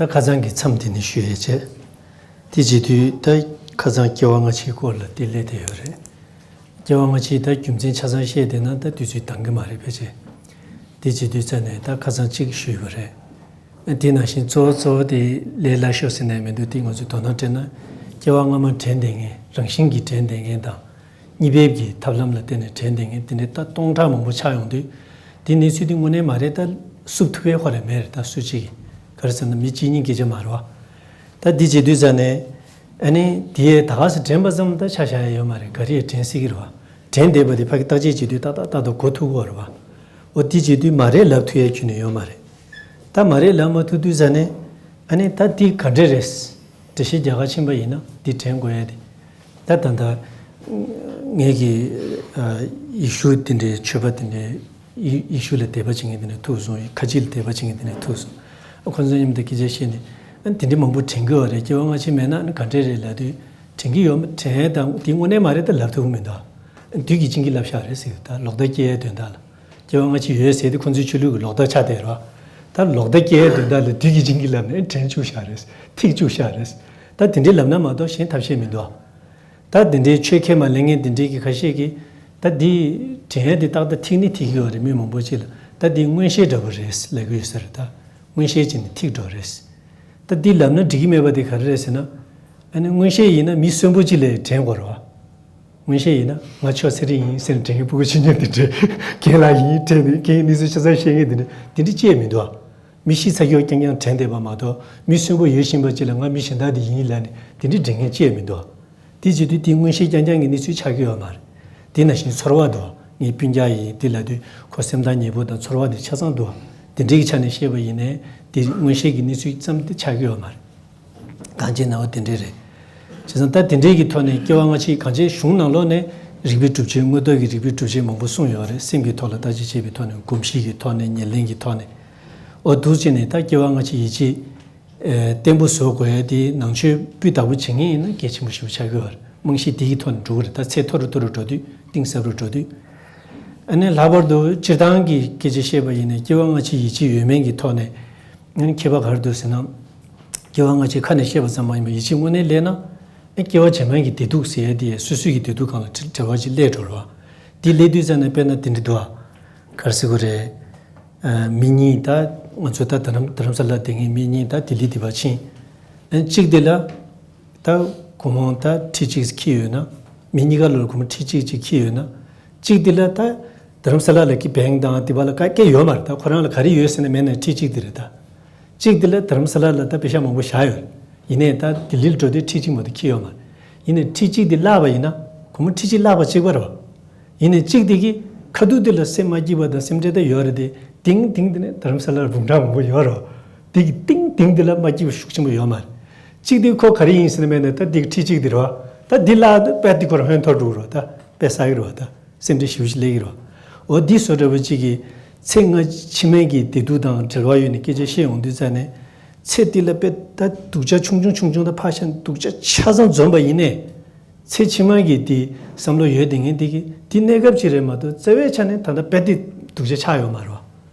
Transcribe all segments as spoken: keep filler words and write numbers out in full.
ད་ཁ་སང་གི་མཚམས་དེ་ནས་ཞུ་ཡས་བྱས། དེ་བྱེད་དུས་ད་ཁ་སང་སྐྱེ་བ་སྔ་ཕྱིའི་སྐོར་ལ་དེ་སླེབས་བསྡད་ཡོད་རེད། སྐྱེ་བ་སྔ་ཕྱིའི་ད་རྒྱུ་མཚན་ཆ་ཚང་བཤད་བསྡད་ན་ད་དུས་ཚོད་འདང་གི་མ་རེད་ཕལ་ཆེར། དེ་བྱེད་དུས་རྩ་ནས་ད་ཁ་སང་གཅིག་ཞུས་པ་རེད། དེ་ནང་བཞིན་གཙོ་བོ་གཙོ་བོ་དེ་ལས་སླ་ཤོས་ཟེར་ནས་མི་འདུག་དེ་ང་ཚོས་དོ་སྣང་སྤྲད་ན། སྐྱེ་བ་སྔ་མ་དྲན་བསྡད་མཁན། རང་བཞིན་གྱིས་དྲན་བསྡད་མཁན་དང་། གཉིས་ཕན་གྱི་ཐབས་ལམ་ལ་བརྟེན་ནས་དྲན་བསྡད་མཁན་དེ་འདྲའི་ད་སྟོང་ཕྲག་མང་པོ་ཆགས་ཡོང་དུས། དེ་གནས་ཚུལ་དེ་དངོས་གནས་མ་རེད། ད་བསུབ་ཐུབ་པའི་ཧོ་རེ་མེད་རེད། ད་སུ་གཅིག་གིས་ག་རེ་ཟེར་ན་མི་གཅིག་གཉིས་སྐད་ཆ་མ་རེད་བ། ད་འདི་བྱེད་དུས་ཙ་ནས། ཨ་ནི་དེ་ཡས་ད་ག་སེ་དྲན་པ་ཙམ་ད་ཆ་བཞག་ཡ་ཡོད་མ་རེད། ག་རེ་ཡས་དྲན་སྲིད་ཀྱི་རེད་བ། དྲན་བསྡད་པ་དེ་ཕ་གི་བརྟག་དཔྱད་བྱེད་དུས་ཏག་ཏག་ཏག་ཏག་གོ་ཐུབ་ཀྱི་ཡོད་རེད་བ། འོ་དེ་བྱེད་དུས་མ་རེད་ལབ་ཐུབ་ཡ་ཁྱོན་ནས་ཡོད་མ་རེད། ད་མ་རེད་ལབ་མ་ཐུབ་དུས་ཙ་ནས། ཨ་ནི་ད་འདི་ག་འདྲ་རེད། འགྲེལ་བཤད་རྒྱག་ག་ཕྱིན་པ་ཡིན་ན་འདི་དྲན་དགོས་ཡ་དེ། ད་ད་ལྟ་ངེད་ཀྱི་ཨ་ཡེ་ཤུ་དེ་འདྲའི་ཆོས་པ་དེ་འདྲའི་ཡེ་ཡེ་ཤུ་ལ་དད་པ་བྱེད་མཁན་དེ་འདྲ་ཐུག་སོང་། ཁ་ཆེ་ལ་དད་པ་བྱེད་མཁན་དེ་འདྲ་ཐུག་སོང་། ཨ་ཁོང་ཚོ་མཉམ་དུ་སྐད་ཆ་བཤད་ནས། ཨ་དེ་འདྲའི་མང་པོ་དྲན་གྱི་ཡོད་རེད། སྐྱེ་བ་སྔ་ཕྱི་མེད་ན་ཨ་ནི་ག་འདྲས་རེད་ལབ་དུས། དྲན་གྱི་ཡོད་མ་དྲན་དང་དེ་དངོས་གནས་མ་རེད་ད་ལབ་ཐུབ་ཀྱི་མི་འདུག་དུས་ཀྱི་བྱིན་གྱིས་བརླབས་ཤག་རེད་ཟེར། ད་ལོག་ལྟ་སྐྱེ་ཡའི་དོན་དག་ལ། སྐྱེ་བ་སྔ་ཕྱི་ཡོད་ཟེར་དེ་ཁོང་ཚོའི་ཆོས་ལུགས་ཀྱི་ལོག་ལྟ་ཆགས་བསྡད་རེད་བ། ད་ལོག་ལྟ་སྐྱེ་ཡའི་དོན་དག་ལ་དུས་ཀྱི་བྱིན་གྱིས་བརླབས་ནས་དྲན་བཅུག་ཤག་རེད། ཐིག་བཅུག་ཤག་རེད། ད་དེ་འདྲའི་ལབ་ན་མ་གཏོགས་གཞན་ཐབས་ཤེས་མི་འདུག་ད་དེ་འདྲའི་ཆོས་ཁས་མ་ལེན་མཁན་དེ་འདྲའི་གི་ཁ་ཤས་ཀྱིས། ད་འདི་དྲན་ཡས་དེ་ཏག་ཏག་ཐིག་ནི་ཐིག་གི་ཡོད་རེད། མི་མང་པོ་ཅིག་ལ། ད་འདི་མངོན་ཤེས་འདྲ་པོ་རེད་ལབ་གི་ཡོད་ས་རེད། ད་མངོན་ཤེས་ཅིག་ནི་ཐིག་འགྲོ་རེད། ད་འདི་ལབ་ན་འགྲིག་གི་མེད་པ་དེ་ག་རེ་རེད་ཟེར་ན། ཨ་ནི་མངོན་ཤེས་ཡིན་ན་མི་གསོན་པོ་ཅིག་ལ་དྲན་དགོས་རེད་བ། མངོན་ཤེས་ཡིན་ན་ང་ཆོས་ཚེ་རིང་ཡིན་ཟེར་ནས་དྲན་མཁན་ཕྲུ་གུ་ཆུང་ཆུང་དེ་འདྲས་རྒན་ལགས་ཡིན་དྲན་ནས་རྒན་གནས་ཚུལ་ཆ་ཚང་བཤད་མཁན་དེ་འདྲས་དེ་འདྲས་ཅིག་མི་འདུག་མི་ཤི་ཚར་རྒྱུ་རྐྱང་རྐྱང་དྲན་བསྡད་པ་མ་གཏོགས་མི་གསོན་པོ་ཡོད་བཞིན་པ་ཅིག་ལ་ང་མི་གཞན་དག་དེ་ཡིན་ལབ་ནས་དེ་འདྲས་དྲན་མཁན་ཅིག་མི་འདུག་དེ་བྱེད་དུས་དེ་མངོན་ཤེས་རྐྱང་རྐྱང་གི་གནས་ཚུལ་ཆགས་ཀྱི་ཡོད་མ་རེད། དེ་ནང་བཞིན་ཚོར་བ་འདུག་ངའི་སྤུན་ཀྱག་ཡིན་དེ་ལབ་དུས་ཁོ་སེམས་ཐག་ཉེ་པོ་དང་ཚོར་བ་དེ་ཆ་ཚང་འདུག་དེ་འདྲའི་གི་ཆ་ནས་བཤད་པ་ཡིན་ནའི་དེ་མངོན་ཤེས་ཀྱི་གནས་ཚུལ་ཙམ་དེ་ཆགས་ཀྱི་ཡོད་མ་རེད། གང་ཅིའི་ནང་བ་དེ་འདྲས་རེད། བྱས་ཙང་ད་དེ་འདྲས་ཀྱི་ཐོག་ནས་སྐྱེ་བ་སྔ་ཕྱི་གང་ཅིའི་གཞུང་ནང་ལོགས་ནས་རིགས་པའི་གྲུབ་ཆའི་དངོས་སྟོབས་ཀྱི་རིགས་པའི་གྲུབ་ཆ་མང་པོ་གསུངས་ཡོད་རེད། སེམས་ཀྱི་ཐོག་ལ་བརྟག་དཔྱད་བྱེད་པའི་ཐོག་ནས་གོམས་གཤིས་ཀྱི་ཐོག་ནས་ཉེར་ལེན་གྱི་ཐོག་ནས། འོ་འདུག་བྱས་ནས་ད་སྐྱེ་བ་སྔ་ཕྱི་ཡིད་ཆེས། ཨེ་བརྟན་པོ་བཟོ་དགོས་ཡ་དེ་ནང་ཆོས་སྤུས་དག་པོ་བྱེད་མཁན་ཡིན་ན་གལ་ཆེན་པོ་ཞེ་པོ་ཆགས་ཀྱི་ཡོད་རེད། རྨང་གཞི་དེ་གི་ཐོག་ནས་འགྲོ་གི་རེད། ད་ཚད་མཐོ་རུ་མཐོ་རུ་འགྲོ་དུས་གཏིང་ཟབ་རུ་འགྲོ་དུས། ཨ་ནི་ལྷག་པར་དུ་སྤྱིར་བཏང་གི་སྐད་ཆ་བཤད་པ་ཡིན་ན་སྐྱེ་བ་སྔ་ཕྱི་ཡིད་ཆེས་ཡོད་མེད་ཀྱི་ཐོག་ནས། ཨ་ནི་ཁྱད་པར་ག་རེ་འདུག་ཟེར་ན། སྐྱེ་བ་སྔ་ཕྱི་ཁ་ནས་བཤད་པ་ཙམ་མ་ཡིན་པར་ཡིད་ཆེས་དངོས་གནས་སླེབས་ན། ཨ་སྐྱེ་བ་རྗེས་མའི་གི་བདེ་སྡུག་ཟེར་ཡ་དེ་སོ་སོའི་གི་བདེ་སྡུག་སྒང་ལ་འབྲེལ་བ་ཅིག་སླེབས་འགྲོ་རེད་བ། དེ་སླེབས་དུས་ཙམ་ནས་དཔེར་ན་དེ་འདྲ་འདུག་ཨ། ག་རེ་ཟེར་དགོས་རེད། ཨ་མི་གཉིས་ད་ང་ཚོ་ད་རྡ་རམ་རྡ་རམ་ས་ལ་བསྡད་མཁན་མི་གཉིས་ད་ལྡི་ལི་འདི་པར་ཕྱིན། ཨ་གཅིག་དེ་ལ་ད་སྒོར་མོ་ད་ཁྲི་གཅིག་འཁྱེར་ཡོད་ན། མི་གཉིས་ཀ་ལོར་སྒོར་མོ་ཁྲི་གཅིག་གཅིག་འཁྱེར་ཡོད་ན། གཅིག་དེ་ལ་ད་རྡ་རམ་ས་ལ་ལ་གི་བེང་དང་འདི་པར་ལ་ག་གེ་ཡོད་མ་རེད། ད་ཁོ་རང་ལ་ག་རེ་ཡོད་ཟེར་ན་མེད་ན་ཁྲི་གཅིག་དེ་རེད་ད། གཅིག་དེ་ལ་རྡ་རམ་ས་ལ་ལ་ད་པེ་ཤ་མང་པོ་བཞག་ཡོད་རེད། ཡིན་ནའི་ད་ལྡི་ལིར་འགྲོ་དུས་ཁྲི་གཅིག་མ་གཏོགས་འཁྱེར་ཡོད་མ་རེད། ཡིན་ནའི་ཁྲི་གཅིག་དེ་བརླག་པ་ཡིན་ན་སྒོར་མོ་ཁྲི་གཅིག་བརླག་པ་གཅིག་པ་རེད་བ། ཡིན་ནའི་གཅིག་དེ་གིས་ཁ་ཐུག་དེ་ལ་སེམས་མ་སྐྱིད་པ་དང་སེམས་ཁྲལ་ད་ཡོད་རེད་དེ། ཏིང་ཏིང་དེ་ནས་རྡ་རམ་ས་ལར་འབུམ་ཕྲག་མང་པོ་ཡོད་རེད་བ། དེ་གི་ཏིང་ཏིང་དེ་ལ་མ་སྐྱིད་པ་ཤུགས་ཆེན་པོ་ཡོད་མ་རེད། གཅིག་དེ་ཁོ་ག་རེ་ཡིན་ཟེར་ན་མེད་ནས་ད་དེ་གི་ཁྲི་གཅིག་དེ་རེད་བ། ད་འདི་བརླག་དཔེ་དེ་ཁོ་རང་ཧོན་ཐོར་འགྲོ་གི་རེད་བ། ད་དཔེ་བསགས་ཀྱི་རེད་བ། ད་སེམས་ཁྲལ་ཞེ་པོ་ཞིག་སླེབས་ཀྱི་རེད་བ། འོ་འདི་བཟོ་འདྲ་པོ་གཅིག་གིས་ཚེ་སྔ་ཕྱི་མའི་གི་བདེ་སྡུག་དང་འབྲེལ་བ་ཡོད་ནས་སྐད་ཆ་བཤད་ཡོང་དུས་ཙ་ནས། ཚེ་འདི་ལ་དཔེ་ད་སྡུག་ཅག་ཆུང་ཆུང་ཆུང་ཆུང་ད་ཕར་བཞག་སྡུག་ཅག་ཆ་ཚང་འཛོམས་པ་ཡིན་ནའི། ཚེ་ཕྱི་མ་གི་དེ་བསམ་བློ་ཡོད་དེ་ངས་འདི་གི་འདི་གནས་སྐབས་ཅིག་རེད་མ་གཏོགས་རྩ་བའི་ཆ་ནས་ད་ལྟ་དཔེ་དེ་སྡུག་ཅག་ཆགས་ཡོད་མ་རེད་བ།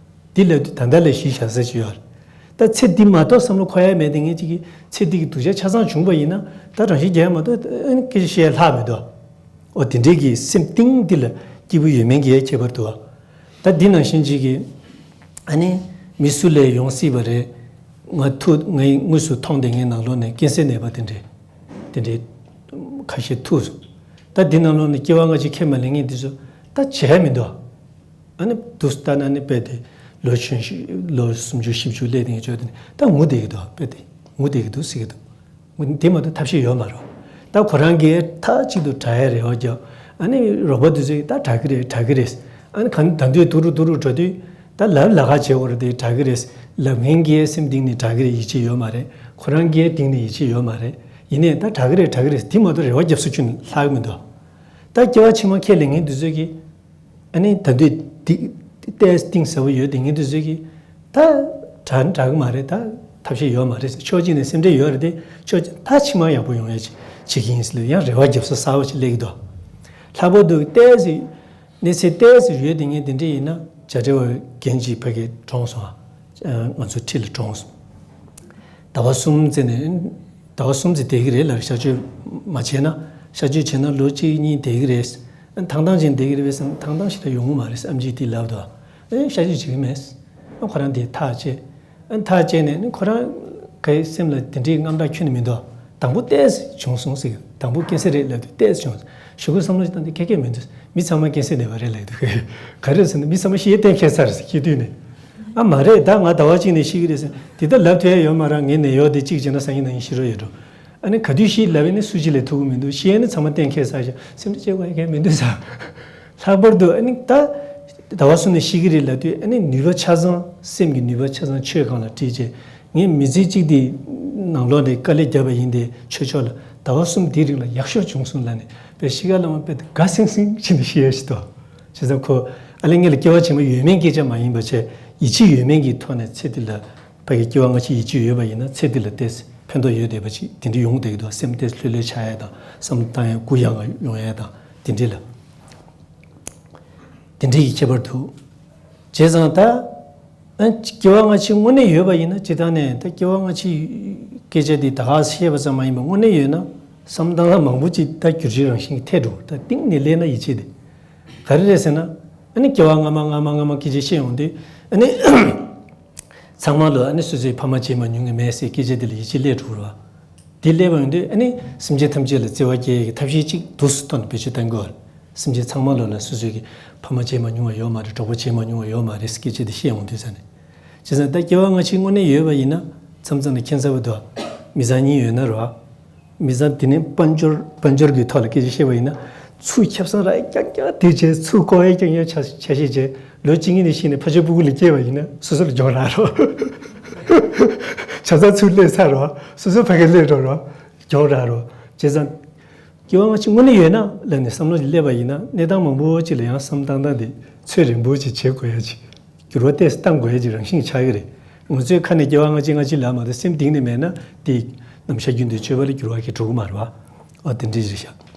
འདི་ལབ་དུས་ད་ལྟ་ལ་གཞི་བཞག་ས་ཅིག་ཡོད་རེད། ད་ཚེ་འདི་མ་གཏོགས་བསམ་བློ་འཁོར་ཡ་མེད་དེ་ངས་ཅིག་གི་ཚེ་འདི་གི་སྡུག་ཅག་ཆ་ཚང་བྱུང་པ་ཡིན་ན་ད་རང་བཞིན་རྒྱལ་མ་གཏོགས་ཨ་ནི་སྐད་ཆ་བཤད་ཡ་ལྷག་མི་འདུག་འོ་དེ་འདྲའི་གི་སེམས་གཏིང་འདི་ལ་སྐྱིད་པོ་ཡོད་མེད་ཀྱི་ཡ་ཁྱད་པར་འདུག་བ། ད་འདི་ནང་བཞིན་ཅིག་གི་ཨ་ནི་མི་སུ་ལས་ཡོང་སྲིད་པ་རེད། ང་ཐུག་ངའི་དངོས་སུ་མཐོང་བསྡད་མཁན་ནང་ལོགས་ནས་ཀན་སར་ནད་པ་དེ་འདྲས་དེ་འདྲས་ཁ་ཤས་ཐུག་སོང་། ད་འདི་ནང་ལོགས་ནས་སྐྱེ་བ་སྔ་ཕྱི་ཁས་མ་ལེན་མཁན་དེ་ཚོ་ད་བྱས་མི་འདུག་ཨ་ནི་དུས་སུ་ལྟ་ན་ནི་དཔེ་དེ་ལོ་ཆུང་ཤོས་ལོ་སུམ་ཅུ་བཞི་བཅུ་སླེབས་དེ་འདྲས་ཚོ་དེ་ནི་ད་ངུ་བསྡད་ཀྱི་འདུག་དཔེ་དེ་ངུ་བསྡད་ཀྱི་འདུག་ཟེར་གྱི་འདུག་དེ་མ་གཏོགས་ཐབས་ཤེས་ཡོད་མ་རེད། ད་ཁོ་རང་གིས་མཐའ་གཅིག་ཏུ་དྲག་ཡ་རེ་བ་རྒྱབ། ཨ་ནི་རོགས་པ་དེ་ཚོས་ད་དྲག་གི་རེད་དྲག་གི་རེད། ཨ་ནི་གང་ད་དུང་སྡུག་རུ་སྡུག་རུ་འགྲོ་དུས་ད་ལབ་ལ་ཁ་བྱེད་དགོས་རེད་དེ་དྲག་གི་རེད། ལབ་མཁན་གྱི་སེམས་གཏིང་ནས་དྲག་གི་རེད་ཡིད་ཆེས་ཡོད་མ་རེད། ཁོ་རང་གི་གཏིང་ནས་ཡིད་ཆེས་ཡོད་མ་རེད། ཡིན་ནའི་ད་དྲག་གི་རེད་དྲག་གི་རེད་དེ་མ་གཏོགས་རེ་བ་རྒྱབ་ས་ཁྱོན་ནས་ལྷག་གི་མི་འདུག་ད་སྐྱེ་བ་ཕྱི་མ་ཁས་ལེན་མཁན་དེ་ཚོས་ཀྱིས། ཨ་ནི་ད་དུས་འདི་ཏོག་ཙམ་གཏིང་ཟབ་པོ་ཡོད་དེ་ངས་འདི་ཚོས་ཀྱིས་ད་དྲག་དྲག་གི་མ་རེད། ད་ཐབས་ཤེས་ཡོད་མ་རེད། ཕྱོགས་གཅིག་ནས་སེམས་ཁྲལ་ཡོད་རེད་དེ་ཕྱོགས་གཅིག་ད་ཕྱི་མ་ཡག་པོ་ཡོང་ཡ་ཅིག་བྱེད་ཀྱི་ཡིན་ཟེར་ལ་ཡང་རེ་བ་རྒྱབ་ས་གསར་པ་ཅིག་སླེབས་ཀྱི་འདུག་ལྷག་པར་དུ་ཏོག་ཙམ་གནས་ཚད་ཏོག་ཙམ་ཡོད་དེ་ངས་འདི་འདྲ་ཡིན་ན་བྱ་བྲལ་བའི་རྒན་ཅིག་ཕ་གིར་གྲོངས་སོང་ཨ། ང་ཚོ་འཁྲིས་ལ་གྲོངས་སོང་། ཟླ་བ་གསུམ་ཙམ་ནས་ཟླ་བ་གསུམ་ཙམ་བསྡད་ཀྱི་རེད་ལབ། གཤག་བཅོས་མ་བྱས་ན། གཤག་བཅོས་བྱས་ན་ལོ་གཅིག་གཉིས་བསྡད་ཀྱི་རེད། ཐང་ཐང་ཅན་བསྡད་ཀྱི་རེད་བསམ། ཐང་ཐང་ཞིག་ད་ཡོང་གི་མ་རེད། ཨེམ་ཆི་དེ་ལབ་དོ། ཨེ་གཤག་བཅོས་བྱེད་ཀྱི་མེད། ཨ་ཁོ་རང་དེ་ཐག་བཅད། ཨ་ཐག་བཅད་ནས་ནི་ཁོ་རང་གི་སེམས་ལ་དེ་འདྲའི་དངངས་སྐྲག་ཁྱོན་ནས་མི་འདུག། དང་པོ་ཏོག་ཙམ་བྱུང་སོང་ཟེར་གི། དང་པོ་ཀན་སར་རེད་ལབ་དུས་ཏོག་ཙམ་བྱུང་། གཞུག་གུ་བསམ་བློ་ཞིག་བཏང་དུས་ཁེ་ཁེ་མི་འདུག། མི་ཚང་མ་ཀན་སར་ནད་པ་རེད་ལབ་དུས། ག་རེ་ཟེར་ན་མི་ཚང་མ་ཤི་ཡས་གཏན་འཁེལ་ཚར་ཟེར། སྐྱེས་དུས་ནས། ཨ་མ་རེད། ད་ང་ཟླ་བ་གཅིག་ནས་ཤི་གི་རེད་ཟེར། དེ་ལྟར་ལབ་ཐུབ་ཡ་ཡོད་མ་རེད། ངའི་ནད་གཡོག་དེ་གཅིག་བྱས་ན་སང་ཉིན་གནངས་ཉིན་ཤི་རོགས་ཡོད་འགྲོ། ཨ་ནི་ག་དུས་ཤི་ལབ་ཡས་ནི་སུ་གཅིག་ལས་ཐུབ་ཀྱི་མི་འདུག། ཤི་ཡས་ནི་ཚང་མ་གཏན་འཁེལ་ཚར་ཤག། སེམས་ཁྲལ་བྱེད་དགོས་ཡ་གང་ཡང་མི་འདུག་ཟེར། ལྷག་པར་དུ་ཨ་ནི་ད་ཟླ་བ་གསུམ་ནས་ཤི་གི་རེད་ལབ་དུས། ཨ་ནི་ནུས་པ་ཆ་ཚང་། སེམས་ཀྱི་ནུས་པ་ཆ་ཚང་ཆོས་སྒང་ལ་བསྒྲིལ་བྱས། ངས་མི་ཚེ་གཅིག་དེ་ནང་ལོགས་ནས་དཀའ་ལས་བརྒྱབ་པ་ཡིན་ཏེ། ཆོས་ཕྱོགས་ལ་ཟླ་བ་གསུམ་དེའི་རིང་ལ་ཡག་ཤོས་བྱུང་སོང་ལབ་ནས་དཔེ་ཤི་ཁ་ལ་མ་དཔེ་དགའ་སིང་སིང་བྱས་ནས་ཤི་ཡ་ཞིག་འདུག། བྱས་ཙང་ཁོ་ཨ་ལས་ངེད་ལ་སྐྱེ་བ་ཕྱི་མ་ཡོད་མེད་སྐད་ཆ་མ་ཡིན་པ་བྱས། ཡིད་ཆེས་ཡོད་མེད་ཀྱི་ཐོག་ནས་ཚེ་འདི་ལ། ཕ་གི་སྐྱེ་བ་སྔ་ཕྱི་ཡིད་ཆེས་ཡོད་པ་ཡིན་ན་ཚེ་འདི་ལ་ཏོག་ཙམ་ཕན་ཐོགས་ཡོད་བསྡད་པ་ཅིག་དེ་འདྲ་ཡོང་བསྡད་ཀྱི་འདུག། སེམས་ཏོག་ཙམ་ལྷོད་ལྷོད་ཆགས་ཡ་དང་། བསམ་བློ་བཏང་ཡ་གུ་ཡངས་ཡོང་ཡ་དང་། དེ་འདྲ་ལ། དེ་འདྲའི་གི་ཁྱད་པར་འདུག། བྱས་ཙང་ད་ཨ་སྐྱེ་བ་སྔ་ཕྱི་དངོས་གནས་ཡོད་པ་ཡིན་ན། སྤྱིར་བཏང་ནས་ད་སྐྱེ་བ་སྔ་ཕྱི་སྐད་ཆ་འདི་ད་ག་བཤད་པ་ཙམ་མ་ཡིན་པར་དངོས་གནས་ཡོད་ན། བསམ་སྟངས་ལ་མང་པོ་ཅིག་ད་བསྒྱུར་བཅོས་རང་བཞིན་གྱིས་ཐེབས་འགྲོ། ད་གཏིང་ནས་སླེབས་ན་ཡིད་ཆེས་དེ། ག་རེ་རེད་ཟེར་ན། ཨ་ནི་སྐྱེ་བ་སྔ་མ་སྔ་མ་སྔ་མ་སྐད་ཆ་བཤད་ཡོང་དུས། ཨ་ནི་ཚང་མ་ལོ་ཨ་ནི་སོ་སོའི་ཕ་མ་བྱེད་མ་མྱོང་གི་མེད་ཟེར་སྐད་ཆ་དེ་ལ་ཡིད་ཆེས་སླེབས་འགྲོ་གི་རེད་བ། དེ་སླེབས་པ་ཡིན་དུས་ཨ་ནི་སེམས་ཅན་ཐམས་ཅད་ལ་བརྩེ་བ་སྐྱེ་ཡས་ཀྱི་ཐབས་ཤེས་གཅིག་འདུག་སེ་ཐོག་ནས་བེད་སྤྱོད་གཏང་དགོས་བ་རེད། སེམས་ཅན་ཚང་མ་ལོ་ལ་སོ་སོའི་གི་ཕ་མ་བྱེད་མ་མྱོང་བ་ཡོད་མ་རེད། གྲོགས་པོ་བྱེད་མ་མྱོང་བ་ཡོད་མ་རེད་ཟེར་སྐད་ཆ་དེ་བཤད་འོང་དུས་ཙང་ནས། བྱས་ཙང་ད་སྐྱེ་བ་སྔ་ཕྱི་དངོས་གནས་ཡོད་པ་ཡིན་ན། མཚམས་མཚམས་ལ་ཁྱད་མཚར་པོ་འདུག། མི་ཚང་གཉིས་ཡོད་ན་རེད་བ། མི་ཚང་དེ་ནི་དཔལ་འབྱོར་དཔལ་འབྱོར་གྱི་ཐོག་ལ་སྐད་ཆ་བཤད་པ་ཡིན་ན། ཚུར་ཁེ་བཟང་རག་ཡས་རྐྱང་རྐྱང་དེ་བྱས། ཚུར་བཀོག་ཡས་རྐྱང་རྐྱང་ཆ་ཆ་ཤས་བྱས། ལོ་གཅིག་གཉིས་ནས་ཤི་ནས་ཕ་ཆོས་སྤུ་གུ་ལ་སྐྱེས་པ་ཡིན་ན་སོ་སོ་ལ་གྱོང་རག་རོགས། ཆ་ཚང་ཚུར་སླེབས་ཚར་རོགས། སོ་སོ་ཕ་གིར་སླེབས་འགྲོ་རོགས། གྱོང་རག་རོགས། བྱས་ཙང་སྐྱེ་བ་སྔ་ཕྱི་དངོས་གནས་ཡོད་ན་ལབ་ནས་བསམ་བློ་ཞིག་སླེབས་པ་ཡིན་ན། གནས་སྟངས་མང་པོ་ཅིག་ལ་ཡང་བསམ་བཏང་སྟངས་དེ་ཚོད་རན་པོ་ཅིག་བྱེད་དགོས་ཡ་ཅིག། འགྱུར་བ་ཏོག་ཙམ་གཏང་དགོས་ཡ་ཅིག་རང་བཞིན་ཆགས་ཀྱི་རེད། ང་ཚོའི་ཁ་ནས་སྐྱེ་བ་སྔ་ཕྱི་སྔ་ཕྱི་ལབ་མ་གཏོགས། སེམས་གཏིང་ནས་མེད་ན་དེ་ནམ་ཞག་རྒྱུན་དུ་སྤྱོད་པ་ལ་འགྱུར་བ་གང་ཡང་འགྲོ་གི་མ་རེད་བ། ཨོ་དེ་འདྲ་ཞིག་རེད་ཤག།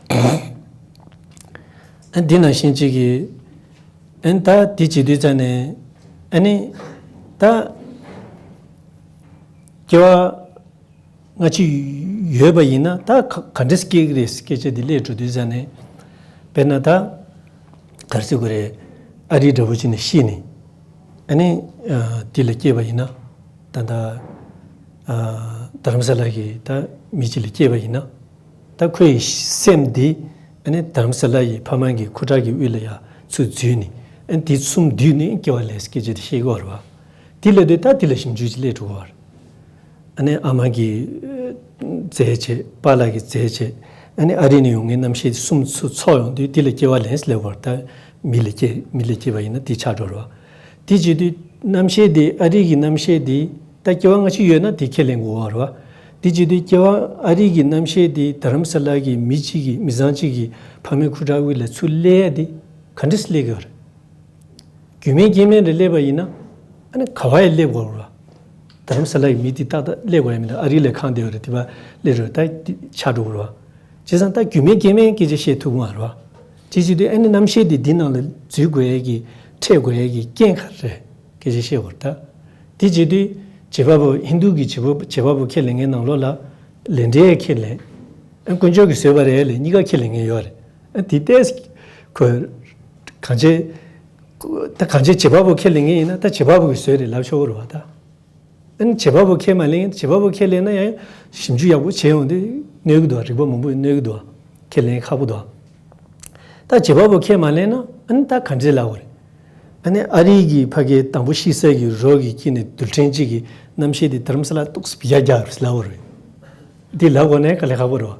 ཨ་འདི་ནང་བཞིན་གཅིག་གིས། ཨ་ནི་ད་དེ་བྱེད་དུས་ཙང་ནས། ཨ་ནི་ད་སྐྱེ་བ་སྔ་ཕྱི་ཡོད་པ་ཡིན་ན། ད་ག་ག་འདྲས་སྐྱེ་གི་རེད་ཟེར་སྐད་ཆ་འདི་སླེབས་འགྲོ་དུས་ཙང་ནས། དཔེར་ན་ད་ག་རེ་ཟེར་དགོས་རེད། ཨ་རི་འདྲ་བོ་ཅིག་ནས་ཤི་ནས། ཨ་ནི་ཨ་དེ་ལ་སྐྱེས་པ་ཡིན་ན། ད་ད་ཨ་རྡ་རམ་ས་ལ་གི་ད་མི་གཅིག་ལ་སྐྱེས་པ་ཡིན་ན། ད་ཁོའི་སེམས་འདི་ཨ་ནི་རྡ་རམ་ས་ལ་ཡི་ཕ་མ་གི་ཁུ་ཁྲག་གི་དབུས་ལ་ཡ་ཚུར་འཛུལ་ནས། ཨ་ནི་དེ་གསུམ་འདུས་ནས་སྐྱེ་བ་ལེན་སྐད་ཆ་དེ་བཤད་ཀྱི་ཡོད་རེད་བ། དེ་ལབ་དུས་ད་དེ་ལ་ཞིབ་འཇུག་ཅིག་སླེབས་འགྲོ་གི་ཡོད་རེད། ཨ་ནི་ཨ་མ་གིས་ཨ་རྫས་བྱས། པཱ་ལགས་ཀྱིས་རྫས་བྱས། ཨ་ནི་ཨ་རི་ནས་ཡོང་མཁན་རྣམ་ཤེས་དེ་གསུམ་ཚུར་ཚོགས་ཡོང་དུས་དེ་ལ་སྐྱེ་བ་ལེན་ཟེར་ལབ་ཀྱི་ཡོད་རེད། ད་མི་ལ་སྐྱེ་མི་ལ་སྐྱེས་པ་ཡིན་ན་དེ་ཆགས་འགྲོ་རེད་བ། དེ་བྱེད་དུས་རྣམ་ཤེས་དེ། ཨ་རི་གི་རྣམ་ཤེས་དེ། ད་སྐྱེ་བ་སྔ་ཕྱི་ཡོད་ན་དེ་ཁས་ལེན་དགོས་པ་རེད་བ། དེ་བྱེད་དུས་སྐྱེ་བ་ཨ་རི་གི་རྣམ་ཤེས་དེ་རྡ་རམ་ས་ལ་གི་མི་གཅིག་གི་མི་ཚང་གཅིག་གི་ཕ་མའི་ཁུ་ཁྲག་དབུས་ལ་ཚུར་སླེབས་ཡ་དེ་ག་འདྲས་སླེབས་ཀྱི་ཡོད་རེད། རྒྱུས་མེད་རྐྱེན་མེད་ལ་སླེབས་པ་ཡིན་ན། ཨ་ནི་ག་བ་ཡང་སླེབས་དགོས་རེད་བ། རྡ་རམ་ས་ལ་གི་མི་དེ་ཏག་ཏག་སླེབས་དགོས་ཡ་མིན་ན། ཨ་རི་ལ་གང་བསྡད་ཡོད་རེད། དེ་བ་སླེབས་རེད། ད་དེ་ཆགས་འགྲོ་གི་རེད་བ། བྱས་ཙང་ད་རྒྱུས་མེད་རྐྱེན་མེད་སྐད་ཆ་བཤད་ཐུབ་ཀྱི་མ་རེད་བ། དེ་བྱེད་དུས་ཨ་ནི་རྣམ་ཤེས་དེ་འདི་ནང་ལ་འཛུལ་དགོས་ཡ་གི། འཕྲད་དགོས་ཡ་གི་རྐྱེན་ག་རེ་རེད། སྐད་ཆ་བཤད་དགོས་རེད་ད། དེ་བྱེད་དུས་བྱེད་པ་པོ། ཧིན་རྡུ་གི་བྱེད་པ་བྱེད་པ་པོ་ཁས་ལེན་མཁན་ནང་ལོགས་ལ་ལས་འབྲས་ཁས་ལེན། ཨ་དཀོན་མཆོག་གིས་བཟོས་པ་རེད་ལབ་གཉིས་ཀ་ཁས་ལེན་མཁན་ཡོད་རེད། ཨ་དེ་ཏོག་ཙམ་ཁོ་གང་བྱས། ད་གང་བྱས་བྱེད་པ་པོ་ཁས་ལེན་མཁན་ཡིན་ན། ད་བྱེད་པ་པོ་གིས་བཟོས་རེད་ལབ་ཆོག་གི་རེད་བ་ད། ཨ་ནི་བྱེད་པ་པོ་ཁས་མ་ལེན། བྱེད་པ་པོ་ཁས་ལེན་ན་ཡང་ཞིབ་འཇུག་ཡག་པོ་བྱས་ཡོང་དུས་གནོད་ཀྱི་འདུག། རིག་པ་མང་པོས་གནོད་ཀྱི་འདུག། ཁས་ལེན་ཁག་པོ་འདུག། ད་བྱེད་པ་པོ་ཁས་མ་ལེན་ན། ཨ་ནི་ད་ག་འདྲས་ལབ་དགོས་རེད། ཨ་ནི་ཨ་རི་གི་ཕ་གིའི་དང་པོ་ཤི་ས་གི་རོགས་ཀྱི་དཀྱིལ་ནས་རྡུལ་ཕྲན་གཅིག་གི་རྣམ་ཤེས་དེ་རྡ་རམ་ས་ལ་ཏོག་ཙམ་ཡར་རྒྱག་ལབ་དགོས་རེད། འདི་ལབ་དགོས་ན་དཀའ་ལས་ཁག་པོ་རེད་བ།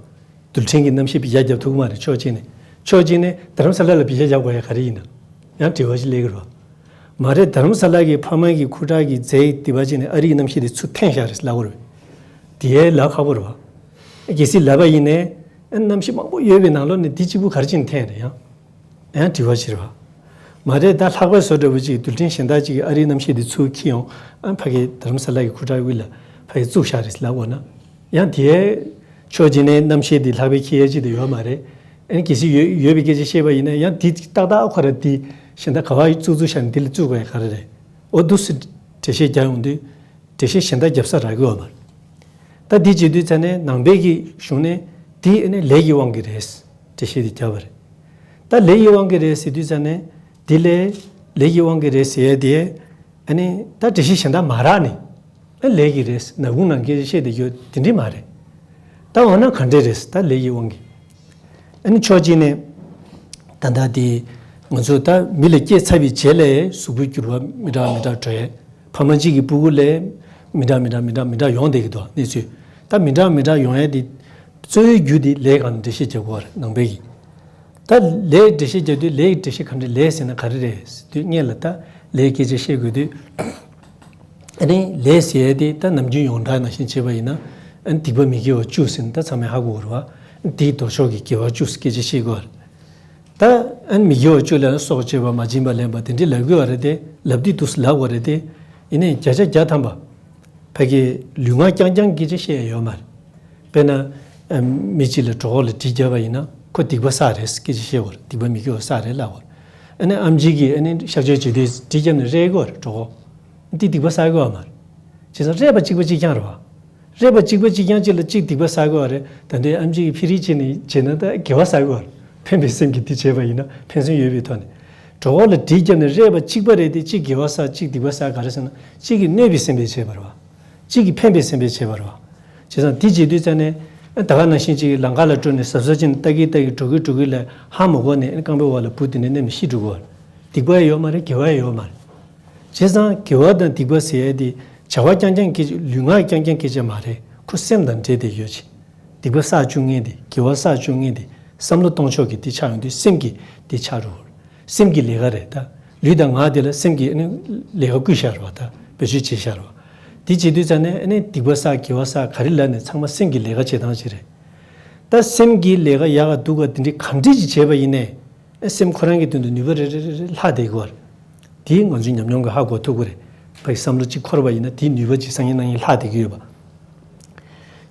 རྡུལ་ཕྲན་གྱི་རྣམ་ཤེས་ཡར་རྒྱབ་ཐུབ་ཀྱི་མ་རེད། ཕྱོགས་གཅིག་ནས། ཕྱོགས་གཅིག་ནས་རྡ་རམ་ས་ལ་ལ་ཡར་རྒྱབ་དགོས་ཡ་ག་རེ་ཡིན་ན། ཡང་དྲི་བ་ཞིག་སླེབས་ཀྱི་རེད་བ། མ་རེད། རྡ་རམ་ས་ལ་གི་ཕ་མ་གི་ཁུ་ཁྲག་གི་རྫས་དེ་བ་ཅིག་ནས་ཨ་རིའི་རྣམ་ཤེས་དེ་ཚུར་འཐེན་བཞག་རེད་ལབ་དགོས་རེད། དེ་ཡའི་ལབ་ཁག་པོ་རེད་བ། གལ་སྲིད་ལབ་པ་ཡིན་ནའི། ཨ་རྣམ་ཤེས་མང་པོ་ཡོད་པའི་ནང་ལོགས་ནས་དེ་གཅིག་པུ་ག་རེ་བྱས་ནས་འཐེན་རེད་ཡང་། ཡང་དྲི་བ་ཞིག་རེད་བ། མ་རེད། ད་ལྷག་པའི་བཟོ་འདྲ་བོ་ཅིག་རྡུལ་ཕྲན་གཞན་དག་ཅིག་གིས་ཨ་རིའི་རྣམ་ཤེས་དེ་ཚུར་འཁྱེར་ཡོང་། ཨ་ཕ་གིའི་རྡ་རམ་ས་ལ་གི་ཁུ་ཁྲག་དབུས་ལ་ཕ་གིར་བཙུགས་བཞག་རེད་ལབ་དགོས་ན། ཡང་དེའི་ཕྱོགས་གཅིག་ནས་རྣམ་ཤེས་དེ་ལྷག་པའི་འཁྱེར་ཡས་ཅིག་དེ་ཡོད་མ་རེད། ཨ་ནི་གལ་སྲིད་ཡོད་ཡོད་པའི་སྐད་ཆ་བཤད་པ་ཡིན་ན། ཡང་དེ་ཏག་ཏག་ཁོ་རང་དེ་གཞན་དག་ག་བ་བཙུགས་བཙུགས་བཞག་ནས་དེ་ལ་བཙུགས་དགོས་ཡ་ག་རེ་རེད། འོ་འདུག་སེ་འགྲེལ་བཤད་རྒྱག་ཡོང་དུས། འགྲེལ་བཤད་གཞན་དག་རྒྱབ་ས་རག་གི་ཡོད་མ་རེད། ད་འདི་བྱེད་དུས་ཙ་ནས་ནང་པའི་གི་གཞུང་ནས་འདི་ཨ་ནི་ལས་ཀྱི་དབང་གིས་རེད། འགྲེལ་བཤད་འདི་བརྒྱབ་པ་རེད། ད་ལས་ཀྱི་དབང་གིས་རེད་ཟེར་དུས་ཙ་ནས་འདི་ལས་ལས་ཀྱི་དབང་གིས་རེད་ཟེར་ཡས་དེ་ཨ་ནི་ད་འགྲེལ་བཤད་གཞན་དག་མ་རག་ནས་ཨ་ལས་ཀྱིས་རེད། ནག་ཁུང་ནང་སྐད་ཆ་བཤད་བསྡད་རྒྱུ་དེ་འདྲས་མ་རེད། ད་འོ་ན་ག་འདྲས་རེད། ད་ལས་ཀྱི་དབང་གིས། ཨ་ནི་ཕྱོགས་གཅིག་ནས་ད་ལྟ་དེ་ང་ཚོ་ད་མི་ལ་སྐྱེས་ཚར་བའི་རྗེས་ལ་གཟུགས་པོའི་འགྱུར་བ་མི་འདྲ་མི་འདྲ་འགྲོ་ཡས། ཕ་མ་གཅིག་གི་སྤུ་གུ་ལ་མི་འདྲ་མི་འདྲ་མི་འདྲ་མི་འདྲ་ཡོང་བསྡད་ཀྱི་འདུག་གནས་ཚུལ། ད་མི་འདྲ་མི་འདྲ་ཡོང་ཡས་དེ་གཙོ་བོའི་རྒྱུ་དེ་ལས་སྒང་ནས་འགྲེལ་བཤད་རྒྱག་དགོས་པ་རེད། ནང་པའི་གི། ད་ལས་འགྲེལ་བཤད་རྒྱག་དུས་ལས་ཀྱི་འགྲེལ་བཤད་ག་འདྲ་ལས་ཟེར་ན་ག་རེ་རེད་ཟེར་དུས་སྔོན་ལ་ད་ལས་སྐད་ཆ་བཤད་དགོས་དུས། ཨ་ནི་ལས་ཟེར་ཡས་དེ་ད་ནམ་རྒྱུན་ཡོངས་གྲགས་ནང་བཞིན་བྱས་པ་ཡིན་ན་ཨ་ནི་སྡིག་པ་མི་དགེ་བ་བཅུ་ཟེར་ན་ད་ཚང་མས་ཧ་གོ་གི་རེད་བ། དེའི་ལྡོག་ཕྱོགས་ཀྱི་དགེ་བ་བཅུ་ཟེར་སྐད་ཆ་བཤད་དགོས་པ་རེད། ད་ཨ་ནི་མི་དགེ་བ་བཅུ་ལབ་ན་སྲོག་གཅོད་པ། མ་བྱིན་པ་ལེན་པ། དེ་འདྲས་ལབ་དགོས་པ་རེད་དེ། ལབ་དུས་འདུག་སེ་ལབ་དགོས་རེད་དེ། ཡིན་ནའི་བརྒྱ་ཆ་བརྒྱ་ཐམ་པ་ཕ་གི་ལུས་ངག་རྐྱང་རྐྱང་གི་སྐད་ཆ་བཤད་ཡ་ཡོད་མ་རེད། དཔེར་ན། ཨ། མི་གཅིག་ལ་གྲོད་ཁོག་ལ་གྲི་བརྒྱབ་པ་ཡིན་ན་ཁོ་སྡིག་པ་བསགས་རེད་སྐད་ཆ་བཤད་དགོས་རེད། སྡིག་པ་མི་དགེ་བ་བསགས་རེད་ལབ་དགོས་རེད། ཨ་ནི་ཨེམ་ཆི་གིས་ཨ་ནི་གཤག་བཅོས་བྱེད་དུས་གྲི་བརྒྱབ་ནས་རེག་དགོས་རེད་གྲོད་ཁོག་འདི་སྡིག་པ་བསགས་དགོས་པ་མ་རེད། བྱས་ཙང་རེག་པ་གཅིག་པ་གཅིག་རྐྱང་རེད་བ། རེག་པ་གཅིག་པ་གཅིག་རྐྱང་གཅིག་ལ་གཅིག་སྡིག་པ་བསགས་དགོས་པ་རེད། ད་དུང་ཨེམ་ཆི་གིས་ཕི་རི་བྱས་ནས་བྱས་ན་ད་དགེ་བ་བསགས་དགོས་པ་རེད། ཕན་པའི་སེམས་ཀྱིས་འདི་བྱས་པ་ཡིན་ན་ཕན་སེམས་ཡོད་པའི་ཐོག་ནས། གྲོད་ཁོག་ལ་གྲི་བརྒྱབ་ནས་རེག་པ་གཅིག་པ་རེད་དེ་གཅིག་དགེ་བ་བསགས་གཅིག་སྡིག་པ་བསགས། ག་རེ་ཟེར་ན་གཅིག་གིས་གནོད་པའི་སེམས་པས་བྱས་པ་རེད་བ། གཅིག་གིས་ཕན་པའི་སེམས་པས་བྱས་པ་རེད་བ། བྱས་ཙང་འདི་བྱེད་དུས་ཙ་ནས་ད་ག་ནང་བཞིན་གཅིག་གིས་ལམ་ཁ་ལ་འགྲོ་ནས་གཟབ་གཟབ་བྱས་ནས་ལྟ་གིན་ལྟ་གིན་འགྲོ་གིན་འགྲོ་གིན་ལ་ཧ་མ་གོ་ནས་རྐང་པའི་འོག་ལ་བུད་དེ་ནས་མནན་ནས་ཤི་འགྲོ་གི་རེད། སྡིག་པ་ཡང་ཡོད་མ་རེད། དགེ་བ་ཡང་ཡོད་མ་རེད། བྱས་ཙང་དགེ་བ་དང་སྡིག་པ་ཟེར་ཡས་དེ་བྱ་བ་རྐྱང་རྐྱང་སྐད་ཆ་ལུས་ངག་རྐྱང་རྐྱང་སྐད་ཆ་མ་རེད། ཁོ་སེམས་དང་འབྲེལ་བསྡད་ཡོད་ཅིག་སྡིག་པ་བསགས་བཅུག་མཁན་དེ་དགེ་བ་བསགས་བཅུག་མཁན་དེ་བསམ་བློ་གཏོང་ཕྱོགས་ཀྱི་དེ་ཆགས་ཡོང་དུས་སེམས་ཀྱི་དེ་ཆགས་འགྲོ། སེམས་ཀྱི་ལས་ཀ་རེད་ད། ལུས་དང་ངག་དེ་ལ་སེམས་ཀྱི་ཨ་ནི་ལས་ཀ་བསྐུལ་བཞག་རེད་བ། ད་བེད་སྤྱོད་བྱེད་བཞག་རེད་བ། དེ་བྱེད་དུས་ཙ་ནས་ཨ་ནི་སྡིག་པ་བསགས་དགེ་བ་བསགས་ག་རེ་ལབ་ནས་ཚང་མ་སེམས་ཀྱི་ལས་ཀ་བྱེད་སྟངས་ཅིག་རེད། ད་སེམས་ཀྱི་ལས་ཀ་ཡག་ག་སྡུག་ག་དེ་འདྲའི་ག་འདྲ་ཅིག་བྱས་པ་ཡིན་ནའི། སེམས་ཁོ་རང་གི་དོན་དུ་ནུས་པ་རེ་རེ་རེ་རེ་ལྷག་བསྡད་ཀྱི་ཡོད་རེད། དེ་ང་ཚོའི་ཉམས་མྱོང་གིས་ཧ་གོ་ཐུབ་ཀྱི་རེད། ཕ་གི་བསམ་བློ་གཅིག་འཁོར་བ་ཡིན་ན་དེའི་ནུས་པ་གཅིག་སང་ཉིན་གནངས་ཉིན་ལྷག་བསྡད་ཀྱི་ཡོད་པ།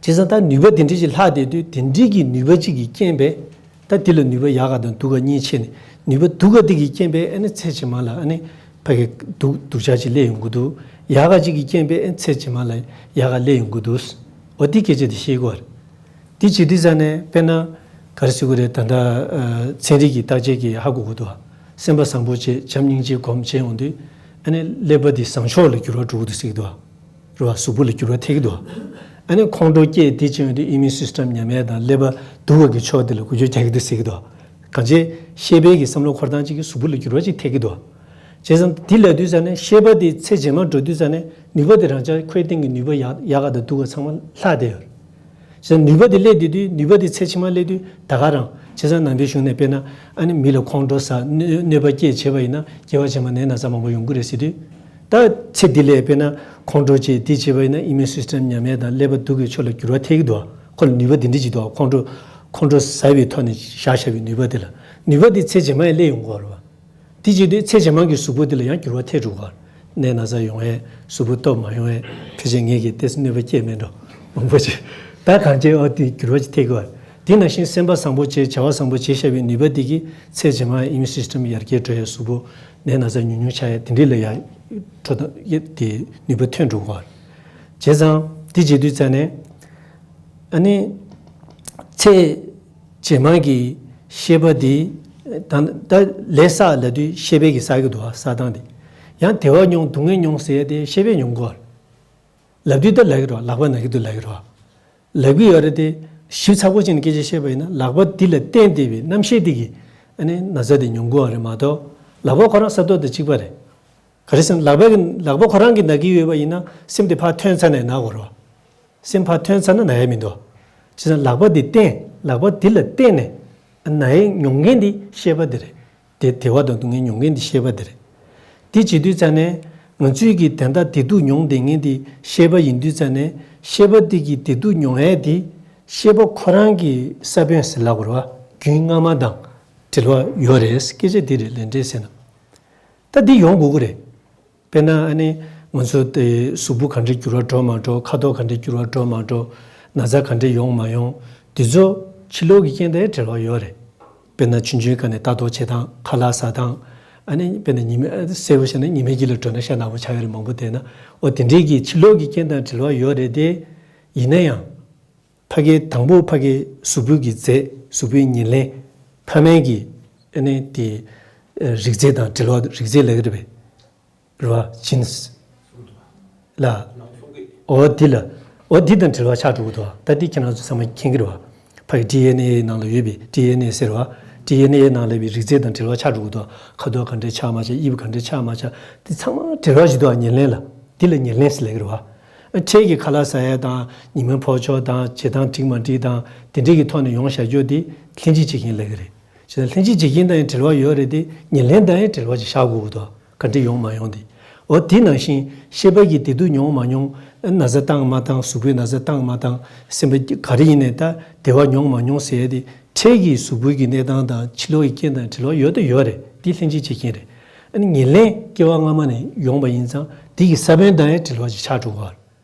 བྱས་ཙང་ད་ནུས་པ་དེ་འདྲ་ཅིག་ལྷག་བསྡད་དུས་དེ་འདྲའི་གི་ནུས་པ་གཅིག་གི་རྐྱེན་པས། ད་དེ་ལ་ནུས་པ་ཡག་ག་དང་སྡུག་ག་གཉིས་ཕྱེ་ནས་ནུས་པ་སྡུག་ག་དེ་གི་རྐྱེན་པས་ཨ་ནི་ཚེ་ཕྱི་མ་ལ་ཨ་ནི་ཕ་གི་སྡུག་སྡུག་ཅག་ཅིག་སླེབས་ཡོང་གི་འདུག་ཡག་ག་ཅིག་གི་རྐྱེན་པས་ཨ་ནི་ཚེ་ཕྱི་མ་ལ་ཡག་ག་སླེབས་ཡོང་གི་འདུག་འོ་དེ་སྐད་ཆ་དེ་ཤེས་དགོས་རེད། དེ་བྱེད་དུས་ཙ་ནས་དཔེར་ན། ག་རེ་ཟེར་དགོས་རེད། ད་ལྟ་ཚན་རིག་གི་བརྟག་དཔྱད་ཀྱིས་ཧ་གོ་གི་འདུག་སེམས་པ་བཟང་པོ་བྱེད། བྱམས་སྙིང་རྗེ་སྒོམ་བྱས་ཡོང་དུས་ཨ་ནི་ཀླད་པ་འདི་བཟང་ཕྱོགས་ལ་འགྱུར་བ་འགྲོ་གི་འདུག་ཟེར་གི་འདུག་རེད་བ། གཟུགས་པོ་ལ་འགྱུར་བ་ཐེབས་ཀྱི་འདུག་ཨ་ནི་ཁོང་ཁྲོ་སྐྱེས་དེ་བྱས་ཡོང་དུས་ཨི་མིའུན་སི་སི་ཊམ་ཉམས་ཡས་དང་ཀླད་པ་སྡུག་པ་གི་ཕྱོགས་དེ་ལ་འགུལ་སྐྱོད་རྒྱག་གི་འདུག་ཟེར་གི་འདུག་གང་བྱས་ཤེས་པའི་གི་བསམ་བློ་འཁོར་སྟངས་གཅིག་གིས་གཟུགས་པོ་ལ་འགྱུར་བ་གཅིག་ཐེབས་ཀྱི་འདུག་བྱས་ཙང་འདི་ལབ་དུས་ཙ་ནས་ཤེས་པ་དེ་ཚེ་རྗེས་མ་འགྲོ་དུས་ཙ་ནས་ནུས་པ་དེ་རང་ཅག་ཁོའི་སྟེང་གི་ནུས་པ་ཡག་ཡག་ག་དང་སྡུག་ག་ཚང་མ་ལྷག་བསྡད་ཡོད་རེད། བྱས་ཙང་ནུས་པ་དེ་སླེབས་དུས་དུས་ནུས་པ་དེ་ཚེ་ཕྱི་མ་སླེབས་དུས་ད་ག་རང་བྱས་ཙང་ནང་པའི་གཞུང་ནས་དཔེར་ན་ཨ་ནི་མི་ལ་ཁོང་ཁྲོ་ཟ་གནོད་གནོད་པ་སྐྱེལ་བྱས་པ་ཡིན་ན་སྐྱེ་བ་ཕྱི་མ་ནད་ན་ཚ་མང་པོ་ཡོང་གི་རེད་ཟེར་དུས། ད་ཚེ་འདི་ལས་དཔེར་ན་ཁོང་ཁྲོ་བྱས་དེ་བྱས་པ་ཡིན་ན་ཨི་མིའུན་སི་སི་ཊམ་ཉམས་ཡས་དང་ཀླད་པ་སྡུག་གི་ཕྱོགས་ལ་འགྱུར་བ་ཐེབས་ཀྱི་འདུག་ཁོ་ལ་ནུས་པ་འདི་འདྲ་ཅིག་འདུག་ཁོང་ཁྲོ་ཁོང་ཁྲོ་ཟ་བའི་ཐོག་ནས་བཞག་བཞག་པའི་ནུས་པ་དེ་ལ་ནུས་པ་དེ་ཚེ་རྗེས་མ་ཡང་སླེབས་ཡོང་གི་ཡོད་རེད་བ། དེ་བྱེད་དུས་ཚེ་རྗེས་མ་གི་གཟུགས་པོ་དེ་ལ་ཡང་འགྱུར་བ་ཐེབས་འགྲོ་གི་ཡོད་རེད། ནད་ན་ཚ་ཡོང་ཡས་གཟུགས་པོ་སྟོབས་མ་ཡོང་ཡས་ཕལ་ཆེར་ངེད་ཀྱིས་ཏོག་ཙམ་གནོད་པ་སྐྱེལ་མེད་འགྲོ་མང་པོ་ཅིག་ད་གང་བྱས་ཨོ་དེ་འགྱུར་བ་ཅིག་ཐེབས་ཀྱི་ཡོད་རེད། དེ་ནང་བཞིན་སེམས་པ་བཟང་པོ་བྱས་བྱ་བ་བཟང་པོ་བྱས་བཞག་པའི་ནུས་པ་དེ་གིས་ཚེ་རྗེས་མ་ཨི་མིའུན་སི་སི་ཊམ་ཡར་རྒྱས་འགྲོ་ཡས་གཟུགས་པོ་ནད་ན་ཚ་ཉུང་ཉུང་ཆགས་ཡས་དེ་འདྲ་ལ་ཡང་འགྲོ་སྟངས་དེ་ནུས་པ་ཐོན་འགྲོ་གི་ཡོད་རེད། བྱས་ཙང་དེ་བྱེད་དུས་ཙ་ནས་ཨ་ནི་ཚེ་རྗེས་མ་གི་ཤེས་པ་འདི། ད་ད་ལས་བསགས་ལབ་དུས་ཤེས་པས་ཀྱིས་བསགས་ཀྱི་འདུག་བ། བསགས་སྟངས་འདི། ཡང་བདེ་བ་མྱོང་སྡུག་བསྔལ་མྱོང་ཟེར་ཡས་དེ་ཤེས་པས་མྱོང་གི་ཡོད་རེད། ལབ་དུས་ད་ལབ་ཀྱི་རེད་བ། ལག་པ་ན་གི་འདུག་ལབ་ཀྱི་རེད་བ། ལབ་ཀྱི་ཡོད་རེད་དེ། ཞིབ་ཚགས་པོ་བྱས་ནས་སྐད་ཆ་བཤད་པ་ཡིན་ན་ལག་པ་འདི་ལ་བརྟེན་བསྡད་པའི་རྣམ་ཤེས་འདི་གིས་ཨ་ནི་ན་ཚ་དེ་མྱོང་གི་ཡོད་རེད་མ་གཏོགས་ལག་པ་ཁོ་རང་ས་ཐོག་དང་གཅིག་པ་རེད། ག་རེ་ཟེར་ན་ལག་པ་གི་ལག་པ་ཁོ་རང་གིས་ན་གི་ཡོད་པ་ཡིན་ན་སེམས་དེ་ཕར་ཐོན་ཚར་ནས་ན་དགོས་རེད་བ། སེམས་ཕར་ཐོན་ཚར་ན་ན་ཡས་མི་འདུག་བྱས་ཙང་ལག་པ་འདི་བརྟེན། ལག་པ་འདི་ལ་བརྟེན་ནས་ན་ཡས་མྱོང་མཁན་འདི་ཤེས་པ་འདི་རེད། དེ་བདེ་བ་དང་སྡུག་བསྔལ་མྱོང་མཁན་འདི་ཤེས་པ་འདི་རེད། འདི་བྱེད་དུས་ཙ་ནས་ང་ཚོས་ཀྱི་དེ་འདྲ་བདེ་སྡུག་མྱོང་བསྡད་མཁན་འདི་ཤེས་པ་ཡིན་དུས་ཙ་ནས་ཤེས་པ་འདི་གི་བདེ་སྡུག་མྱོང་ཡས་འདི་ཤེས་པ་ཁོ་རང་གི་ས་བོན་ཟེར་ལབ་དགོས་རེད་བ། རྒྱུན་སྔ་མ་དང་འབྲེལ་བ་ཡོད་རེད། སྐད་ཆ་འདི་རེད། ལན་འདྲེན་ཟེར་ན། ད་འདི་ཡོང་དགོས་ཀྱི་རེད། དཔེར་ན་ཨ་ནི་ང་ཚོ་དེ་གཟུགས་པོ་ག་འདྲས་འགྱུར་བ་འགྲོ་མ་འགྲོ། ཁ་དོག་ག་འདྲས་འགྱུར་བ་འགྲོ་མ་འགྲོ། ན་ཚ་ག་འདྲས་ཡོང་མ་ཡོང་། འདི་ཚོ་ཕྱི་ལོགས་ཀྱི་རྐྱེན་དང་འབྲེལ་བ་ཡོད་རེད། དཔེར་ན་ཆུང་ཆུང་སྒང་ནས་ལྟ་རྟོག་བྱེད་སྟངས། ཁ་ལག་ཟ་སྟངས། ཨ་ནི་དཔེར་ན་ཉི་མ་གསལ་པོ་བཤད་ན་ཉི་མའི་དཀྱིལ་ལ་འགྲོ་ན་ཤ་ནག་པོ་ཆགས་ཡོད་རེད། མང་པོ་བསྡད་ན། འོ་དེ་འདྲས་ཀྱི་ཕྱི་ལོགས་ཀྱི་རྐྱེན་དང་འབྲེལ་བ་ཡོད་རེད་དེ། ཡིན་ན་ཡང་། ཕ་གི་དང་པོ་ཕ་གི་གཟུགས་པོའི་གི་རྫས། གཟུགས་པོའི་ཉེར་ལེན། ཕ་མའི་གི་ཨ་ནི་དེ་རིགས་རྫས་དང་འབྲེལ་བ། རིགས་རྫས་ལབ་ཀྱི་རེད་པས། རེད་བ། ཇིན་སི་ལ། འོ་དེ་ལ། འོ་དེ་དང་འབྲེལ་བ་ཆགས་འགྲོ་གི་འདུག་ད་དེ་ཁྱེད་རང་ཚོ་ཚང་མ་མཁྱེན་གྱི་རེད་བ། ཕ་གི་ཌི་ཨེན་ཨེ་ནང་ལ་ཡོད་པའི་ཌི་ཨེན་ཨེ་ཟེར་བ། ཌི་ཨེན་ཨེ་ནང་ལ་ཡོད་པའི་རིགས་རྫས་དང་འབྲེལ་བ་ཆགས་འགྲོ་གི་འདུག་ཁ་དོག་ག་འདྲས་ཆགས་མ་ཆགས། དབྱིབས་ག་འདྲས་ཆགས་མ་ཆགས། དེ་ཚང་མ་འབྲེལ་བ་ཞིག་འདུག་ཉེར་ལེན་ལ། འདི་ལ་ཉེར་ལེན་ཟེར་ལབ་ཀྱི་རེད་བ། ཁྲལ་གྱི་ཁ་ལག་ཟ་ཡ་དང་། ཉི་མ་ཕོག་ཆོག་དང་། བྱེད་སྟངས་འགྲིག་མ་འགྲིག་དང་། དེ་འདྲས་ཀྱི་ཐོག་ནས་ཡོང་བཞག་རྒྱུ་དེ་ལྷན་སྐྱེས་བྱེད་མཁན་ལབ་ཀྱི་རེད། བྱས་ཙང་ལྷན་སྐྱེས་བྱེད་མཁན་དང་ཡང་འབྲེལ་བ་ཡོད་རེད་དེ། ཉེར་ལེན་དང་ཡང་འབྲེལ་བ་ཅིག་བཞག་དགོས་ཀྱི་འདུག་ག་འདྲས་ཡོང་མ་ཡོང་དེ། འོ་དེ་ནང་བཞིན་ཤེས་པ་གི་བདེ་སྡུག་མྱོང་མ་མྱོང་། ན་ཚ་བཏང་མ་བཏང་། གཟུགས་པོའི་ན་ཚ་བཏང་མ་བཏང་། སེམས་པ་ག་རེ་ཡིན་ནའི་ད་བདེ་བ་མྱོང་མ་མྱོང་ཟེར་ཡ་དེ། ཁྲལ་གྱི་གཟུགས་པོའི་གི་གནས་སྟངས་དང་ཕྱི་ལོགས་ཀྱི་རྐྱེན་དང་འབྲེལ་བ་ཡོད་དང་ཡོད་རེད། དེ་ལྷན་སྐྱེས་བྱེད་མཁན་རེད། ཨ་ནི་ཉེར་ལེན་སྐྱེ་བ་སྔ་མ་ནས་ཡོང་བ་ཡིན་ཙང་། དེ་གི་ས་བོན་དང་ཡང་འབྲེལ་བ་ཅིག་ཆགས་འགྲོ་གི་རེད།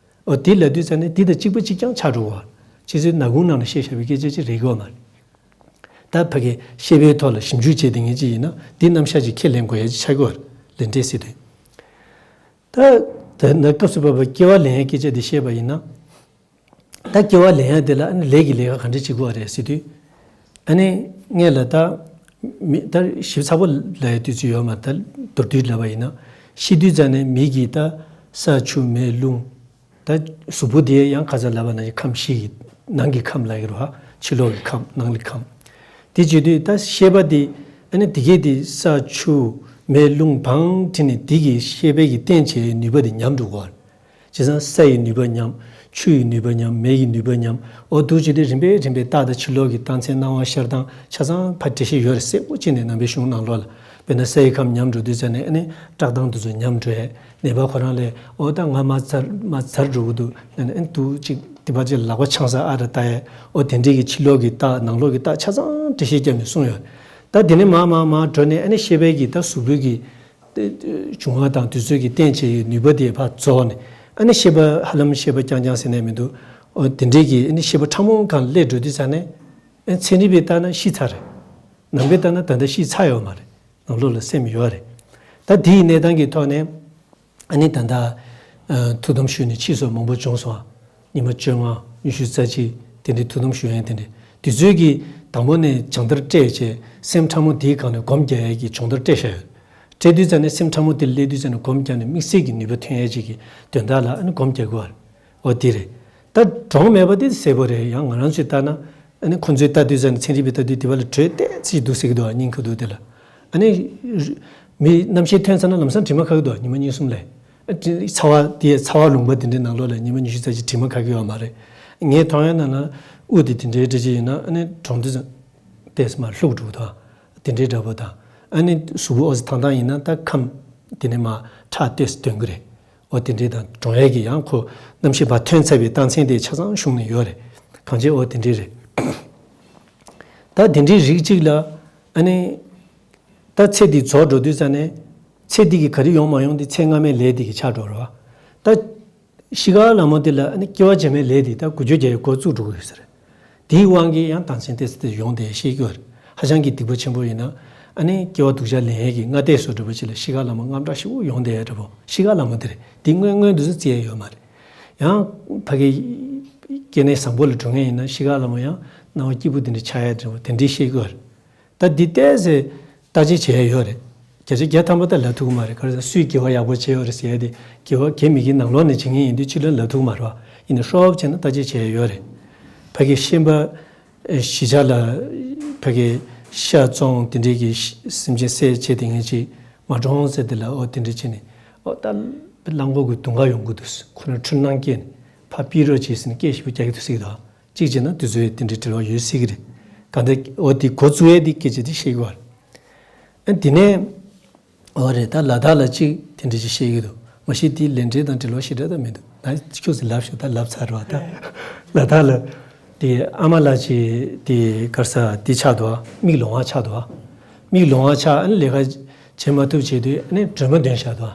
འོ་དེ་ལབ་དུས་ཙ་ནས་དེ་དང་གཅིག་པ་གཅིག་རྐྱང་ཆགས་འགྲོ་གི་རེད། ཕྱི་ཚུལ་ནག་ཁུང་ནང་ལ་བཤད་བཞག་པའི་སྐད་ཆ་ཅིག་རེད་གི་མ་རེད། ད་ཕ་གི་ཤེས་པའི་ཐོག་ལ་ཞིབ་འཇུག་བྱས་བསྡད་མཁན་ཅིག་ཡིན་ན། འདི་རྣམ་གཞག་ཅིག་ཁས་ལེན་དགོས་ཡ་ཅིག་ཆགས་ཀྱི་ཡོད་རེད། ལས་འབྲས་ཟེར་དུས། ད་ད་ན་སྐབས་སུ་བབ་པའི་སྐྱེ་བ་ལེན་ཡའི་སྐད་ཆ་འདི་བཤད་པ་ཡིན་ན། ད་སྐྱེ་བ་ལེན་ཡ་དེ་ལ་ཨ་ནི་ལས་ཀྱི་ལས་ཀ་ག་འདྲ་བྱེད་དགོས་པ་རེད་ཟེར་དུས། ཨ་ནི་སྔོན་ལ་ད་མི་ད་ཞིབ་ཚགས་པོ་ལབ་ཡ་དུས་ཚོད་ཡོད་མ་རེད། ད་མདོར་བསྡུས་ལབ་པ་ཡིན་ན། ཤི་དུས་ཙ་ནས་མི་གིས་ད་ས་ཆུ་མེ་རླུང་། ད་གཟུགས་པོ་དེ་ཡང་ཁ་སང་ལབ་པ་ནང་བཞིན་ཁམས་བཞི་གི་ནང་གི་ཁམས་ལབ་ཀྱི་རེད་བ། ཕྱི་ལོགས་ཀྱི་ཁམས། ནང་གི་ཁམས། དེ་བྱེད་དུས་ད་ཤེས་པ་དེ་ཨ་ནི་དེ་གས་དེ་ས་ཆུ་མེ་རླུང་བང་བསྒྲིགས་ནས་དེ་གི་ཤེས་པའི་གི་རྟེན་བྱེད་ནུས་པ་དེ་ཉམས་འགྲོ་གི་རེད། བྱས་ཙང་ས་ཡི་ནུས་པ་ཉམས། ཆུ་ཡི་ནུས་པ་ཉམས། མེ་ཡི་ནུས་པ་ཉམས། འོ་འདུག་བྱས་དུས་རིམ་པས་རིམ་པས་རྟགས་དང་ཕྱི་ལོགས་ཀྱི་རྟགས་མཚན་སྣང་བ་ཤར་སྟངས་ཆ་ཚང་ཕར་འགྲེལ་བཤད་ཡོད་རེད། གསལ་པོ་བྱས་ནས་ནང་པའི་གཞུང་ནང་ལོགས་ལ། དཔེར་ན་ས་ཡི་ཁམས་ཉམས་འགྲོ་དུས་ཙ་ནས་ཨ་ནི་བཀྲག་མདངས་དེ་ཚོ་ཉམས་འགྲོ་ཡས། ནད་པ་ཁོ་རང་ལ་འོ་ད་ང་མར་འཛར་མར་འཛར་འགྲོ་གི་འདུག་ལབ་ནས། ཨ་ནི་འདུག་ཅིག་དེ་པ་ཅིག་ལག་པ་འཆང་ས་ཨ་ར་ལྟ་ཡས། འོ་དེ་འདྲས་ཀྱི་ཕྱི་ལོགས་ཀྱི་རྟགས་ནང་ལོགས་ཀྱི་རྟགས་ཆ་ཚང་འགྲེལ་བཤད་བརྒྱབ་ནས་གསུངས་ཡོད། ད་དེ་ནས་མར་མར་མར་འགྲོ་ནས་ཨ་ནི་ཤེས་པའི་གི་ད་གཟུགས་པོའི་གི་འབྱུང་བ་དང་དུས་ཚོད་ཀྱི་རྟེན་བྱེད་ཀྱི་ནུས་པ་དེ་ཕར་རྫོགས་ནས། ཨ་ནི་ཤེས་པ་ཧ་ལམ་ཤེས་པ་རྐྱང་རྐྱང་ཟེར་ནས་མི་འདུག་འོ་དེ་འདྲས་ཀྱི་ཨ་ནི་ཤེས་པ་ཕྲ་མོ་སྒང་སླེབས་འགྲོ་དུས་ཙ་ནས། ཨ་ཚན་རིག་པས་བལྟས་ན་ཤི་ཚར་རེད། ནང་པས་བལྟས་ན་ད་ལྟ་ཤི་ཚར་ཡོད་མ་རེད། ནང་ལོགས་ལ་སེམས་ཡོད་རེད། ད་དེའི་གནས་སྟངས་ཀྱི་ཐོག་ནས་ཨ་ནི་ད་ལྟ་ཨ་ཐུགས་དམ་ཞུས་ནས་ཕྱིས་སུ་མང་པོ་བྱུང་སོང་། ཉི་མ་བཅོ་ལྔ། ཉི་ཤུ་རྩ་གཅིག་དེ་འདྲའི་ཐུགས་དམ་ཞུ་ཡ་དེ་འདྲ། དེ་ཚོའི་གི་དང་པོ་ནས་སྦྱང་བརྡར་སྤྲད་བྱས། སེམས་ཕྲ་མོ་དེའི་སྒང་ནས་སྒོམ་རྒྱག་ཡ་གི་སྦྱོང་བརྡར་སྤྲད་བཞག་ཡོད། སྤྲད་དུས་ཙ་ནས་སེམས་ཕྲ་མོ་དེ་སླེབས་དུས་ཙ་ནས་སྒོམ་རྒྱག་ནས་དམིགས་བསལ་གྱི་ནུས་པ་ཐོན་ཡ་ཅིག་གི་དོན་དག་ལ་ཨ་ནི་སྒོམ་རྒྱག་དགོས་པ་རེད། འོ་དེ་རེད། ད་གྲོངས་མེད་པ་དེ་གསལ་པོ་རེད། ཡང་ང་རང་ཚོས་ལྟ་ན། ཨ་ནི་ཁོང་ཚོས་ལྟ་དུས་ཙ་ནས། ཚན་རིག་པས་ལྟ་དུས་དེ་བ་ལ་དྲོད་ཏོག་ཙམ་འདུག་ཟེར་གྱི་འདུག་སྙིང་ཁ་ཐུག་དེ་ལ། ཨ་ནི་མི་རྣམ་ཤེས་ཐོན་ཚར་ན་ལམ་སང་དྲི་མ་ཁ་གི་འདུག་ཉི་མ་གཉིས་གསུམ་ལ། ཨ་དྲི་ཚ་བ་དེ་ཚ་བ་ལུང་པ་དེ་འདྲའི་ནང་ལོགས་ལ་ཉི་མ་ཉི་ཤུ་རྩ་གཅིག་དྲི་མ་ཁ་གི་ཡོད་མ་རེད། ངས་མཐོང་ཡ་ནང་ལ་དབུགས་དེ་དེ་འདྲའི་འདྲ་ཅིག་ཡིན་ན། ཨ་ནི་གྲོངས་དུས་ཙ་ཏོག་ཙམ་མར་ལྷུག་འགྲོ་གི་འདུག་དེ་འདྲའི་འདྲ་པོ་དང་། ཨ་ནི་གཟུགས་པོ་ཨོ་ཙི་ཐང་ཐང་ཡིན་ན་ད་ཁམས་དེ་ནས་མར་ཁྲག་ཏོག་ཙམ་འདོན་གི་རེད། འོ་དེ་འདྲའི་དང་གྲོངས་ཡས་ཀྱི་ཡང་ཁོ་རྣམ་ཤེས་ཕར་ཐོན་ཚར་བའི་རྟགས་མཚན་དེ་ཆ་ཚང་གཞུང་ནས་ཡོད་རེད། གང་ཅི་འོ་དེ་འདྲའི་རེད། ད་དེ་འདྲའི་རིགས་གཅིག་ལ་ཨ་ནི་ད་ཚེ་འདི་རྫོགས་འགྲོ་དུས་ཙ་ནས། ཚེ་འདི་གི་ག་རེ་ཡོང་མ་ཡོང་དེ་ཚེ་སྔ་མའི་ལས་དེ་གི་ཆགས་འགྲོ་རེད་བ། ད་ཤི་ཁ་ལ་མོ་དེ་ལ་ཨ་ནི་སྐྱེ་བ་རྗེས་མའི་ལས་དེ་ད་འགུལ་སྐྱོད་རྒྱག་ཡའི་འགོ་བཙུགས་འགྲོ་གི་ཡོད་ས་རེད། དེའི་དབང་གིས་ཡང་རྟགས་མཚན་ཏོག་ཙམ་ཡོང་བསྡད་ཤེས་ཀྱི་ཡོད་རེད། ཧ་ཅང་གི་སྡིག་པ་ཆེན་པོ་ཡིན་ན། ཨ་ནི་སྐྱེ་བ་སྡུག་ཅག་ལེན་ཡས་ཀྱི་སྔ་ལྟས་བཟོ་འདྲ་པོ་ཅིག་ལ་ཤི་ཁ་ལ་མོ་དངངས་སྐྲག་ཞེ་པོ་ཡོང་བསྡད་ཡ་འདྲ་པོ། ཤི་ཁ་ལ་མོ་དེ་རེད། དེ་སྔོན་སྔོན་དུ་སུ་བརྩི་ཡ་ཡོད་མ་རེད། ཡང་ཕ་གི་སྐྱེ་གནས་བཟང་པོ་ལ་འགྲོ་མཁན་ཡིན་ན། ཤི་ཁ་ལ་མོ་ཡང་སྣང་བ་སྐྱིད་པོ་དེ་འདྲ་ཆགས་ཡ་འདྲ་པོ་དེ་འདྲའི་ཤེས་ཀྱི་ཡོད་རེད། ད་འདི་ཏོག་ཙམ་བརྟག་དཔྱད་བྱེད་ཡ་ཡོད་རེད། བརྒྱ་ཆ་བརྒྱ་ཐམ་པ་ད་ལབ་ཐུབ་ཀྱི་མ་རེད། ག་རེ་ཟེར་ན་སུས་དགེ་བ་ཡག་པོ་བྱས་ཡོད་རེད་ཟེར་ཡ་དེ། དགེ་བ་དགེ་མི་དགེ་ནང་ལོགས་ནས་བྱེད་མཁན་ཡིན་དུས་ཕྱི་ལོགས་ལབ་ཐུབ་ཀྱི་མ་རེད་བ། ཡིན་ནའི་ཧྲོབ་བྱས་ན་བརྟག་དཔྱད་བྱེད་ཡ་ཡོད་རེད། ཕ་གི་ཤན་པ་ཨེ་གཞིས་ཆགས་ལ་ཕ་གི་ཤ་བཙོང་དེ་འདྲའི་གི་ཤ་སེམས་ཅན་བསད་བྱས་དེ་ངན་ཅིག་མ་གྲོངས་ཟེར་དེ་ལ། འོ་དེ་འདྲ་བྱས་ནས། འོ་ད་རླངས་འཁོར་གྱི་དུང་ཁ་ཡོང་གི་འདུག་ཁོ་རང་འཁྲུལ་སྣང་སྐྱེས་ནས་ཕར་ཕུད་རོགས་བྱས་ཟེར་ནས་སྐད་ཞེ་པོ་རྒྱག་གི་འདུག་ཟེར་གྱི་འདུག་གཅིག་བྱས་ན་དེ་ཚོའི་དེ་འདྲའི་འབྲེལ་བ་ཡོད་སྲིད་ཀྱི་རེད། གང་ལྟར་འོ་དེ་འགོ་བཙུགས་ཡས་དེ་སྐད་ཆ་དེ་བཤད་ཀྱི་ཡོད་རེད། ཨ་དེ་ནས་འོ་རེད། ད་ལ་དྭགས་ལ་གཅིག་དེ་འདྲ་ཅིག་བཤད་ཀྱི་འདུག་མ་གཞི་དེ་ལས་འབྲས་དང་འབྲེལ་བ་ཞེ་དྲག་ད་མི་འདུག་ད་ཁྱོད་ཚོས་ལབ་ཤོག་ད་ལབ་ཚར་རེད་བ། ད་ལ་དྭགས་ལ་དེ་ཨ་མ་ལགས་ཀྱི་དེ་ག་རེ་ཟེར་དེ་ཆགས་འདུག་མིག་ལོང་བ་ཆགས་འདུག་མིག་ལོང་བ་ཆགས། ཨ་ནི་ལས་ཀ་བྱེད་མ་ཐུབ་བྱས་དུས། ཨ་ནི་སྒྲོལ་མ་འདོན་བཞག་འདུག་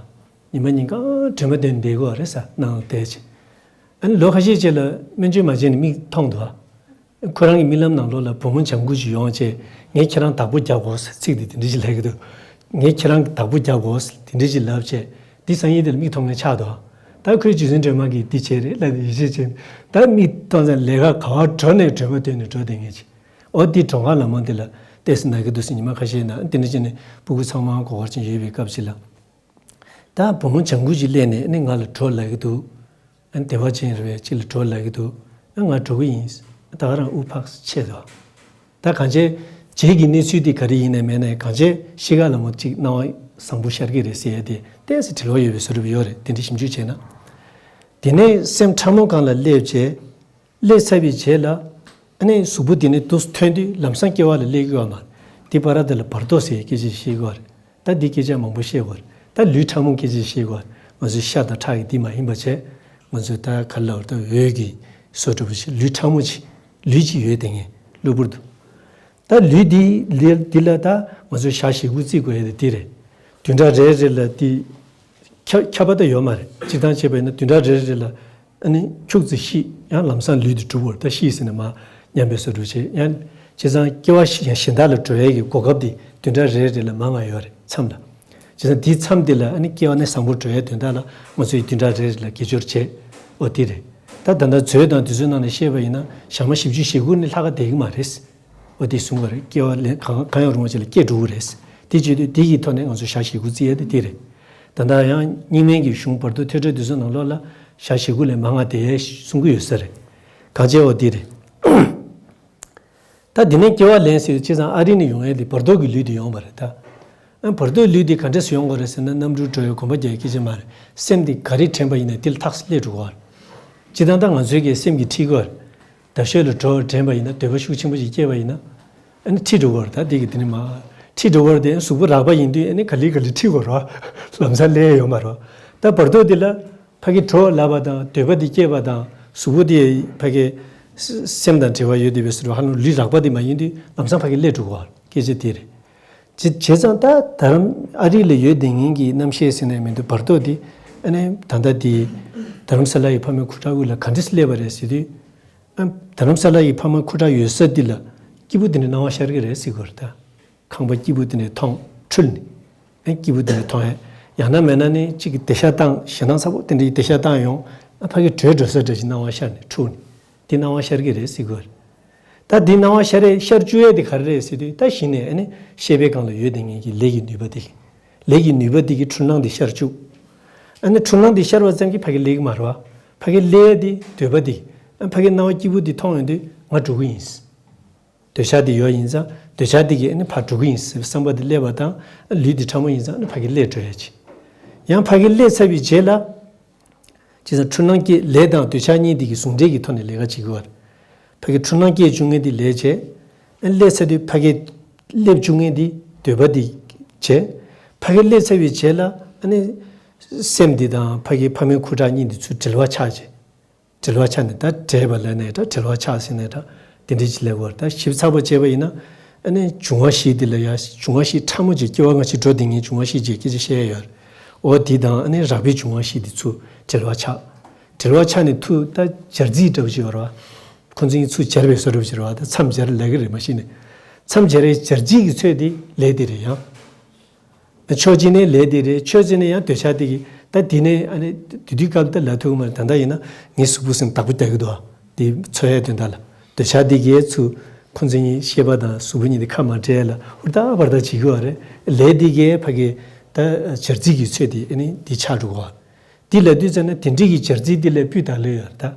ཉི་མ་ཉིན་གང་སྒྲོལ་མ་འདོན་བསྡད་དགོས་རེད་ཟེར། ནང་ལ་བསྡད་བྱས། ཨ་ནི་ལོ་ཁ་ཤས་རྗེས་ལ་སྨན་བཅོས་མ་བྱས་ནས་མིག་མཐོང་འདུག་ཁོ་རང་གི་རྨི་ལམ་ནང་ལོགས་ལ་བུ་མོ་ལྗང་གུ་ཅིག་ཡོང་བྱས། ངས་ཁྱེད་རང་བདག་པོ་རྒྱག་དགོས་ཟེར། ཚིག་དེ་དེ་འདྲ་ཞིག་ལབ་ཀྱི་འདུག་ངས་ཁྱེད་རང་གི་བདག་པོ་རྒྱག་དགོས་ཟེར་དེ་འདྲ་ཞིག་ལབ་བྱས། དེ་སང་ཉིན་དེ་ལ་མིག་མཐོང་མཁན་ཆགས་འདུག་ད་ཁོས་རྗེ་བཙུན་སྒྲོལ་མ་གིས་འདི་བྱས་རེད་ལབ་ནས་ཡིད་ཆེས་བྱས་ནས། ད་མིག་མཐོང་ཙང་ལས་ཀ་ག་བར་འགྲོ་ནས་སྒྲོལ་མ་འདོན་ནས་འགྲོ་བསྡད་མཁན་ཅིག་འོ་འདི་འགྲོ་ཁང་ལ་མོ་འདི་ལ་ཏོག་ཙམ་ན་གི་འདུག་ཟེར། ཉི་མ་ཁ་ཤས་ན་འདི་འདྲ་བྱས་ནས་སྤུ་གུ་ཚང་མ་མགོ་སྐོར་ཅན་ཡོད་པའི་སྐབས་ཅིག་ལ། ད་བུ་མོ་ལྗང་གུ་ཅིག་སླེབས་ནས་ནི་ང་ལ་འགྲོ་ལབ་ཀྱི་འདུག་ཨ་ནི་བདེ་བ་ཅན་རེད་པས། ཅིག་ལ་འགྲོ་ལབ་ཀྱི་འདུག་ཨ་ང་འགྲོ་གི་ཡིན། ད་ག་རང་དབུགས་ཕར་ཆད་དོ། ད་གང་བྱས་རྗེས་ཀྱི་གནས་ཚུལ་འདི་ག་རེ་ཡིན་ནའི་མེད་ནའི་གང་བྱས་གཤིས་ཀ་ལ་མོ་ཅིག་སྣང་བ་བཟང་པོ་ཤར་གྱི་རེད་ཟེར་ཡ་དེ་ཏོག་ཙམ་འབྲེལ་བ་ཡོད་པའི་བཟོ་འདྲ་ཡོད་རེད། དེ་འདྲ་ཞིབ་འཇུག་བྱས་ན། དེ་ནས་སེམས་ཕྲ་མོ་སྒང་ལ་སླེབས་བྱས། སླེབས་ཚར་བའི་རྗེས་ལ། ཨ་ནི་གཟུགས་པོ་དེ་ནི་དུས་ཐོན་དུས་ལམ་སང་སྐྱེ་བ་ལ་སླེབས་ཀྱི་ཡོད་མ་རེད། དེ་བར་དེ་ལ་བར་དོ་ཟེར་སྐད་ཆ་བཤད་ཀྱི་ཡོད་རེད། ད་འདི་སྐད་ཆ་མང་པོ་བཤད་དགོས་རེད། ད་ལུས་ཕྲ་མོ་སྐད་ཆ་བཤད་དགོས་རེད། ང་ཚོའི་ཤ་དང་ཁྲག་གི་འདི་མ་ཡིན་པ་བྱས། ང་ཚོའི་ད་ག་ལ་བར་དུ་འོད་ཀྱི་བཟོ་འདྲ་པོ་ཞིག་ལུས་ཕྲ་མོ་ཞིག་ལུས་ཅིག་ཡོད་དེ་ངས་གློ་བུར་དུ། ད་ལུས་འདི་ལུས་འདི་ལ་ད་ང་ཚོའི་ཞག་ཞེ་དགུ་རྩིས་དགོས་ཡ་དེ་འདི་རེད། བདུན་ཕྲག་རེ་རེ་ལ་འདི་ཁྱབ་ཁྱབ་པ་ད་ཡོད་མ་རེད། སྤྱིར་བཏང་བྱས་པ་ཡིན་ན་བདུན་ཕྲག་རེ་རེ་ལ་ཨ་ནི་ཁྱུག་ཙམ་ཤི་ཡང་ལམ་སང་ལུས་འདི་གྲུབ་པར་ད་ཤི་ཟིན་ན་མ་ཉམས་པའི་བཟོ་འདྲ་བྱེད་ཡང་བྱས་ཙང་སྐྱེ་བ་ཤི་ཡང་གཞན་དག་ལ་འགྲོ་ཡས་ཀྱི་གོ་སྐབས་འདི་བདུན་ཕྲག་རེ་རེ་ལ་མང་ང་ཡོད་རེད་མཚམས་ལ། བྱས་ཙང་འདིའི་མཚམས་འདི་ལ་ཨ་ནི་སྐྱེ་བ་ནས་བཟང་པོར་འགྲོ་ཡས་དོན་དག་ལ་ང་ཚོས་བདུན་ཕྲག་རེ་རེ་ལ་དགེ་སྦྱོར་བྱེད། འོ་འདི་རེད། ད་ད་ལྟ་མཛོད་དང་དུས་ཚོད་ནང་ནས་བཤད་པ་ཡིན་ན་ཞག་མ་བཞི་བཅུ་ཞེ་དགུ་ནི་ལྷག་ག་བསྡད་ཀྱི་མ་རེད། འོ་དེ་གསུངས་པ་རེད། སྐྱེ་བ་ལེན་གང་གང་ཡང་རུང་བ་ཅིག་ལ་སྐྱེ་འགྲོ་གི་རེད། དེ་བྱེད་དུས་དེ་ཡི་ཐོག་ནས་ང་ཚོ་ཞག་ཞེ་དགུ་བརྩི་ཡ་དེ་དེ་རེད། ད་ལྟ་ཡང་རྙིང་མའི་གི་གཞུང་བར་དུ་ཐོས་གྲོལ་དུས་ཚོད་ནང་ལོགས་ལ་ཞག་ཞེ་དགུ་ལས་མང་ང་དེ་གསུང་གི་ཡོད་ས་རེད། གང་བྱས་འོ་དེ་རེད། ད་དེ་ནས་སྐྱེ་བ་ལེན་ཟེར་བྱས་ཙང་ཨ་རི་ནས་ཡོང་ཡ་དེ་བར་དོ་གི་ལུས་དེ་ཡོང་བ་རེད་ད། ཨ་བར་དོའི་ལུས་དེ་ག་འདྲས་སུ་ཡོང་དགོས་རེད་ཟེར་ན་གནམ་གྲུར་འགྲོ་ཡའི་གོམ་པ་རྒྱག་ཡའི་སྐད་ཆ་མ་རེད། སེམས་དེ་ག་རེ་དྲན་པ་ཡིན་ན་དེ་ལ་ཐག་སླེབས་འགྲོ་གི་རེད། སྤྱིར་བཏང་ད་ང་ཚོའི་གི་སེམས་ཀྱིས་ཁྲིད་དགོས་རེད། ཟླ་ཤོད་ལ་འགྲོ་དྲན་པ་ཡིན་ན་འདོད་པ་ཤུགས་ཆེན་པོ་ཞིག་སྐྱེས་པ་ཡིན་ན། ཨ་ནི་ཁྲིད་འགྲོ་གི་རེད། ད་དེ་གི་དེ་ནི་མ། ཁྲིད་འགྲོ་གི་རེད་དེ་གཟུགས་པོ་རགས་པ་ཡིན་དུས་ཨ་ནི་ག་ལེ་ག་ལེ་ཁྲིད་དགོས་རེད། ལམ་སང་སླེབས་ཡོད་མ་རེད། ད་བར་དོ་འདི་ལ་ཕ་གི་འགྲོ་ལབ་པ་དང་འདོད་པ་འདི་སྐྱེས་པ་དང་གཟུགས་པོ་འདི་ཕ་གི་སེམས་དང་འབྲེལ་བ་ཡོད་དེ་བས་སུ་ཧ་ལམ་ལུས་རགས་པ་འདི་མ་ཡིན་དུས་ལམ་སང་ཕ་གི་སླེབས་འགྲོ་གི་རེད། སྐད་ཆ་དེ་རེད། བྱས་བྱས་ཙང་ད་རྡ་རམ་ཨ་རི་ལ་ཡོད་དེ་ངན་གྱི་རྣམ་ཤེས་ཟེར་ནས་མི་འདུག་བར་དོ་འདི་ཨ་ནི་ད་ལྟ་འདི་རྡ་རམ་ས་ལ་ཡི་ཕ་མའི་ཁུ་ཁྲག་དབུས་ལ་ག་འདྲས་སླེབས་པ་རེད་ཟེར་དུས། ཨ་རྡ་རམ་ས་ལ་ཡི་ཕ་མ་ཁུ་ཁྲག་ཡོད་ས་འདི་ལ་སྐྱིད་པོ་དེ་འདྲ་སྣང་བ་ཤར་གི་རེད་ཟེར་གི་རེད་ད། ཁང་པ་སྐྱིད་པོ་དེ་འདྲ་མཐོང་འཁྲུལ་ནས། ཨ་སྐྱིད་པོ་དེ་འདྲ་མཐོང་ཡ། ཡང་ན་མེད་ན་ནི་གཅིག་གི་སྡེར་ཤ་བཏང་ཞེད་སྣང་ཚ་པོ་དེ་འདྲའི་སྡེར་ཤ་བཏང་ཡོང་། ཨ་ཕ་གི་བྲོས་འགྲོ་ས་འདྲ་ཞིག་སྣང་བ་ཤར་ནས་འཁྲུལ་ནས། དེ་སྣང་བ་ཤར་གི་རེད་ཟེར་གི་རེད། ད་དེ་སྣང་བ་ཤར་རེད་ཤར་བཅུག་ཡས་དེ་ག་རེ་རེད་ཟེར་དུས་ད་གཞི་ནས་ཨ་ནི་ཤེས་པའི་སྒང་ལ་ཡོད་དེ་ངན་གྱི་ལས་ཀྱི་ནུས་པ་དེ། ལས་ཀྱི་ནུས་པ་དེ་གི་འཁྲུལ་སྣང་དེ་ཤར་བཅུག་ཨ་ནི་འཁྲུལ་སྣང་དེ་ཤར་བ་ཙམ་གྱིས་ཕ་གི་སླེབས་ཀྱི་མ་རེད་བ། ཕ་གི་སླེབས་ཡ་དེ་འདོད་པ་དེ། ཨ་ཕ་གི་སྣང་བ་སྐྱིད་པོ་དེ་མཐོང་ཡོང་དུས་ང་འགྲོ་གི་ཡིན། འདོད་ཆགས་དེ་ཡོད་ཡིན་ཙང་འདོད་ཆགས་དེ་གིས་ཨ་ནི་ཕར་འགྲོ་གི་ཡིན་ཟེར་བསམ་པ་དེ་སླེབས་པ་དང་ལུས་དེ་ཕྲ་མོ་ཡིན་ཙང་ཨ་ནི་ཕ་གི་སླེབས་འགྲོ་ཡ་ཅིག་ཡང་ཕ་གི་སླེབས་ཚར་བའི་རྗེས་ལ། བྱས་ཙང་འཁྲུལ་སྣང་སྐྱེས་ལས་དང་འདོད་ཆགས་གཉིས་དེ་གི་ཟུང་འབྲེལ་གྱི་ཐོག་ནས་ལས་ཀ་བྱེད་དགོས་པ་རེད། ཕ་གི་འཁྲུལ་སྣང་སྐྱེས་བཅུག་མཁན་དེ་ལས་བྱས། ཨ་ནི་སླེབས་ཚར་དུས་ཕ་གི་སླེབས་བཅུག་མཁན་དེ་འདོད་པ་དེ་བྱས། ཕ་གི་སླེབས་ཚར་བའི་རྗེས་ལ་ཨ་ནི་སེམས་དེ་དང་ཕ་གི་ཕ་མའི་ཁུ་ཁྲག་གཉིས་དེ་ཚུར་འབྲེལ་བ་ཆགས་བྱས། འབྲེལ་བ་ཆགས་ནས་ད་འདྲེས་པ་ལབ་ནའི་འདྲ་འབྲེལ་བ་ཆགས་ཟེར་ནའི་འདྲ་དེ་འདྲའི་ཅིག་ལབ་དགོས་རེད། ད་ཞིབ་ཚགས་པོ་བྱས་པ་ཡིན་ན་ཨ་ནི་འབྱུང་བ་བཞི་འདི་ལ་ཡང་འབྱུང་བ་བཞི་ཕྲ་མོ་ཅིག་སྐྱེ་བ་སྔ་ཕྱི་འགྲོ་བསྡད་མཁན་འབྱུང་བ་བཞི་ཅིག་སྐད་ཆ་བཤད་ཡ་ཡོད་རེད། འོ་དེ་དང་ཨ་ནི་རགས་པའི་འབྱུང་བ་བཞི་འདི་ཚུར་འབྲེལ་བ་ཆགས། འབྲེལ་བ་ཆགས་ནས་ཐུག་ད་སྦྱར་རྩིས་འདྲ་པོ་ཅིག་ཡོད་རེད་བ། ཁོ་ཚོས་ཚུར་སྦྱར་བའི་བཟོ་འདྲ་པོ་ཅིག་རེད་བ། ད་མཚམས་སྦྱར་ལབ་ཀྱི་རེད་མ་གཞི་ནས། མཚམས་སྦྱར་བའི་སྦྱར་རྩིས་ཀྱི་ཚོད་དེ་ལས་དེ་རེད་ཡང་། ཕྱོགས་གཅིག་ནས་ལས་དེ་རེད། ཕྱོགས་གཅིག་ནས་ཡང་འདོད་ཆགས་དེ་གིས་ད་དེ་ནས་ཨ་ནི་དེ་དུས་སྐབས་ད་ལབ་ཐུབ་ཀྱི་མ་རེད། ད་ལྟ་ཡིན་ན་ངའི་གཟུགས་པོ་སེམས་བདག་པོ་རྒྱག་གི་འདུག་དེ་འཚོ་ཡས་དོན་དག་ལ་འདོད་ཆགས་དེ་གིས་ཚུར་ཁོ་ཚོ་གཉིས་ཤེས་པ་དང་གཟུགས་པོ་གཉིས་དེ་ཁ་མ་བྲལ་ལ་ཧུར་ཐག་པར་ཐག་བྱེད་ཀྱི་ཡོད་རེད། ལས་དེ་གིས་ཕ་གི་ད་སྦྱར་རྩིས་ཀྱི་ཚོད་དེ་ཨ་ནི་དེ་ཆགས་འགྲོ་གི་ཡོད་རེད། དེ་ལབ་དུས་ཙམ་ན་དེ་འདྲའི་གི་སྦྱར་རྩིས་དེ་ལས་སྤུས་དག་ལོས་ཡོད་རེད་ད།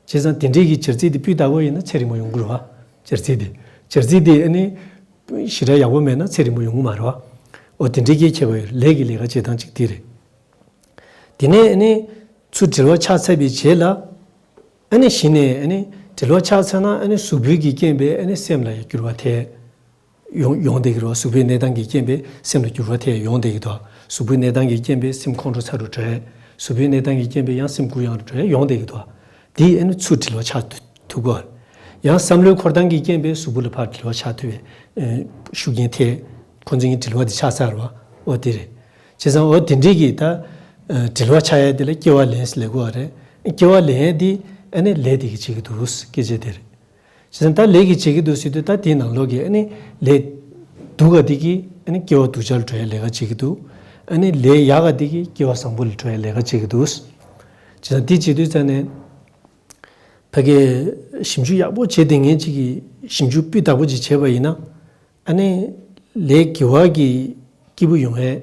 བྱས་ཙང་དེ་འདྲའི་གི་སྦྱར་རྩིས་དེ་སྤུས་དག་པོ་ཡིན་ན་ཚེ་རིང་པོ་ཡོང་གི་རེད་བ། སྦྱར་རྩིས་དེ། སྦྱར་རྩིས་དེ་ཨ་ནི། ཞེ་དྲག་ཡག་པོ་མེད་ན་ཚེ་རིང་པོ་ཡོང་གི་མ་རེད་བ། འོ་དེ་འདྲའི་གི་ཁྱད་པར་ཡོད་རེད། ལས་ཀྱི་ལས་ཀ་བྱེད་སྟངས་གཅིག་དེ་རེད། དེ་ནས་ཨ་ནི། ཚུར་འབྲེལ་བ་ཆགས་ཚར་བའི་རྗེས་ལ། ཨ་ནི་གཞི་ནས་ཨ་ནི་འབྲེལ་བ་ཆགས་ཚར་ན་ཨ་ནི་གཟུགས་པོའི་གི་རྐྱེན་པས་ཨ་ནི་སེམས་ལ་ཡང་འགྱུར་བ་ཐེབས། ཡོང་ཡོང་བསྡད་ཀྱི་རེད་བ། གཟུགས་པོའི་གནས་སྟངས་ཀྱི་རྐྱེན་པས་སེམས་ལ་འགྱུར་བ་དེ་ཡོང་བསྡད་ཀྱི་འདུག་གཟུགས་པོའི་གནས་སྟངས་ཀྱི་རྐྱེན་པས་སེམས་ཁོང་ཁྲོ་ཚ་རུ་འགྲོ་ཡས། གཟུགས་པོའི་གནས་སྟངས་ཀྱི་རྐྱེན་པས་ཡང་སེམས་གུ་ཡངས་རུ་འགྲོ་ཡས་ཡོང་བསྡད་ཀྱི་འདུག་དེ་ཨ་ནི་ཚུར་འབྲེལ་བ་ཆགས་ཐུབ་ཀྱི་ཡོད་རེད། ཡང་བསམ་བློའི་འཁོར་སྟངས་ཀྱི་རྐྱེན་པས་གཟུགས་པོ་ལ་ཕར་འབྲེལ་བ་ཆགས་ཐུབ་པའི་ཤུགས་རྐྱེན་ཐེབས། ཁོང་ཚོ་གཉིས་འབྲེལ་བ་དེ་ཆགས་ཚར་བ་འོ་དེ་རེད། བྱས་ཙང་འོ་དེ་འདྲའི་གི་ད་འབྲེལ་བ་ཆགས་ཡས་དེ་ལ་སྐྱེ་བ་ལེན་ཟེར་ལབ་ཀྱི་ཡོད་རེད། སྐྱེ་བ་ལེན་ཡས་དེ་ཨ་ནི་ལས་དེ་གིས་བྱེད་ཀྱི་འདུག་སྐད་ཆ་དེ་རེད། བྱས་ཙང་ད་ལས་ཀྱིས་བྱེད་ཀྱི་འདུག་ཟེར་དུས་ད་དེའི་ནང་ལོགས་ཀྱི་ཨ་ནི་ལས་སྡུག་ག་དེ་གིས་ཨ་ནི་སྐྱེ་བ་སྡུག་ཅག་ལ་འགྲོ་ཡའི་ལས་ཀ་བྱེད་ཀྱི་འདུག་ཨ་ནི་ལས་ཡག་ག་དེ་གིས་སྐྱེ་བ་བཟང་པོ་ལ་འགྲོ་ཡའི་ལས་ཀ་བྱེད་ཀྱི་འདུག་ཡང་དེ་བྱེད་དུས་ཙང་ནས་ཕ་གིའི་ཞིབ་འཇུག་ཡག་པོ་བྱེད་བསྡད་མཁན་ཅིག་གིས་ཞིབ་འཇུག་སྤུས་དག་པོ་ཅིག་བྱས་པ་ཡིན་ན། ཨ་ནི་ལས་དགེ་བ་གི་སྐྱིད་པོ་ཡོང་ཡས།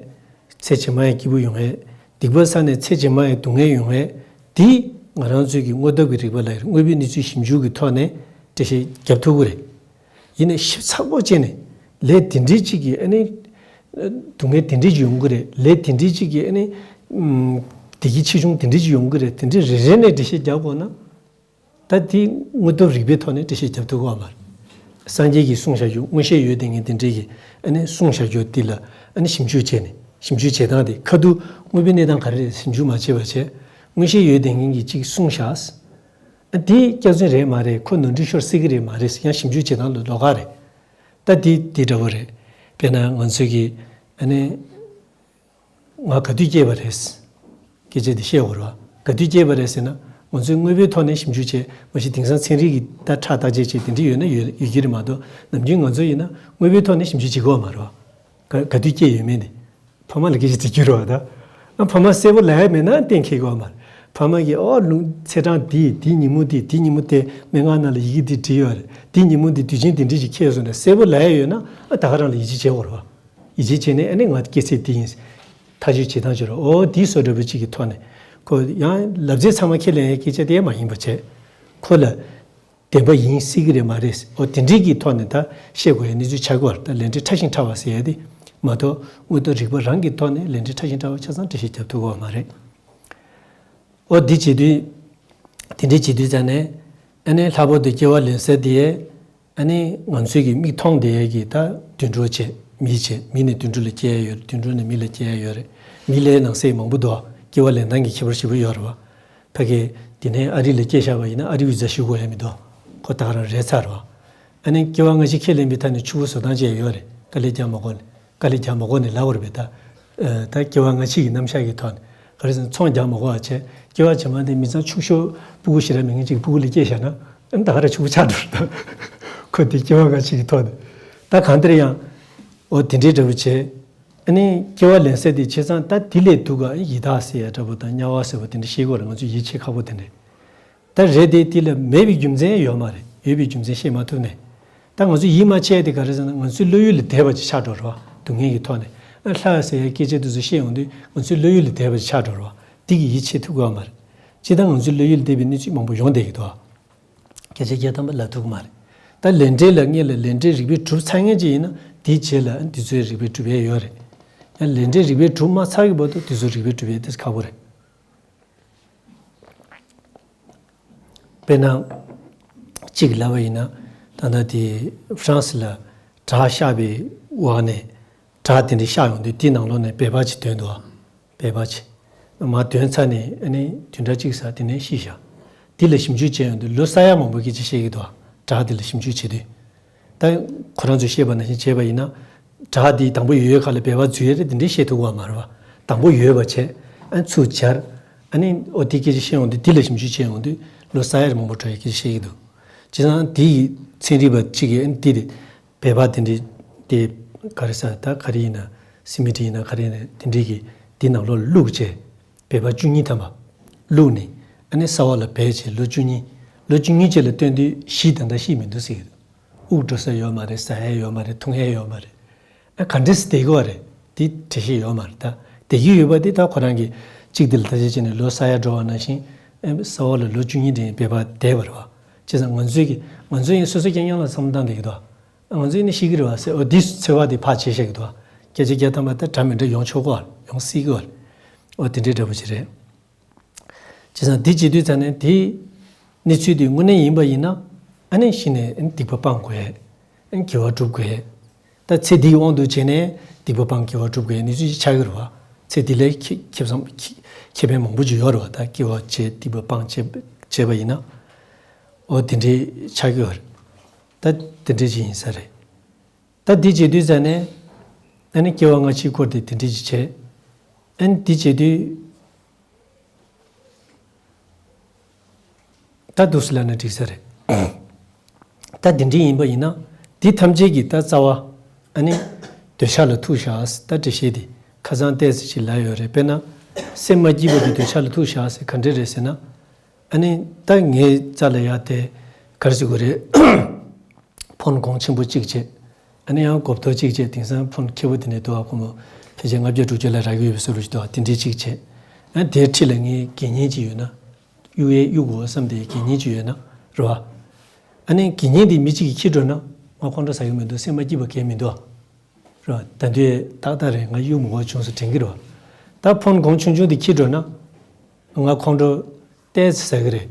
ཚེ་ཕྱི་མ་ཡི་སྐྱིད་པོ་ཡོང་ཡས། སྡིག་པ་བསགས་ནས་ཚེ་རྗེས་མ་ཡི་སྡུག་བསྔལ་ཡོང་ཡས། འདི་ང་རང་ཚོའི་གི་དངོས་སྟོབས་ཀྱི་རིག་པ་ལ་དངོས་པོའི་གནས་ཚུལ་ཞིབ་འཇུག་གི་ཐོག་ནས་འགྲེལ་བཤད་རྒྱབ་ཐུབ་ཀྱི་རེད། ཡིན་ནའི་ཞིབ་ཚགས་པོ་བྱས་ནས་ལས་དེ་འདྲའི་ཅིག་གིས་ཨ་ནི་སྡུག་བསྔལ་དེ་འདྲའི་ཅིག་ཡོང་གི་རེད། ལས་དེ་འདྲའི་ཅིག་གིས་ཨ་ནི་བདེ་སྐྱིད་ཆེ་ཆུང་དེ་འདྲའི་ཅིག་ཡོང་གི་རེད། དེ་འདྲའི་རེ་རེ་ནས་འགྲེལ་བཤད་རྒྱབ་དགོས་ན། ད་དེ་དངོས་སྟོབས་རིག་པའི་ཐོག་ནས་འགྲེལ་བཤད་རྒྱབ་ཐུབ་ཀྱི་ཡོད་མ་རེད། སངས་རྒྱས་ཀྱིས་གསུངས་བཞག་རྒྱུ། མངོན་ཤེས་ཡོད་དེ་ངས་དེ་འདྲའི་གི་ཨ་ནི་གསུངས་བཞག་རྒྱུ་འདི་ལ་ཨ་ནི་ཞིབ་འཇུག་བྱས་ནས། ཞིབ་འཇུག་བྱེད་སྟངས་དེ་ཁ་ཐུག་དངོས་པོའི་གནས་སྟངས་ག་རེ་རེད་ཞིབ་འཇུག་མ་བྱས་པ་བྱས། མངོན་ཤེས་ཡོད་དེ་ངས་ཀྱིས་གཅིག་གསུངས་བཞག། ཨ་དེ་སྐྱག་རྫུན་རེད་མ་རེད། ཁོ་ནོར་འཁྲུལ་ཤོར་སྲིད་ཀྱི་རེད་མ་རེད། ཡང་ཞིབ་འཇུག་བྱེད་སྟངས་ལ་ལོགས་ཀ་རེད། ད་དེ་དེ་འདྲ་བོ་རེད། དཔེར་ན་ང་ཚོས་ཀྱི་ཨ་ནི། ང་ག་དུས་སྐྱེས་པ་རེད། སྐད་ཆ་འདི་བཤད་དགོས་རེད་བ། ག་དུས་སྐྱེས་པ་རེད་ཟེར་ན། ང་ཚོས་དངོས་པོའི་ཐོག་ནས་ཞིབ་འཇུག་བྱས། མ་གཞི་དེང་སང་ཚན་རིག་གི་ད་ཁྲག་བརྟག་དཔྱད་བྱས་དེ་འདྲ་ཡོད་ན་ཡོད་ཡོད་ཀྱི་རེད་མ་གཏོགས། ནམ་རྒྱུན་ང་ཚོ་ཡིན་ན་དངོས་པོའི་ཐོག་ནས་ཞིབ་འཇུག་བྱེད་དགོས་མ་རེད་བ། ག་ག་དུས་སྐྱེས་ཡོད་མེད་འདི། ཕ་མ་ལ་སྐད་ཆ་དྲི་རྒྱུ་རེད་བ་ད། ཨ་ཕ་མ་གསལ་པོ་ལབ་ཡ་མེད་ན་གཏན་འཁེལ་གྱི་ཡོད་མ་རེད། ཕ་མ་གིས་ཨོ་ལུང་ཚེས་གྲངས་འདི་འདི་ཉིན་མོ་འདི་འདི་ཉིན་མོ་དེ་སྨྲེ་སྔགས་ནང་ལ་ཡི་གེ་འདི་བྲིས་ཡོད་རེད། འདི་ཉིན་མོ་འདི་དུས་ཆེན་འདི་འདྲ་ཞིག་འཁེལ་སོང་ནས་གསལ་པོ་ལབ་ཡ་ཡོད་ན། ཨ་ད་ག་རང་ལ་ཡིད་ཆེས་བྱེད་དགོས་རེད་བ། ཡིད་ཆེས་བྱས་ནས་ཨ་ནི་ང་སྐྱེས་ཚེས་འདི་ཡིན། ཐག་གཅོད་བྱེད་སྟངས་བྱེད་རོགས། ཨོ་འདི་བཟོ་འདྲ་པོ་གཅིག་གི་ཐོག་ནས། ཁོ་ཡང་ལབ་རྩེ་ཚང་མ་ཁས་ལེན་ཡའི་སྐད་ཆ་དེ་མ་ཡིན་པ་བྱས། ཁོ་ལ་བདེན་པ་ཡིན་སྲིད་ཀྱི་རེད་མ་རེད། ཨོ་དེ་འདྲའི་གི་ཐོག་ནས་ད་བཤད་དགོས་ཡའི་གནས་ཚུལ་ཆགས་ཀྱི་ཡོད་རེད། ད་ལས་འབྲས་ཕྲ་ཞིང་ཕྲ་བ་ཟེར་ཡ་དེ་མ་གཏོགས། དངོས་སྟོབས་རིག་པ་རང་གི་ཐོག་ནས་ལས་འབྲས་ཕྲ་ཞིང་ཕྲ་བ་ཆ་ཚང་འགྲེལ་བཤད་རྒྱབ་ཐུབ་ཀྱི་ཡོད་མ་རེད། ཨོ་འདི་བྱེད་དུས། དེ་འདྲའི་བྱེད་དུས་ཙང་ནས། ཨ་ནི་ལྷག་པར་དུ་སྐྱེ་བ་ལེན་ས་དེ། ཨ་ནི་ང་ཚོའི་གི་མིག་མཐོང་བསྡད་ཡས་ཀྱི་ད་དུད་འགྲོ་བྱས། མི་བྱས། མི་ནས་དུད་འགྲོ་ལ་སྐྱེ་ཡས་ཡོད་རེད། དུད་འགྲོ་ནས་མི་ལ་སྐྱེ་ཡས་ཡོད་རེད། མི་ལའི་ནང་གསེས་མང་པོ་འདུག་སྐྱེ་བ་ལེན་སྟངས་ཀྱི་ཁྱད་པར་ཞེ་པོ་ཡོད་རེད་བ། ཕ་གི་དེ་ནས་ཨ་རི་ལ་སྐྱེས་བཞག་པ་ཡིན་ན་ཨ་རི་བི་ཛ་ཞུ་དགོས་ཡ་མི་འདུག་ཁོ་ད་ག་རང་རེད་ཚར་བ། ཨ་ནི་སྐྱེ་བ་སྔ་ཕྱི་ཁས་ལེན་པའི་ཐད་ནས་ཕྱུག་པོ་བཟོ་སྟངས་བཅས་ཡོད་རེད། དཀའ་ལས་རྒྱག་མ་དགོས་ནས། དཀའ་ལས་རྒྱག་མ་དགོས་ནས་ལབ་དགོས་རེད་པས་ད། ཨ་ད་སྐྱེ་བ་སྔ་ཕྱི་གི་རྣམ་གཞག་གི་ཐོག་ནས་ག་རེ་ཟེར་ན། ཚོང་རྒྱག་མ་དགོས་པ་བྱས། སྐྱེ་བ་རྗེས་མ་དེ་མི་ཚང་ཕྱུག་ཤོས་སྤུ་གུ་ཞེ་དྲག་མེད་མཁན་ཅིག་གི་སྤུ་གུ་ལ་སྐྱེས་བཞག་ན། ཨ་ནི་ད་ག་རང་ཕྱུག་པོ་ཆགས་འགྲོ་རེད་ད། ཁོ་དེ་སྐྱེ་བ་སྔ་ཕྱི་གི་ཐོག་ནས། ད་གང་ལྟར་ཡང་། འོ་དེ་འདྲའི་འདྲ་པོ་བྱས། ཨ་ནི་སྐྱེ་བ་ལེན་ས་དེ་བྱས་ཙང་ད་དེ་ལས་སྡུག་ག་ཡི་དྭགས་ཟེར་ཡ་འདྲ་པོ་དང་དམྱལ་བ་ཟེར་བ་དེ་འདྲ་ཤེས་དགོས་རེད། ང་ཚོ་ཡིད་ཆེས་ཁག་པོ་དེ་འདྲ། ད་རེད་དེ། དེ་ལ་མེད་པའི་རྒྱུ་མཚན་ཡོད་མ་རེད། ཡོད་པའི་རྒྱུ་མཚན་ཤེས་མ་ཐུབ་ནས། ད་ང་ཚོ་ཡིད་མ་ཆེས་དེ་ག་རེ་ཟེར་ན། ང་ཚོའི་བློ་ཡུལ་ལས་འདས་པ་ཅིག་ཆགས་འགྲོ་རེད་བ། སྡུག་བསྔལ་གྱི་ཐོག་ནས། ཨ་ལྷ་ཟེར་ཡའི་སྐད་ཆ་དེ་ཚོ་བཤད་ཡོང་དུས་ང་ཚོའི་བློ་ཡུལ་ལས་འདས་པ་ཅིག་ཆགས་འགྲོ་རེད་བ། དེ་གི་ཡིད་ཆེས་ཐུབ་ཀྱི་ཡོད་མ་རེད། སྤྱིར་བཏང་ང་ཚོའི་བློ་ཡུལ་ལས་འདས་པའི་གནས་ཚུལ་མང་པོ་ཡོང་བསྡད་ཀྱི་འདུག་སྐད་ཆ་བརྒྱ་ཐམ་པ་ལབ་ཐུབ་ཀྱི་མ་རེད། ད་ལས་འབྲས་ལ་སྔོན་ལ་ལས་འབྲས་རིགས་པས་གྲུབ་ཚར་མཁན་ཅིག་ཡིན་ན། དེའི་རྗེས་ལ་འདི་ཚོའི་རིགས་པས་གྲུབ་ཡས་ཡོད་རེད། ཡང་ལས་འབྲས་རིགས་པས་གྲུབ་མ་ཚར་གྱི་བར་དུ་འདི་ཚོའི་རིགས་པས་གྲུབ་ཡས་དེ་ཁག་པོ་རེད། དཔེར་ན། གཅིག་ལབ་པ་ཡིན་ན། ད་ལྟ་དེ་ཧྥ་རན་སི་ལ་དགྲ་ཤ་པའི་འོག་ནས་དགྲ་དེ་འདྲ་ཤ་ཡོང་དུས་དེའི་ནང་ལོགས་ནས་སྦལ་པ་ཅིག་ཐོན་འདུག་སྦལ་པ་ཅིག་མར་ཐོན་ཚར་ནས་ཨ་ནི་བདུན་ཕྲག་གཅིག་ཙམ་དེ་ནས་ཤི་བཞག་དེ་ལ་ཞིབ་འཇུག་བྱས་ཡོང་དུས་ལོ་ས་ཡ་མང་པོ་སྐད་ཆ་བཤད་ཀྱི་འདུག་དགྲ་དེ་ལ་ཞིབ་འཇུག་བྱེད་དུས། ད་ཁོ་རང་ཚོས་བཤད་པ་ནང་བཞིན་བྱས་པ་ཡིན་ན། དགྲ་འདི་དང་པོ་ཡོད་ཡོད་ཁ་ལ་སྦལ་པ་འཛུལ་ཡས་རེད། དེ་འདྲའི་བཤད་ཐུབ་ཀྱི་ཡོད་མ་རེད་བ། དང་པོ་ཡོད་པ་བྱས། ཨ་ནི་ཚུར་སྦྱར། ཨ་ནི་ཨོ་དེ་སྐད་ཆ་བཤད་ཡོང་དུས། དེ་ལ་ཞིབ་འཇུག་བྱས་ཡོང་དུས་ལོ་ས་ཡ་རེ་མང་པོ་འགྲོ་ཡས་སྐད་ཆ་བཤད་ཀྱི་འདུག་བྱས་ཙང་དེ་ཡི་ཚན་རིག་པ་གཅིག་གིས་ཨ་ནི་དེ་རེད། སྦལ་པ་དེ་འདྲའི་དེ་ག་རེ་ཟ། ད་ག་རེ་ཡིན་ན། སི་མི་ཊི་ཡིན་ན་ག་རེ་ཡིན་ན། དེ་འདྲའི་གི་དེ་ནང་ལོགས་ལ་བླུགས་བྱས། སྦལ་པ་བཅུ་གཉིས་ཐམ་པ་བླུགས་ནས། ཨ་ནི་ས་འོག་ལ་སྦས་བྱས་ལོ་བཅུ་གཉིས། ལོ་བཅུ་གཉིས་རྗེས་ལ་བཏོན་དུས་གཞིས་ད་ལྟ་ཤི་མི་འདུག་ཟེར་གྱི་འདུག་དབུགས་འགྲོ་ས་ཡོད་མ་རེད། ཟ་ཡས་ཡོད་མ་རེད། འཐུང་ཡས་ཡོད་མ་རེད། ཨ་ག་འདྲས་སེ་བསྡད་ཀྱི་ཡོད་རེད། དེ་འགྲེལ་བཤད་ཡོད་མ་རེད། ད་བསྡད་ཀྱི་ཡོད་པ་དེ་ད་ཁོ་རང་གིས་གཅིག་དེ་ལ་བརྟག་དཔྱད་བྱས་ནས་ལོ་ས་ཡ་འགྲོ་བ་ནང་བཞིན། ཨ་ས་འོག་ལ་ལོ་བཅུ་གཉིས་རིང་སྦལ་པ་བསྡད་པ་རེད་བ། བྱས་ཙང་ང་ཚོས་ཀྱི་ང་ཚོས་ཡིན་སོ་སོ་རྐྱང་རྐྱང་ལ་བསམ་བློ་བཏང་བསྡད་ཀྱི་འདུག་ང་ཚོས་ནི་ཤི་གི་རེད་བ་ཟེར། འོ་དེ་ཚོད་དཔག་དེ་ཕར་བྱས་བཞག་གི་འདུག་སྐད་ཆ་བརྒྱ་ཐམ་པ་ད་འདྲ་མི་འདྲ་ཡོང་ཆོག་གི་ཡོད་རེད། ཡོང་སྲིད་ཀྱི་ཡོད་རེད། འོ་དེ་འདྲའི་འདྲ་པོ་ཅིག་རེད། བྱས་ཙང་འདི་བྱེད་དུས་ཙང་ནས་དེའི་གནས་ཚུལ་དེ་དངོས་གནས་ཡིན་པ་ཡིན་ན། ཨ་ནི་གཞི་ནས་ཨ་ནི་སྡིག་པ་སྤང་དགོས། ཨ་ནི་དགེ་བ་སྒྲུབ་དགོས། ད་ཚེ་འདིའི་དབང་དུ་བྱས་ནས་སྡིག་པ་སྤང་དགེ་བ་སྒྲུབ་དགོས་གནས་ཚུལ་ཅིག་ཆགས་ཀྱི་རེད་བ། ཚེ་འདི་ལས་ཁེ་ཁེ་བཟང་ཁེ་ཁེ་ཕན་མང་པོ་ཅིག་ཡོད་རེད་བ། ད་དགེ་བ་བྱས་སྡིག་པ་སྤང་བྱས་བྱས་པ་ཡིན་ན། འོ་དེ་འདྲའི་ཆགས་ཀྱི་ཡོད་རེད། ད་དེ་འདྲའི་ཅིག་ཡིན་ས་རེད། ད་འདི་བྱེད་དུས་ཙང་ནས། ཨ་ནི་སྐྱེ་བ་སྔ་ཕྱིའི་སྐོར་དེ་དེ་འདྲའི་ཅིག་བྱས། ཨ་ནི་འདི་བྱེད་དུས། ད་འདུག་སེ་ལབ་ན་འགྲིག་ས་རེད། ད་འདི་འདྲའི་ཡིན་པ་ཡིན་ན། འདི་ཐམས་ཅད་ཀྱི་ད་རྩ་བ། ཨ་ནི་འདོད་ཆགས་ལ་ཐུག་བཞག་ད་འགྲེལ་བཤད་འདི་ཁ་སང་ཏོག་ཙམ་ཅིག་ལབ་ཡོད་རེད། དཔེར་ན། སེམས་མ་སྐྱིད་པ་དེ་འདོད་ཆགས་ལ་ཐུག་བཞག་ཟེར་ག་འདྲ་རེད་ཟེར་ན། ཨ་ནི་ད་ངའི་རྩ་ལ་ཡ་དེ་ག་རེ་ཟེར་དགོས་རེད། ཕོན་གོང་ཆེན་པོ་གཅིག་བྱས། ཨ་ནི་ཡང་གོབ་ཐོ་གཅིག་བྱས། དེང་སང་ཕོན་ཁེ་པོ་དེ་ནས་འདུག་ཨ། ཁོ་མོ་ཕལ་ཆེར་ལྔ་བརྒྱ་དྲུག་བརྒྱ་ལ་རག་གི་ཡོད་པའི་བཟོ་འདྲ་ཞིག་འདུག་ཨ། དེ་འདྲའི་གཅིག་བྱས། ཨ་ནི་དེའི་འཁྲིས་ལ་ངའི་དགེ་བསྙེན་གཅིག་ཡོད་ན། གཡུག་ཡས་གཡུག་དགོས་བསམ་སྟེ་དགེ་བསྙེན་གཅིག་ཡོད་ན་རེད་བ། ཨ་ནི་དགེ་བསྙེན་དེ་མི་གཅིག་གིས་འཁྱེར་འགྲོ་ན་ང་ཁོང་ཁྲོ་ཟ་གི་མི་འདུག་སེམས་མ་སྐྱིད་པ་གང་ཡང་མི་འདུག་ཨ། རེད་བ། ད་དུང་ཏག་ཏག་རེད། ང་གཡུག་མི་དགོས་བྱུང་སོང་དྲན་གྱི་རེད་བ། ད་ཕོན་གོང་ཆུང་ཆུང་དེ་འཁྱེར་འགྲོ་ན། ང་ཁོང་ཁྲོ་ཏོག་ཙམ་ཟ་གི་རེད།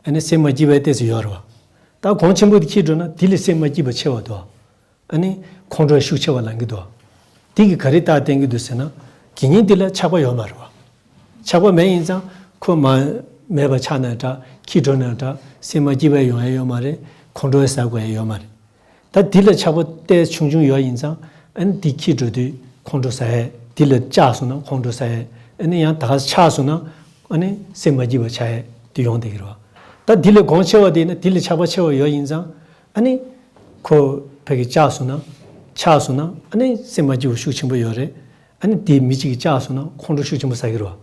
ཨ་ནི་སེམས་མ་སྐྱིད་པ་ཏོག་ཙམ་ཡོད་རེད་བ། ད་གོང་ཆེན་པོ་དེ་འཁྱེར་འགྲོ་ན་དེ་ལས་སེམས་མ་སྐྱིད་པ་ཆེ་བ་འདུག་ཨ་ནི་ཁོང་ཁྲོ་ཤུགས་ཆེ་བ་ལངས་ཀྱི་འདུག་དེ་གིས་ག་རེ་རྟགས་བསྟན་གྱི་འདུག་ཟེར་ན། དགེ་བསྙེན་དེ་ལ་ཆགས་པ་ཡོད་མ་རེད་བ། ཆགས་པ་མེད་ཡིན་ཙང་ཁོ་མ་མེད་པ་ཆགས་ན་འདྲ། འཁྱེར་འགྲོ་ན་འདྲ། སེམས་མ་སྐྱིད་པ་ཡོང་ཡ་ཡོད་མ་རེད། ཁོང་ཁྲོ་ཟ་དགོས་ཡ་ཡོད་མ་རེད། ད་འདི་ལ་ཆགས་པ་ཏོག་ཙམ་ཆུང་ཆུང་ཡོད་ཡིན་ཙང་། ཨ་ནི་འདི་འཁྱེར་འགྲོ་དུས་ཁོང་ཁྲོ་ཟ་ཡས། འདི་ལ་བཅག་སོང་ན་ཁོང་ཁྲོ་ཟ་ཡས། ཨ་ནི་ཡང་ད་ག་ཆགས་སོང་ན་ཨ་ནི་སེམས་མ་སྐྱིད་པ་ཆགས་ཡས་དེ་ཡོང་བསྡད་ཀྱི་རེད་བ། ད་འདི་ལས་གོང་ཆེ་བ་དེ་ཡིན་ན། འདི་ལས་ཆགས་པ་ཆེ་བ་ཡོད་ཡིན་ཙང་། ཨ་ནི་ཁོ་ཕ་གི་བཅག་སོང་ན། ཆགས་སོང་ན་ཨ་ནི་སེམས་མ་སྐྱིད་པ་ཤུགས་ཆེན་པོ་ཡོད་རེད། ཨ་ནི་དེ་མི་གཅིག་གིས་བཅག་སོང་ན་ཁོང་ཁྲོ་ཤུགས་ཆེན་པོ་ཟ་གི་རེད་བ།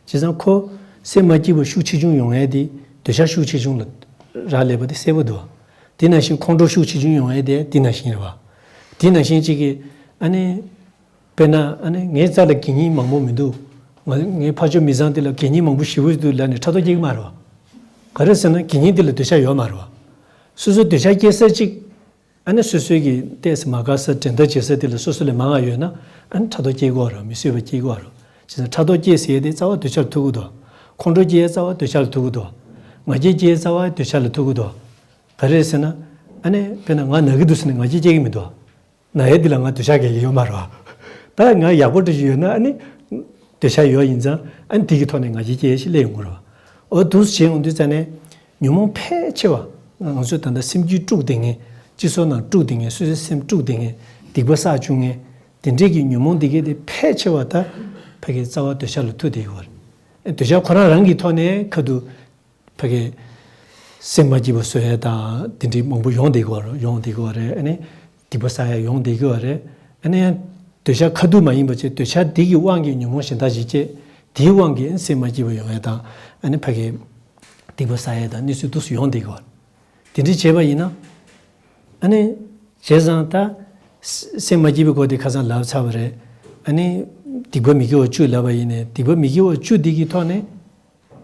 བྱས་ཙང་ཁོ་སེམས་མ་སྐྱིད་པ་ཤུགས་ཆེ་ཆུང་ཡོང་ཡས་དེ་འདོད་ཆགས་ཤུགས་ཆེ་ཆུང་ལ་རག་ལས་པ་དེ་གསལ་པོ་འདུག་བ། དེ་ནང་བཞིན་ཁོང་ཁྲོ་ཤུགས་ཆེ་ཆུང་ཡོང་ཡས་དེ་དེ་ནང་བཞིན་རེད་བ། དེ་ནང་བཞིན་གཅིག་གིས་ཨ་ནི། དཔེར་ན་ཨ་ནི་ངའི་རྩ་ལ་དགེ་བསྙེན་མང་པོ་མི་འདུག་ང་ངའི་ཕ་ཇོ་མི་ཚང་དེ་ལ་དགེ་བསྙེན་མང་པོ་ཞེ་པོ་འདུག་ལབ་ནས་ཕྲག་དོག་སྐྱེ་གི་མ་རེད་བ། ག་རེ་ཟེར་ན་དགེ་བསྙེན་དེ་ལ་འདོད་ཆགས་ཡོད་མ་རེད་བ། སོ་སོའི་འདོད་ཆགས་སྐྱེ་ས་གཅིག་ཨ་ནི་སོ་སོའི་གི་ཏོག་ཙམ་མ་དགའ་ས་འགྲན་ཟླ་བྱེད་ས་དེ་ལ་སོ་སོ་ལས་མང་བ་ཡོད་ན། ཨ་ནི་ཕྲག་དོག་སྐྱེ་གི་རེད། མི་བཟོད་པ་སྐྱེ་གི་རེད། བྱས་ཙང་ཕྲག་དོག་སྐྱེ་ཟེར་ཡས་དེ་རྩ་བ་འདོད་ཆགས་ལ་ཐུག་གི་འདུག་ཁོང་ཁྲོ་སྐྱེ་ཡས་རྩ་བ་འདོད་ཆགས་ལ་ཐུག་གི་འདུག་ང་རྒྱལ་སྐྱེ་ཡས་རྩ་བ་འདོད་ཆགས་ལ་ཐུག་གི་འདུག་ག་རེ་ཟེར་ན། ཨ་ནི་དཔེར་ན་ང་ན་གི་འདུག་ཟེར་ནས་ང་རྒྱལ་སྐྱེ་གི་མི་འདུག་ན་ཡས་འདི་ལ་ང་འདོད་ཆགས་སྐྱེ་གི་ཡོད་མ་རེད་བ། ད་ང་ཡག་པོ་འདྲ་ཞིག་ཡོད་ན་ཨ་ནི་འདོད་ཆགས་ཡོད་ཡིན་ཙང་། ཨ་ནི་དེ་གི་ཐོག་ནས་ང་རྒྱལ་སྐྱེ་ཡས་ཞིག་སླེབས་ཡོང་གི་རེད་བ། འོ་འདུག་སེ་བྱས་ཡོང་དུས་ཙ་ནས། ཉོན་མོངས་ཕལ་ཆེ་བ། ང་ཚོས་ད་ལྟ་སེམས་རྒྱུད་དཀྲུགས་བསྡད་མཁན། སྤྱི་ཚོགས་ནང་དཀྲུགས་བསྡད་མཁན། སོ་སོའི་སེམས་དཀྲུགས་བསྡད་མཁན། སྡིག་པ་བསགས་བཅུག་མཁན། དེ་འདྲས་ཀྱི་ཉོན་མོངས་འདི་གས་དེ་ཕལ་ཆེ་བ་ད་ཕ་གི་རྩ་བ་འདོད་ཆགས་ལ་ཐུག་བསྡད་ཡོད་རེད། འདོད་ཆགས་ཁོ་རང་རང་གི་ཐོག་ནས་ཁ་ཐུག་ཕ་གི་སེམས་མ་སྐྱིད་པ་བཟོ་ཡས་དང་དེ་འདྲས་མང་པོ་ཡོང་བསྡད་ཀྱི་ཡོད་རེད། ཡོང་བསྡད་ཀྱི་ཡོད་རེད། ཨ་ནི་སྡིག་པ་བསགས་ཡས་ཡོང་བསྡད་ཀྱི་ཡོད་རེད། ཨ་ནི་འདོད་ཆགས་ཁ་ཐུག་མ་ཡིན་པ་བྱས། འདོད་ཆགས་འདི་གི་དབང་གིས་ཉོན་མོངས་གཞན་དག་ཞིག་སྐྱེ། དེའི་དབང་གིས་སེམས་མ་སྐྱིད་པ་ཡོང་ཡས་དང་། ཨ་ནི་ཕ་གི་སྡིག་པ་བསགས་ཡས་དང་གནས་ཚུལ་འདུག་སེ་ཡོང་བསྡད་ཀྱི་ཡོད་རེད། དེ་འདྲ་བྱས་པ་ཡིན་ན། ཨ་ནི། བྱས་ཙང་ད། སེམས་མ་སྐྱིད་པའི་སྐོར་དེ་ཁ་སང་ལབ་ཚར་བ་རེད། ཨ་ནི། སྡིག་པ་མི་དགེ་བ་བཅུ་ལབ་པ་ཡིན་ནའི། སྡིག་པ་མི་དགེ་བ་བཅུ་འདི་གི་ཐོག་ནས།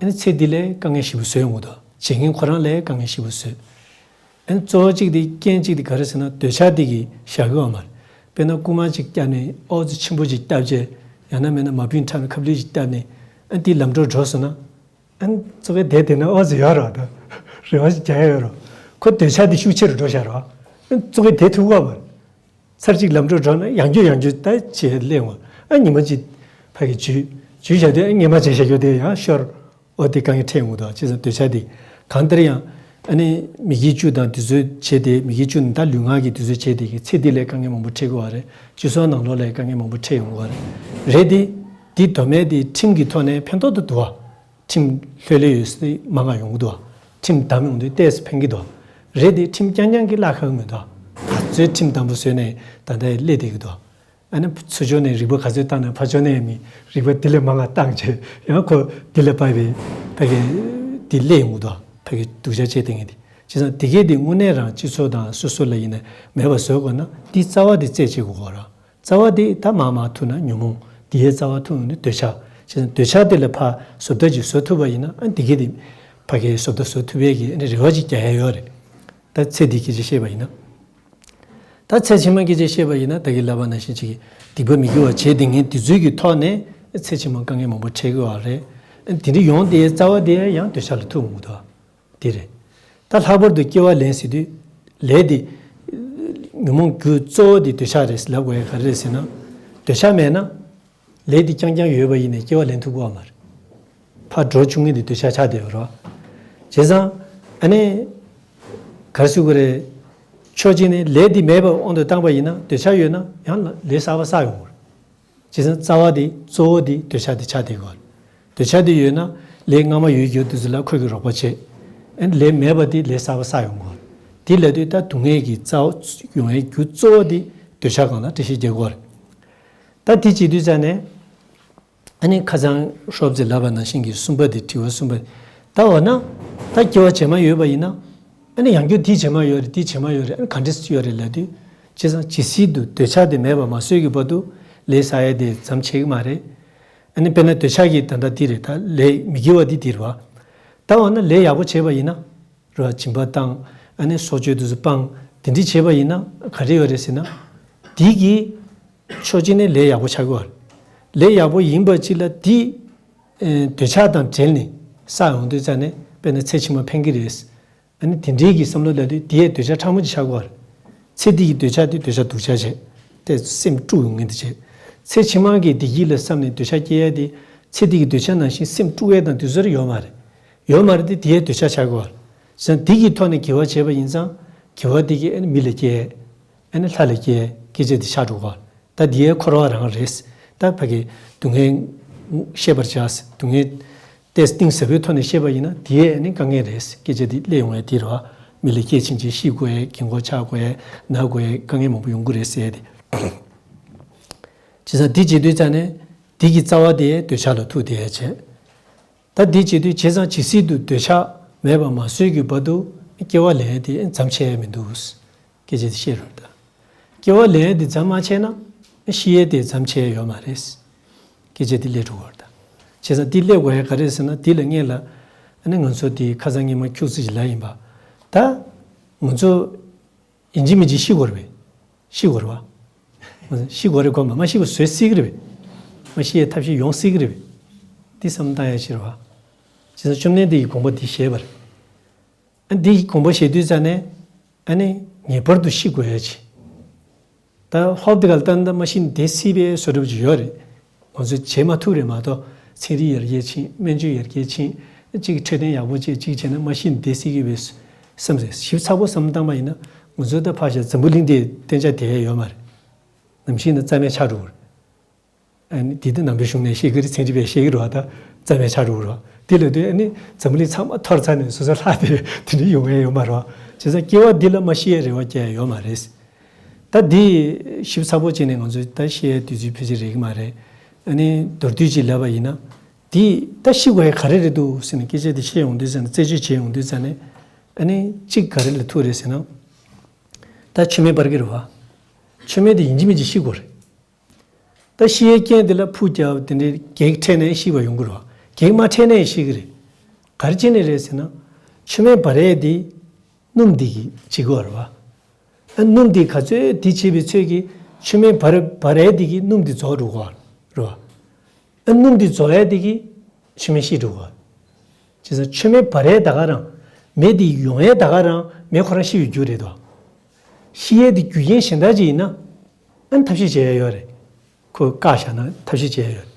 ཨ་ནི་ཚེ་འདི་ལ་དཀའ་ངལ་ཞེ་པོ་བཟོས་ཡོང་གི་འདུག་བྱེད་མཁན་ཁོ་རང་ལ་དཀའ་ངལ་ཞེ་པོ་བཟོས། ཨ་ནི་གཙོ་བོ་གཅིག་དེ། རྐྱེན་གཅིག་དེ་ག་རེ་ཟེར་ན། འདོད་ཆགས་འདི་གིས་བཞག་གི་ཡོད་མ་རེད། དཔེར་ན་རྐུན་མ་གཅིག་བརྒྱབ་ནས། ཨོ་ཙི་ཆེན་པོ་གཅིག་བརྒྱབ་བྱས། ཡང་ན་མིན་ན་མ་བུན་འཁྲབ་ནས། ཁབ་ལེན་གཅིག་བརྒྱབ་ནས། ཨ་ནི་དེ་ལམ་འགྲོ་འགྲོ་སོང་ན། ཨ་ནི་ཙོག་གེ་དེ་དེ་ན་ཨོ་ཙི་ཡོད་རེད་བ། ད་རེ་བ་ཞིག་རྒྱག་ཡ་ཡོད་རེད། ཁོ་འདོད་ཆགས་དེ་ཤུགས་ཆེ་རུ་འགྲོ་བཞག་རེད་བ། ཨ་ནི་ཙོག་གེ་དེ་ཐུབ་ཀྱི་ཡོད་མ་རེད། ཚར་གཅིག་ལམ་འགྲོ་འགྲོ་ན་ཡང་བསྐྱར་ཡང་བསྐྱར་ད་བྱས་སླེབས་འོང་། ཨ་ཉི་མ་གཅིག་ཕ་གི་འཇུས། འཇུས་བཞག་དུས་ཨ་སྔོན་མ་བྱས་བཞག་རྒྱུ་དེ་ཡང་ཤོར། ཨོ་དེ་དཀའ་ངལ་འཕྲད་འོང་གི་འདུག་བྱས་ཙང་འདོད་ཆགས་དེ། གང་ལྟར་ཡང་། ཨ་ནི་མི་དགེ་བཅུ་དང་དེ་ཚོ་བྱས་ཏེ། མི་དགེ་བཅུ་ནི་ད་ལུས་ངག་གི་དེ་ཚོ་བྱས་ཏེ་གི་ཚེ་འདི་ལ་དཀའ་ངལ་མང་པོ་འཕྲད་ཀྱི་ཡོད་རེད། སྤྱི་ཚོགས་ནང་ལོགས་ལ་དཀའ་ངལ་མང་པོ་འཕྲད་ཡོང་གི་ཡོད་རེད། རེད་དེ། དེ་དོ་མེད་དེ་ཁྲིམས་ཀྱི་ཐོག་ནས་ཕན་ཐོགས་ཏུ་འདུག་བ། ཁྲིམས་ལྷོད་ལྷོད་ཡོད་ས་མང་ང་ཡོང་གི་འདུག་བ། ཁྲིམས་བསྡམས་ཡོང་དུས་ཏོག་ཙམ་ཕན་གྱི་འདུག་བ། རེད་དེ་ཁྲིམས་རྐྱང་རྐྱང་གིས་བརླག་ཁག་གི་མི་འདུག་བ། ད་ཚོད་ཁྲིམས་བསྡམས་པོ་བཟོས་ནས་ད་ལྟ་སླེབས་བསྡད་ཀྱི་འདུག་བ། ཨ་ནི་ཚུར་ཕྱོགས་ནས་རིག་པ་ག་ཚོད་བཏང་ན་ཕར་ཕྱོགས་ནས་མི་རིག་པ་དེ་ལས་མང་ང་བཏང་བྱས། ཡང་ཁོ་དེ་ལ་བབས་པའི་ཕ་གི་དེ་སླེབས་ཡོང་གི་འདུག་བ། ཕ་གི་སྡུག་ཅག་བྱས་བསྡད་མཁན་དེ། བྱས་ཙང་དེ་གས་དེ་དངོས་གནས་རང་སྤྱི་ཚོགས་དང་སོ་སོ་ལ་ཡིན་ན་མེད་པ་བཟོ་དགོས་ན། དེ་རྩ་བ་དེ་རྩད་གཅོད་དགོས་རེད། རྩ་བ་དེ་ད་མར་མར་ཐུག་ན་ཉོན་མོངས། དེའི་རྩ་བ་ཐུག་ཡོང་དུས་འདོད་ཆགས། བྱས་ཙང་འདོད་ཆགས་དེ་ལ་ཕར་བཟོ་ལྟ་ཅིག་བཟོ་ཐུབ་པ་ཡིན་ན། ཨ་འདི་གས་དེ་ཕ་གིའི་བཟོ་ལྟ་བཟོ་ཐུབ་པའི་གི་ཨ་ནི་རེ་བ་ཅིག་རྒྱག་ཡ་ཡོད་རེད། ད་ཚེ་འདིའི་སྐད་ཆ་བཤད་པ་ཡིན་ན། ད་ཚེ་ཕྱི་མའི་སྐད་ཆ་བཤད་པ་ཡིན་ན། ད་གིན་ལབ་པ་ནང་བཞིན་ཅིག་གི་སྡིག་པ་མི་དགེ་བ་བྱས་བསྡད་མཁན་དེ་ཚོའི་གི་ཐོག་ནས་ཚེ་ཕྱི་མ་དཀའ་ངལ་མང་པོ་འཕྲད་ཀྱི་ཡོད་རེད། ཨ་དེ་འདྲ་ཡོང་དེའི་རྩ་བ་དེ་ཡང་འདོད་ཆགས་ལ་ཐུག་འོང་གི་འདུག་དེ་རེད། ད་ལྷག་པར་དུ་སྐྱེ་བ་ལེན་ཟེར་དུས། ལས་དེ། ཉོན་མོངས་རྒྱུ་གཙོ་བོ་དེ་འདོད་ཆགས་རེད་ལབ་དགོས་ཡ་ག་རེ་རེད་ཟེར་ན། འདོད་ཆགས་མེད་ན། ལས་དེ་རྐྱང་རྐྱང་ཡོད་པ་ཡིན་ནའི་སྐྱེ་བ་ལེན་ཐུབ་ཀྱི་ཡོད་མ་རེད། ཕར་འགྲོ་བཅུག་མཁན་དེ་འདོད་ཆགས་ཆགས་བསྡད་ཡོད་རེད་བ། བྱས་ཙང་། ཨ་ནི། ག་རེ་ཟེར་དགོས་རེད། ཕྱོགས་གཅིག་ནས་ལས་དེ་མེད་པའི་དབང་དུ་བཏང་པ་ཡིན་ན། འདོད་ཆགས་ཡོད་ན་ཡང་ལས་གསར་པ་བསགས་ཡོང་གི་རེད། བྱས་ཙང་རྩ་བ་དེ་གཙོ་བོ་དེ་འདོད་ཆགས་དེ་ཆགས་བསྡད་ཀྱི་ཡོད་རེད། འདོད་ཆགས་དེ་ཡོད་ན་ལས་སྔ་མ་ཡོད་རྒྱུ་དེ་ཚོ་ལ་ཁོས་ཀྱིས་རོགས་པ་བྱེད། ཨ་ནི་ལས་མེད་པ་དེ་ལས་གསར་པ་བསགས་ཡོང་གི་ཡོད་རེད། དེ་ལབ་དུས་ད་སྡུག་བསྔལ་གྱི་རྩ་བ་ཡོང་ཡའི་རྒྱུ་གཙོ་བོ་དེ་འདོད་ཆགས་སྒང་ལ་འགྲེལ་བཤད་རྒྱག་གི་ཡོད་རེད། ད་དེ་བྱེད་དུས་ཙ་ནས། ཨ་ནི་ཁ་སང་ཧྲོབ་ཙེ་ལབ་པ་ནང་བཞིན་གྱི་གསུམ་པ་དེ། དྲི་བ་གསུམ་པ་དེ། ད་འོ་ན་ད་སྐྱེ་བ་རྗེས་མ་ཡོད་པ་ཡིན་ན། ཨ་ནི་ཡང་བསྐྱར་དེ་རྗེས་མ་ཡོད་རེད། དེ་རྗེས་མ་ཡོད་རེད། ཨ་ནི་ག་འདྲས་ཡོད་རེད་ལབ་དུས། བྱས་ཙང་ཇི་སྲིད་དུ་འདོད་ཆགས་དེ་མེད་པ་མ་བཟོས་ཀྱི་བར་དུ་ལས་བསགས་ཡས་དེ་མཚམས་ཆད་ཀྱི་མ་རེད། ཨ་ནི་དཔེར་ན་འདོད་ཆགས་ཀྱི་ད་ལྟ་འདི་རེད། ད་ལས་མི་དགེ་བ་འདི་འདིར་བ། ད་འོ་ན་ལས་ཡག་པོ་བྱས་པ་ཡིན་ན། རེད་བ། སྦྱིན་པ་བཏང་། ཨ་ནི་སྲོག་གཅོད་དེ་ཚོ་སྤང་། དེ་འདྲ་བྱས་པ་ཡིན་ན་ག་རེ་ཡོད་རེད་ཟེར་ན། འདི་གི་ཕྱོགས་གཅིག་ནས་ལས་ཡག་པོ་ཆགས་ཀྱི་ཡོད་རེད། ལས་ཡག་པོ་ཡིན་པ་གཅིག་ལ་འདི། ཨེ། འདོད་ཆགས་དང་འབྲེལ་ནས་བསགས་ཡོང་དུས་ཙ་ནས་དཔེར་ན་ཚེ་ཕྱི་མ་ཕན་གྱི་རེད། ཨ་ནི་དེ་འདྲའི་གི་བསམ་བློ་ལ་དུས་དེའི་འདོད་ཆགས་ཕྲ་མོ་ཅིག་ཆགས་ཀྱི་ཡོད་རེད། ཚེ་འདི་གི་འདོད་ཆགས་དེ་འདོད་ཆགས་སྡུག་ཅག་བྱས། དེ་སེམས་དཀྲུགས་ཡོང་མཁན་དེ་བྱས། ཚེ་ཕྱི་མ་གི་བདེ་སྐྱིད་ལ་བསམ་ནས་འདོད་ཆགས་སྐྱེ་ཡ་དེ། ཚེ་འདི་གི་འདོད་ཆགས་ནང་བཞིན་སེམས་དཀྲུགས་ཡ་དང་དེ་ཚོ་ར་ཡོད་མ་རེད། ཡོད་མ་རེད་དེ་དེའི་འདོད་ཆགས་ཆགས་ཀྱི་ཡོད་རེད། བྱས་ཙང་འདི་གི་ཐོག་ནས་དགེ་བ་བྱས་པ་ཡིན་ཙང་། དགེ་བ་འདི་གིས་ཨ་ནི་མི་ལ་སྐྱེ། ཨ་ནི་ལྷ་ལ་སྐྱེ། སྐྱེ་མཆེད་དེ་ཆགས་འགྲོ་གི་ཡོད་རེད། ད་འདི་ཡའི་འཁོར་བ་རང་རེད། ད་ཕ་གི་སྡུག་བསྔལ་ཤེས་པར་བྱ། སྡུག་བསྔལ་དེ་གཏིང་ཟབ་པོའི་ཐོག་ནས་ཤེས་པ་ཡིན་ན། དེ་ཡས་ནི་དཀའ་ངལ་རེད། སྐད་ཆ་འདི་སླེབས་ཡོང་བའི་དེ་རེད་བ། མི་ལ་སྐྱེས་ཕྱིན་ཆད་ཤི་དགོས་ཡས། རྒན་གོག་ཆགས་དགོས་ཡས། ན་དགོས་ཡས། དཀའ་ངལ་མང་པོ་ཡོང་གི་རེད་ཟེར་ཏེ། བྱས་ཙང་འདི་བྱེད་དུས་ཙ་ནས་འདི་གི་རྩ་བ་དེ་འདོད་ཆགས་ལ་ཐུག་བསྡད་ཡས་བྱས། ད་འདི་བྱེད་དུས་བྱས་ཙང་ཇི་སྲིད་དུ་འདོད་ཆགས་མེད་པ་མ་བཟོས་ཀྱི་བར་དུ་སྐྱེ་བ་ལེན་ཡས་དེ་མཚམས་ཆད་ཡས་མི་འདུག། སྐད་ཆ་དེ་བཤད་རོགས་ད། སྐྱེ་བ་ལེན་ཡས་དེ་མཚམས་མ་ཆད་ན། ཤི་ཡས་དེ་མཚམས་ཆད་ཡས་ཡོད་མ་རེད། སྐད་ཆ་དེ་སླེབས་འགྲོ་བར་ད། བྱས་ཙང་དེ་སླེབས་དགོས་ཡས་ག་རེ་རེད་ཟེར་ན། དེ་ལ་སྔོན་ལ་ཨ་ནི་ང་ཚོ་དེ་ཁ་སང་ཉི་མ་ཁྱུག་ཙམ་ཞིག་ལབ་ཡིན་པ། ད་ང་ཚོ་ཡིན་གཅིག་མིན་གཅིག་ཤི་དགོས་རེད་པས། ཤི་དགོས་རེད་བ། ཤི་དགོས་རེད་གོ། མ་མ་ཤི་བ་བཟོས་སྲིད་ཀྱི་རེད་པས། མ་ཤི་ཡས་ཐབས་ཤེས་ཡོང་སྲིད་ཀྱི་རེད་པས། དེ་བསམ་བློ་བཏང་ཡས་ཤིག་རེད་བ། བྱས་ཙང་བཅོམ་ལྡན་འདས་ཀྱིས་དགོངས་པ་འདི་བཞེས་པ་རེད། ཨ། འདི་དགོངས་པ་བཞེས་དུས་ཙ་ནས། ཨ་ནི་ངེས་པར་དུ་ཤི་དགོས་ཡ་ཆེ། ད་ཧོབ་དེ་ག་ལ་ལྟ་ན་མ་ཤི་ནས་བསྡད་སྲིད་པའི་བཟོ་འདྲ་པོ་ཅིག་ཡོད་རེད། ང་ཚོས་བྱེད་མ་ཐུབ་རེད་མ་གཏོགས། ཚན་རིག་ཡར་རྒྱས་ཕྱིན། སྨན་བཅོས་ཡར་རྒྱས་ཕྱིན། གཅིག་འཕྲོད་བསྟེན་ཡག་པོ་བྱས། གཅིག་བྱས་ན་མ་ཤི་ནས་བསྡད་སྲིད་ཀྱི་རེད་བསམ་ཟེར། ཞིབ་ཚགས་པོ་བསམ་བློ་བཏང་པ་ཡིན་ན། ང་ཚོ་ད་ཕར་བཞག་འཛམ་བུ་གླིང་འདིར་གཏན་འཇགས་བསྡད་ཡ་ཡོད་མ་རེད། ནམ་ཞིག་ན་རྩ་མེད་ཆགས་འགྲོ་གི་རེད། ཨ་ནི་དེ་དུས་ནང་པའི་གཞུང་ནས་བཤད་ཀྱི་རེད། ཚན་རིག་པས་བཤད་ཀྱི་རེད་བ། ད་རྩ་མེད་ཆགས་འགྲོ་གི་རེད་བ། དེ་ལབ་དུས་ཨ་ནི་འཛམ་བུ་གླིང་ཚང་མ་འཐོར་ཚར་ནས་སོ་སོ་ལྷག་སྟེ་དེ་འདྲ་ཡོང་ཡ་ཡོད་མ་རེད་བ། བྱས་ཙང་སྐྱེ་བ་འདི་ལ་མ་ཤི་ཡའི་རེ་བ་བསྐྱེད་ཡ་ཡོད་མ་རེད། ད་འདི་ཞིབ་ཚགས་པོ་བྱས་ནས་ང་ཚོས་ད་བཤད་ཡའི་དུས་ཚོད་ཕལ་ཆེར་རག་གི་མ་རེད། ཨ་ནི་མདོར་བསྡུས་ཅིག་ལབ་པ་ཡིན་ན། འདི་ད་ཤི་དགོས་ཡ་ག་རེ་རེད་འདུག་ཟེར་ནས་སྐད་ཆ་འདི་བཤད་ཡོང་དུས་ཙ་ནས། རྩད་གཅོད་བྱེད་ཡོང་དུས་ཙ་ནས། ཨ་ནི་གཅིག་ག་རེ་ལ་ཐུག་རེད་ཟེར་ན། ད་མཆོད་མེ་སྦར་གྱི་རེད་བ། མཆོད་མེ་དེ་ཡིན་གཅིག་མིན་གཅིག་ཤི་དགོས་རེད། ད་ཤི་ཡའི་རྐྱེན་དེ་ལ་ཕུ་རྒྱབ་དེ་འདྲའི་གེགས་འཕྲད་ནའི་ཤི་བ་ཡོང་གི་རེད་བ། གེགས་མ་འཕྲད་ནའི་ཤི་གི་རེད། ག་རེ་བྱས་ནས་རེད་ཟེར་ན། མཆོད་མེ་སྦར་ཡས་དེ་སྣུམ་དེ་གིས་བྱེད་ཀྱི་ཡོད་རེད་བ། ཨ། སྣུམ་དེ་ག་ཚོད་དེ་བྱེད་པའི་ཚོད་ཀྱིས་མཆོད་མེ་སྦར་སྦར་ཡས་དེ་གིས་སྣུམ་དེ་རྫོགས་འགྲོ་གི་རེད་བ། ཨ། སྣུམ་དེ་རྫོགས་ཡས་དེ་གིས་མཆོད་མེ་ཤི་འགྲོ་གི་རེད་བ། བྱས་ཙང་མཆོད་མེ་སྦར་ཡས་ད་ག་རང་། མེ་དེ་ཡོང་ཡས་ད་ག་རང་མེ་ཁོ་རང་ཤི་བའི་རྒྱུ་རེད་དོ། ཤི་ཡས་དེ་རྒྱུ་རྐྱེན་གཞན་དག་ཅིག་ཡིན་ན། ཨ་ནི་ཐབས་ཤེས་བྱེད་ཡས་ཡོད་རེད། ཁོ་བཀག་བཞག་ན་ཐབས་ཤེས་བྱེད་ཡས་ཡོད་རེད།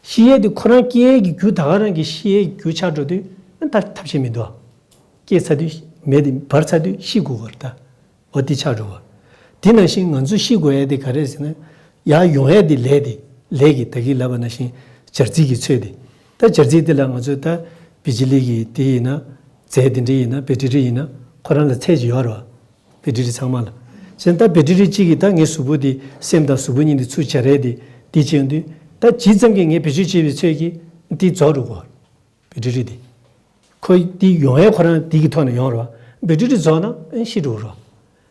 ཤི་ཡས་དེ་ཁོ་རང་སྐྱེ་ཡས་ཀྱི་རྒྱུ་ད་ག་རང་གི་ཤི་ཡས་ཀྱི་རྒྱུ་ཆགས་འགྲོ་དུས། ཨ་ནི་ད་ཐབས་ཤེས་མི་འདུག་ཨ། སྐྱེས་ཚར་དུས། མེ་དེ་འབར་ཚར་དུས་ཤི་དགོས་པ་རེད་ད། འོ་དེ་ཆགས་འགྲོ་བ། དེ་ནང་བཞིན་ང་ཚོ་ཤི་དགོས་ཡས་དེ་ག་རེ་ཟེར་ན། ཡར་ཡོང་ཡས་དེ་ལས་དེ། ལས་ཀྱི་ད་གིན་ལབ་པ་ནང་བཞིན་སྦྱར་རྩི་གི་ཚོད་དེ། ད་སྦྱར་རྩི་དེ་ལ་ང་ཚོས་ད་བི་ཇི་ལི་གི་དེ་ཡིན་ན། རྫས་དེ་འདྲ་ཡིན་ན། བེ་ཏྲི་རི་ཡིན་ན། ཁོ་རང་ལ་ཚད་ཅིག་ཡོད་རེད་བ། བེ་ཏྲི་རི་ཚང་མ་ལ། བྱས་ཙང་ད་བེ་ཏྲི་རི་གཅིག་གིས་ད་ངའི་གཟུགས་པོ་དེ། སེམས་དང་གཟུགས་པོ་གཉིས་དེ་ཚུར་སྦྱར་ཡས་དེ། དེ་བྱས་དུས་ད་ཇི་ཙམ་གྱིས་ངས་བེད་སྤྱོད་བྱས་པའི་ཚོད་ཀྱིས་དེ་རྫོགས་འགྲོ་གི་རེད། བེ་ཏྲི་རི་དེ། ཁོ་དེ་ཡོང་ཡས་ཁོ་རང་དེ་གི་ཐོག་ནས་ཡོང་རེད་བ། བེ་ཏྲི་རི་རྫོགས་ན་ཨེ་ཤི་འགྲོ་གི་རེད་བ།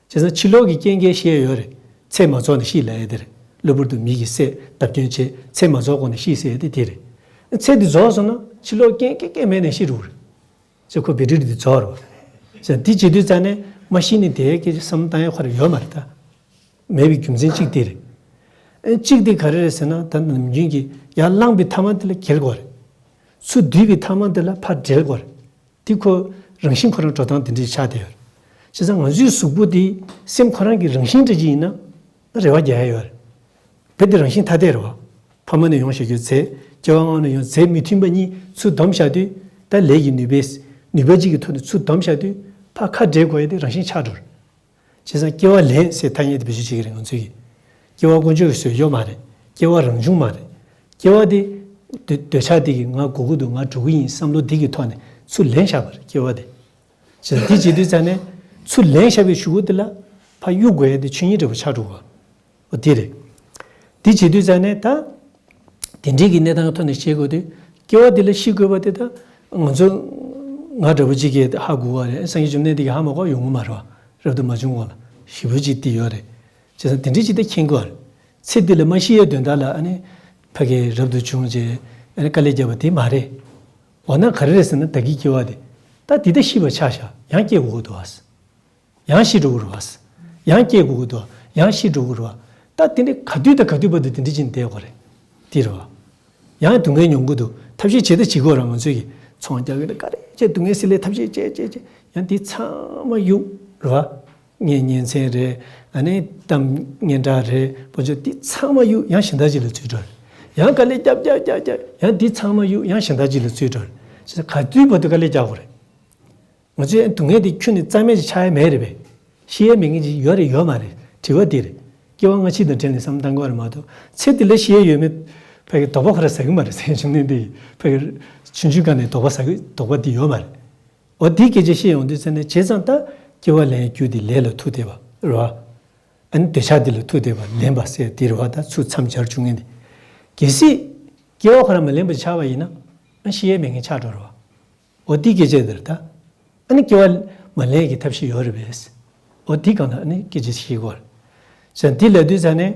བྱས་ཙང་ཕྱི་ལོགས་ཀྱི་རྐྱེན་གྱིས་ཤི་ཡས་ཡོད་རེད། ཚད་མ་རྫོགས་ནས་ཤི་ལབ་ཡས་དེ་རེད། གློ་བུར་དུ་མི་གི་སྲས་བརྡབ་སྐྱོན་བྱས། ཚད་མ་རྫོགས་གོང་ནས་ཤི་ཟེར་ཡས་དེ་དེ་རེད། ཚད་དེ་རྫོགས་སོང་ན་ཕྱི་ལོགས་རྐྱེན་ག་གེ་མེད་ནས་ཤི་འགྲོ་གི་རེད། ཅེས་ཁོ་བེ་ཏྲི་རི་དེ་རྫོགས་རེད་བ། ཅེས་འདི་བྱེད་དུས་ཙ་ནས་མ་ཤི་ནས་བསྡད་ཡས་སྐད་ཆ་བསམ་བློ་བཏང་ཡས་ཁོ་རང་ཡོད་མ་རེད་ད། མེད་པའི་རྒྱུ་མཚན་གཅིག་དེ་རེད། ཨེ། གཅིག་དེ་ག་རེ་རེད་ཟེར་ན། ད་ནམ་རྒྱུན་གྱི་ཡར་བླངས་པའི་ཐ་མ་དེ་ལ་འགེལ་དགོས་རེད། ཚུར་བསྡུས་པའི་ཐ་མ་དེ་ལ་ཕར་འབྲེལ་དགོས་རེད། དེ་ཁོ་རང་བཞིན་ཁོ་རང་འགྲོ་སྟངས་དེ་འདྲ་ཆགས་བསྡད་ཡོད་རེད། བྱས་ཙང་ང་ཚོའི་གཟུགས་པོ་དེ་སེམས་ཁོ་རང་གི་རང་བཞིན་འདྲ་ཅིག་ཡིན་ན། རེ་བ་རྒྱག་ཡ་ཡོད་རེད། རྦད་དེ་རང་བཞིན་ཐ་དད་རེད་བ། ཕ་མ་ནས་ཡོང་བཞག་རྒྱུ་རྫས། སྐྱེ་བ་སྔོན་ནས་ཡོང་རྫས་མི་མཐུན་པ་གཉིས་ཚུར་བསྡོམས་བཞག་དུས། ད་ལས་ཀྱི་ནུས་པས། ནུས་པ་གཅིག་གི་ཐོག་ནས་ཚུར་བསྡོམས་བཞག་དུས། ཕར་ཁ་འབྲལ་དགོས་ཡ་དེ་རང་བཞིན་ཆགས་འགྲོ་རེད། བྱས་ཙང་སྐྱེ་བ་ལེན་ཟེར་ཐ་སྙད་དེ་བེད་སྤྱོད་བྱེད་ཀྱི་རེད་ང་ཚོས་ཀྱིས། སྐྱེ་བ་དཀོན་མཆོག་གིས་བཟོས་ཡོད་མ་རེད། སྐྱེ་བ་རང་བྱུང་མ་རེད། སྐྱེ་བ་དེ་འདོད་འདོད་ཆགས་དེ་གིས་ང་དགོས་ཀྱི་འདུག་ང་འགྲོ་གི་ཡིན་བསམ་བློ་འདི་གི་ཐོག་ནས་ཚུར་ལེན་བཞག་པ་རེད་སྐྱེ་བ་དེ། བྱས་ཙང་འདི་བྱེད་དུས་ཙ་ནས་ཚུར་ལེན་བཞག་པའི་གཞུག་གུ་དེ་ལ་ཕར་གཡུག་དགོས་ཡ་དེ་ཆོས་ཉིད་འདྲ་པོ་ཆགས་འགྲོ་གི། འོ་དེ་རེད། དེ་བྱེད་དུས་ཙ་ནས་ད། དེ་འདྲའི་གི་གནས་སྟངས་ཐོག་ནས་བཤད་དགོས་དུས། སྐྱེ་བ་འདི་ལ་ཤི་དགོས་པ་དེ་ད་ང་ཚོ་ང་འདྲ་པོ་ཅིག་གིས་ཧ་གོ་བ་རེད། སངས་རྒྱས་བཅོམ་ལྡན་འདས་ཀྱིས་ཧ་མ་གོ་ཡོང་གི་མ་རེད་བ། རབ་ཏུ་མ་བྱུང་གོང་ལ་ཞེ་པོ་ཅིག་དེ་ཡོད་རེད། བྱས་ཙང་དེ་འདྲའི་ཅིག་ད་མཁྱེན་དགོས་རེད། ཚེ་འདི་ལ་མ་ཤི་ཡའི་དོན་དག་ལ་ཨ་ནི་ཕ་གི་རབ་ཏུ་བྱུང་རྗེས་ཨ་ནི་དཀའ་ལས་བརྒྱབ་པ་དེ་མ་རེད། འོ་ན་ག་རེ་རེད་ཟེར་ན་ད་གིན་སྐྱེ་བ་དེ། ད་འདི་ད་ཤི་བ་ཆགས་བཞག་ཡང་སྐྱེ་དགོས་ཀྱི་འདུག་བ། ཡང་ཤི་འགྲོ་གི་རེད་བ། ཡང་སྐྱེ་དགོས་ཀྱི་འདུག་ཡང་ཤི་འགྲོ་གི་རེད་བ། ད་དེ་འདྲ་ག་དུས་དང་ག་དུས་བར་དུ་དེ་འདྲ་བྱས་ནས་བསྡད་དགོས་རེད། དེ་རེད་བ། ཡང་སྡུག་བསྔལ་མྱོང་གི་འདུག་ཐབས་ཤེས་བྱེད་ད་བྱེད་དགོས་རེད། ང་ཚོས་ཀྱི་ཚོང་རྒྱག་གི་རེད། ག་རེ་བྱས་སྡུག་བསྔལ་སེལ་ལས་ཐབས་ཤེས་བྱས་བྱས་བྱས་ཡང་འདི་ཚང་མ་གཡུག་རེད་བ། ངའི་གཉེན་ཚན་རེད། ཨ་ནི་གཏམ་སྙན་གྲགས་རེད། བོ་ཅོ་འདི་ཚང་མ་གཡུག་ཡང་གཞན་དག་ཅིག་ལ་ཚུད་འགྲོ་རེད། ཡང་དཀའ་ལས་རྒྱབ་རྒྱབ་རྒྱབ་རྒྱབ་ཡང་འདི་ཚང་མ་གཡུག་ཡང་གཞན་དག་ཅིག་ལ་ཚུད་འགྲོ་རེད། ག་དུས་བར་དུ་དཀའ་ལས་རྒྱག་དགོས་རེད། ང་ཚོའི་སྡུག་བསྔལ་དེ་ཁྱོན་ནས་རྩ་མེད་ཅིག་ཆགས་ཡ་མེད་རེད་པས། ཤི་ཡ་མེད་མཁན་ཅིག་ཡོད་རེད་ཡོད་མ་རེད། དྲི་བ་འདི་རེད། སྐྱེ་བ་སྔ་ཕྱི་དང་འབྲེལ་ནས་བསམ་བློ་བཏང་དགོས་རེད་མ་གཏོགས་ཚེ་འདི་ལ་ཤི་ཡ་ཡོད་མེད་ཕ་གི་དོགས་པ་ཁོ་ར་ཟ་གི་མ་རེད། སེམས་ཤུགས་ནས་འདི་ཕ་གི་ཆུང་ཆུང་སྒང་ནས་དོགས་པ་ཟ་གི་དོགས་པ་འདི་ཡོད་མ་རེད། འོ་འདི་སྐད་ཆ་བཤད་ཡོང་དུས་ཚེ་ནས་བྱས་ཙང་ད་སྐྱེ་བ་ལེན་རྒྱུ་འདི་ལས་ལ་ཐུག་བསྡད་པ་རེད་བ། ཨ་ནི་འདོད་ཆགས་འདི་ལ་ཐུག་བསྡད་པ་ལེན་པ་ཟེར་འདི་རེད་བ། ད་ཚུར་མཚམས་སྦྱར་བཅུག་མཁན་འདི། གལ་སྲིད་སྐྱེ་བ་ཁོ་ར་མ་ལེན་པ་ཆགས་པ་ཡིན་ན་ཨ་ཤི་ཡ་མེད་མཁན་ཆགས་འགྲོ་རེད་བ། འོ་དེ་སྐད་ཆ་དེ་རེད་ད། ཨ་ནི་སྐྱེ་བ་མ་ལེན་གྱི་ཐབས་ཤེས་ཡོད་རེད་པས། འོ་དེ་གང་ལ་ཨ་ནི་སྐད་ཆ་ཤེས་དགོས་རེད། ཟེར་འདི་ལབ་དུས་ཙ་ནས།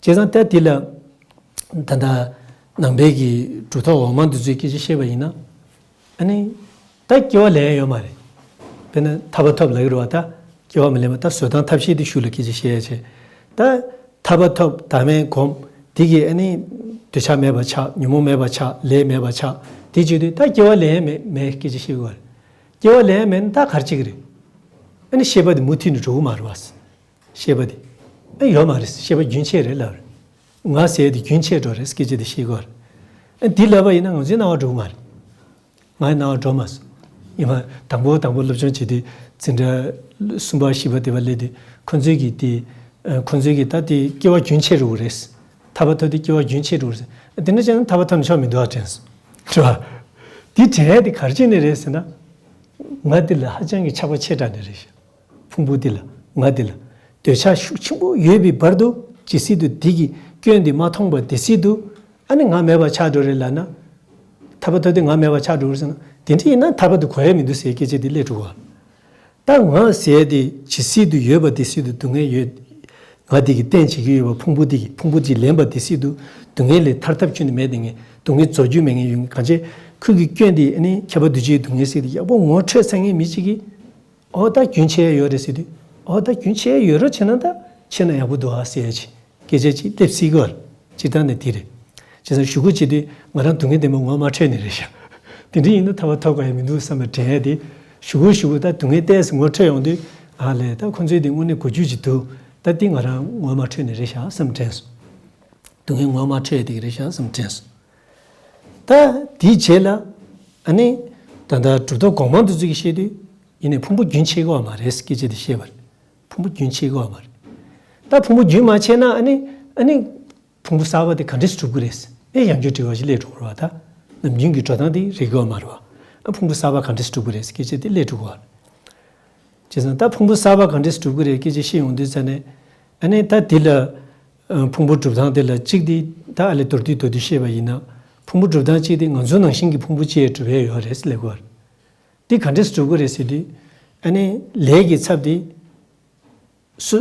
བྱས་ཙང་ད་འདི་ལ། ད་ལྟ་ནང་པའི་གི་གྲུབ་ཐོབ་འོག་མ་འདི་ཚོའི་སྐད་ཆ་བཤད་པ་ཡིན་ན། ཨ་ནི། ད་སྐྱེ་བ་ལེན་ཡ་ཡོད་མ་རེད། དཔེར་ན་ཐར་པ་ཐོབ་ལབ་ཀྱི་རེད་བ། ད་སྐྱེ་བ་མ་ལེན་པ་ད་བཟོད་སྟངས་ཐབས་ཤེས་དེ་ཤུགས་ལ་སྐད་ཆ་བཤད་ཡ་བྱས། ད། ཐར་པ་ཐོབ་བདག་མེད་སྒོམ། འདི་གིས་ཨ་ནི། འདོད་ཆགས་མེད་པ་ཆགས། ཉོན་མོངས་མེད་པ་ཆགས། ལས་མེད་པ་ཆགས། དེ་བྱེད་དུས་ད་སྐྱེ་བ་ལེན་མེད་མེད་སྐད་ཆ་བཤད་དགོས་རེད། སྐྱེ་བ་ལེན་མེད་ན་ད་ག་རེ་བྱེད་ཀྱི་རེད། ཨ་ནི་ཤེས་པ་དེ་མུ་མཐུད་ནས་འགྲོ་གི་མ་རེད་བ། ཤེས་པ་དེ། ཨ་ཡོད་མ་རེད། ཤེས་པ་རྒྱུན་ཆད་རེད་ལབ་རེད། ང་ཟེར་ཡ་དེ་རྒྱུན་ཆད་འགྲོ་རེད་སྐད་ཆ་དེ་བཤད་དགོས་རེད། ཨ་འདི་ལབ་པ་ཡིན་ན་ང་ཚོའི་སྣང་བ་འགྲོ་གི་མ་རེད། ང་ཡི་སྣང་བ་འགྲོ་མ་སོང་། ཡིན་ན་དང་པོ་དང་པོ་སློབ་སྦྱོང་བྱེད་དུས་འཛིན་གྲྭ་གསུམ་པ་བཞི་པ་དེ་བ་སླེབས་དུས་ཁོང་ཚོས་ཀྱིས་དེ། ཁོང་ཚོས་ཀྱིས་ད་དེ་སྐྱེ་བ་རྒྱུན་ཆད་འགྲོ་གི་རེད། ཐར་པ་ཐོབ་དུས་སྐྱེ་བ་རྒྱུན་ཆད་འགྲོ་གི་རེད། དེ་འདྲ་བྱས་ན་ཐར་པ་ཐོབ་ན་ཆོག་མི་འདུག་ཨ་དྲན་སོང་། རེད་བ། དེ་དྲན་ཡ་དེ་ག་རེ་བྱས་ནས་རེད་ཟེར་ན། ང་འདི་ལ་ཧ་ཅང་གི་ཆགས་པ་ཆེ་དྲགས་ནས་རེད་ཤག་ཕུང་པོ་འདི་ལ། ང་འདི་ལ། འདོད་ཆགས་ཤུགས་ཆེན་པོ་ཡོད་པའི་བར་དུ་ཇི་སྲིད་དུ་འདི་གི་སྐྱོན་འདི་མ་མཐོང་བ་དེ་སྲིད་དུ། ཨ་ནི་ང་མེད་པ་ཆགས་འགྲོ་རེད་ལབ་ན། ཐར་པ་ཐོབ་དུས་ང་མེད་པ་ཆགས་འགྲོ་རེད་ཟེར་ན། དེ་འདྲ་ཡིན་ན་ཐར་པ་དེ་གོ་ཡ་མི་འདུག་ཟེར་སྐད་ཆ་དེ་སླེབས་འགྲོ་གི་བ། ད་ང་ཟེར་དེ་ཇི་སྲིད་དུ་ཡོད་པ་དེ་སྲིད་དུ་སྡུག་བསྔལ་ཡོད། ང་དེ་གི་རྟེན་བྱེད་ཀྱི་ཡོད་པ་ཕུང་པོ་དེ་གི་ཕུང་པོ་དེ་ལེན་པ་དེ་སྲིད་དུ་སྡུག་བསྔལ་ལས་ཐར་ཐབས་ཁྱོན་ནས་མེད་དེ་ངས་སྡུག་བསྔལ་རྫོགས་རྒྱུ་མེད་ངས་ཡོད་ངས་གང་བྱས་ཁུར་གི་སྐྱོན་དེ་ཨ་ནི་ཁྱབ་པ་འདུ་བྱེད་སྡུག་བསྔལ་སྲིད་དེ་ཡག་པོ་ངོ་འཕྲོད་ཚར་མཁན་མི་གཅིག་གིས། ཨོ་ད་རྒྱུན་ཆད་ཡ་ཡོད་རེད་ཟེར་དུས། ཨོ་ད་རྒྱུན་ཆད་ཡ་ཡོད་རོགས་བྱས་ན་ད་ཆད་ན་ཡག་པོ་འདུག་ཨ་ཟེར་ཡ་ཅིག་སྐད་ཆ་ཅིག་སླེབས་སྲིད་ཀྱི་ཡོད་རེད། སྤྱིར་བཏང་ནས་དེ་རེད། བྱས་ཙང་གཞུག་གུ་བྱེད་དུས་ང་རང་སྡུག་བསྔལ་དེ་མོ་ངོ་མ་འཕྲོད་ནི་རེད་ཤག་དེ་འདྲ་ཡིན་ན་ཐར་པ་ཐོབ་ཀྱི་ཡ་མི་འདུག་བསམ་པ་དྲན་ཡ་དེ། གཞུག་གུ་གཞུག་གུ་ད་སྡུག་བསྔལ་ཏོག་ཙམ་ངོ་འཕྲོད་ཡོང་དུས། ཨ་ལས་ད་ཁོང་ཚོས་དེ་དངོས་གནས་གོ་རྒྱུ་ཅིག་འདུག་ད་འདི་ང་རང་ངོ་མ་འཕྲོད་ནི་རེད་ཤག་བསམ་དྲན་སོང་། སྡུག་བསྔལ་ངོ་མ་འཕྲོད་ཡ་དེ་གི་རེད་ཤག་བསམ་དྲན་སོང་། ད་དེའི་རྗེས་ལ། ཨ་ནི། ད་ལྟ་གྲུབ་ཐོབ་གོང་མ་འདི་ཚོ་གིས་བཤད་དུས། ཡིན་ནའི་ཕུང་པོ་རྒྱུན་ཆད་ཀྱི་ཡོད་མ་རེད་སྐད་ཆ་དེ་བཤད་པ་རེད། ཕུང་པོ་རྒྱུན་ཆད་ཀྱི་ཡོད་མ་རེད། ད་ཕུང་པོ་རྒྱུན་མ་ཆད་ན་ཨ་ནི། ཨ་ནི། ཕུང་པོ་གསར་པ་དེ་ག་འདྲས་སུ་གྲུབ་ཀྱི་རེད། ཨེ་ཡང་བསྐྱར་དྲི་བ་ཞིག་སླེབས་འགྲོ་གི་རེད་བ་ད། ནམ་རྒྱུན་གྱི་འགྲོ་སྟངས་དེ་རེད་ཀྱི་ཡོད་མ་རེད་བ། ཨ་ཕུང་པོ་གསར་པ་ག་འདྲས་སུ་གྲུབ་ཀྱི་རེད་སྐད་ཆ་དེ་སླེབས་འགྲོ་གི་རེད། བྱས་ཙང་ད་ཕུང་པོ་གསར་པ་ག་འདྲས་སུ་གྲུབ་ཀྱི་རེད་སྐད་ཆ་བཤད་ཡོང་དུས་ཙ་ནས། ཨ་ནི་ད་འདི་ལ། ཕུང་པོ་གྲུབ་སྟངས་དེ་ལ་གཅིག་དེ་ད་ཨ་ལས་མདོར་བསྡུས་མདོར་བསྡུས་བཤད་པ་ཡིན་ན། ཕུང་པོ་གྲུབ་སྟངས་གཅིག་དེ་ང་ཚོ་ནང་བཞིན་གྱི་ཕུང་པོ་གཅིག་གྲུབ་ཡས་ཡོད་རེད་ལབ་དགོས། འདི་ག་འདྲས་སུ་གྲུབ་ཀྱི་རེད་ཟེར་དུས། ཨ་ནི་ལས་ཀྱི་ཚབ་དེ། སུ།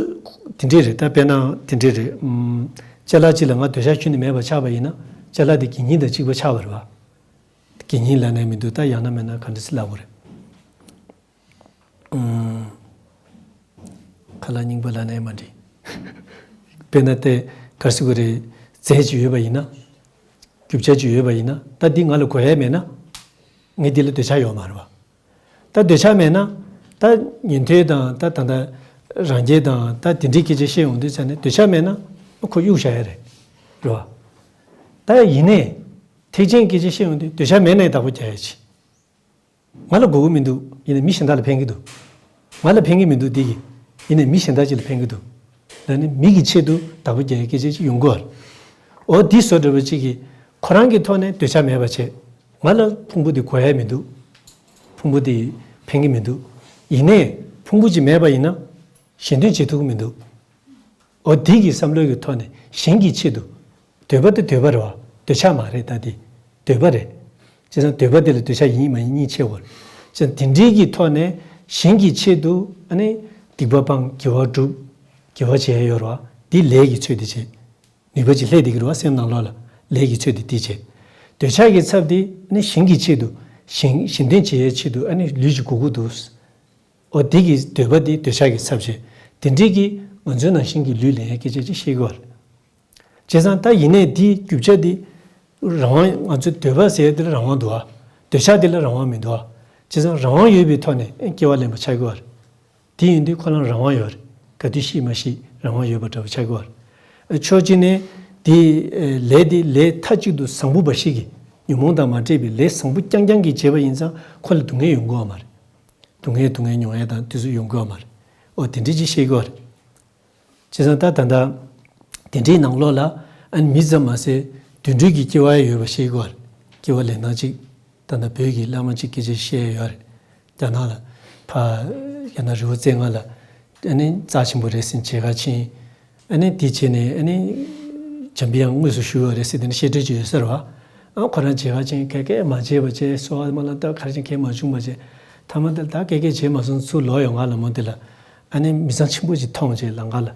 དེ་འདྲས་རེད་ད་དཔེར་ན་དེ་འདྲས་རེད། ཅ་ལག་གཅིག་ལ་ང་འདོད་ཆགས་ཁྱོན་ནས་མེད་པ་ཆགས་པ་ཡིན་ན། ཅ་ལག་དེ་དགེ་བསྙེན་དང་གཅིག་པ་ཆགས་པ་རེད་བ། དགེ་བསྙེན་ལབ་ནའི་མི་འདུག་ད་ཡང་ན་མིན་ན་ག་འདྲས་སེ་ལབ་དགོས་རེད། ཁ་ལག་རྙིང་པ་ལབ་ནའི་མ་འགྲིག་དཔེར་ན་དེ་ག་རེ་ཟེར་དགོས་རེད། རྫས་ཅིག་ཡོད་པ་ཡིན་ན། རྒྱུ་ཆ་ཅིག་ཡོད་པ་ཡིན་ན་ད་འདི་ང་ལ་དགོས་ཡས་མེད་ན། ངས་འདི་ལ་འདོད་ཆགས་ཡོད་མ་རེད་བ། ད་འདོད་ཆགས་མེད་ན། ད་ཉན་ཐོས་དང་ད་ད་ལྟ་རང་རྒྱལ་དང་ད་དེ་འདྲའི་སྐད་ཆ་བཤད་ཡོང་དུས་ཙ་ནས་འདོད་ཆགས་མེད་ན་ཁོ་གཡུག་བཞག་ཡ་རེད། རེད་བ། ད་ཡིན་ནའི། ཐེག་ཆེན་སྐད་ཆ་བཤད་ཡོང་དུས་འདོད་ཆགས་མེད་ནའི་བདག་པོ་རྒྱག་ཡ་ཅིག་ང་ལ་དགོས་ཀྱི་མི་འདུག་ཡིན་ནའི་མི་གཞན་དག་ལ་ཕན་གྱི་འདུག་ང་ལ་ཕན་གྱི་མི་འདུག་འདི་གིས། ཡིན་ནའི་མི་གཞན་དག་ཅིག་ལ་ཕན་གྱི་འདུག་ལབ་ནས་མི་གི་ཆེད་དུ་བདག་པོ་རྒྱག་ཡའི་སྐད་ཆ་ཅིག་ཡོང་གི་ཡོད་རེད། འོ་འདི་བཟོ་འདྲ་པོ་ཅིག་གིས་ཁོ་རང་གི་ཐོག་ནས་འདོད་ཆགས་མེད་པ་བྱས། ང་ལ་ཕུང་པོ་འདི་དགོས་ཡ་མི་འདུག་ཕུང་པོ་འདི་ཕན་གྱི་མི་འདུག་ཡིན་ནའི་ཕུང་པོ་ཅིག་མེད་པ་ཡིན་ན་གཞན་དོན་བྱེད་ཐུབ་ཀྱི་མི་འདུག་འོ་འདི་གི་བསམ་བློ་གི་ཐོག་ནས་གཞན་གྱི་ཆེད་དུ། འདོད་པ་དེ་འདོད་པ་རེད་བ། འདོད་ཆགས་མ་རེད་ད་དེ། འདོད་པ་རེད། བྱས་ཙང་འདོད་པ་དེ་ལ་འདོད་ཆགས་ཡིན་མ་ཡིན་གཉིས་ཕྱེ་དགོས་རེད། བྱས་ཙང་དེ་འདྲའི་གི་ཐོག་ནས་གཞན་གྱི་ཆེད་དུ་ཨ་ནི་སྡིག་པ་སྤང་དགེ་བ་སྒྲུབ། དགེ་བ་བྱེད་ཡ་ཡོད་རེད་བ། འདི་ལས་ཀྱི་ཚོད་དེ་བྱེད། ནུས་པ་ཅིག་སླེབས་བསྡད་ཀྱི་རེད་བ་སེམས་ནང་ལོགས་ལ། ལས་ཀྱི་ཚོད་དེ་དེ་བྱེད། འདོད་ཆགས་ཀྱི་ཚབ་དེ་ཨ་ནི་གཞན་གྱི་ཆེད་དུ། གཞན་གཞན་དོན་བྱེད་ཡའི་ཆེད་དུ་ཨ་ནི་ལུས་ཅིག་དགོས་ཀྱི་འདུག་འོ་དེ་གི་འདོད་པ་དེ་འདོད་ཆགས་ཀྱི་ཚབ་བྱེད། དེ་འདྲའི་གི་ང་ཚོའི་ནང་བཞིན་གྱི་ལུས་ལེན་ཡ་སྐད་ཆ་ཅིག་བཤད་ཀྱི་ཡོད་རེད། བྱས་ཙང་ད་ཡིན་ནའི་འདིའི་རྒྱུ་ཆ་འདི་རང་དབང་། ང་ཚོའི་འདོད་པ་ཟེར་ཡ་འདི་ལ་རང་དབང་འདུག་ཨ། འདོད་ཆགས་འདི་ལ་རང་དབང་མི་འདུག་ཨ། བྱས་ཙང་རང་དབང་ཡོད་པའི་ཐོག་ནས་ཨེ་སྐྱེ་བ་ལེན་པ་ཆགས་ཀྱི་ཡོད་རེད། དེ་ཡིན་དུས་ཁོ་རང་རང་དབང་ཡོད་རེད། ག་དུས་ཤི་མ་ཤི་རང་དབང་ཡོད་པ་འདྲ་བོ་ཆགས་ཀྱི་ཡོད་རེད། ཨ་ཕྱོགས་གཅིག་ནས་དེ་ཨེ་ལས་དེ་ལས་མཐའ་གཅིག་ཏུ་བཟང་པོ་འབའ་ཞིག་གི་ཉོན་མོངས་དང་མ་འདྲེས་པའི་ལས་བཟང་པོ་རྐྱང་རྐྱང་གིས་བྱས་པ་ཡིན་ཙང་ཁོ་ལ་སྡུག་བསྔལ་ཡོང་གི་ཡོད་མ་རེད། སྡུག་བསྔལ་སྡུག་བསྔལ་མྱོང་ཡ་དང་དེ་ཚོ་ཡོང་གི་ཡོད་མ་རེད། ཨོ་དེ་འདྲ་ཅིག་བཤད་ཀྱི་ཡོད་རེད། བྱས་ཙང་ད་ད་ལྟ་དེ་འདྲའི་ནང་ལོགས་ལ་ཨ་ནི་མི་ཙམ་མ་ཟད་དུད་འགྲོའི་གི་སྐྱེ་བ་ཡོད་པ་ཤེས་དགོས་རེད། སྐྱེ་བ་ལེན་སྟངས་ཅིག་ད་ལྟ་བོད་ཀྱི་བླ་མ་ཅིག་སྐད་ཆ་བཤད་ཡོད་རེད། རྒྱ་ནག་ལ་ཕ་རྒྱ་ནག་རི་བོ་རྩེ་ལྔ་ལ་ཨ་ནི་རྩ་ཆེན་པོ་རེད་ཟེར་མཇལ་ཁ་ཕྱིན། ཨ་ནི་དེ་བྱས་ནས་ཨ་ནི་འཇམ་པའི་དབྱངས་དངོས་སུ་བཞུགས་ཡོད་རེད་ཟེར་དེ་ནི་བཤད་སྲོལ་ཅིག་ཡོད་ས་རེད་བ། ཨ་ཁོ་རང་མཇལ་ཁ་ཕྱིན་ག་གེ་མ་བྱས་པ་བྱས་གསོལ་བ་སྨོན་ལམ་བཏབ་ག་རེ་བྱས་གང་ཡང་མ་བྱུང་བ་བྱས། ཐ་མ་དེ་ད་ག་གེ་བྱས་མ་སོང་ཚུར་ལོག་ཡོང་ང་ལ་མོ་དེ་ལ། ཨ་ནི་མི་ཚང་ཆེན་པོ་ཅིག་མཐོང་བྱས་ལམ་ཁ་ལ།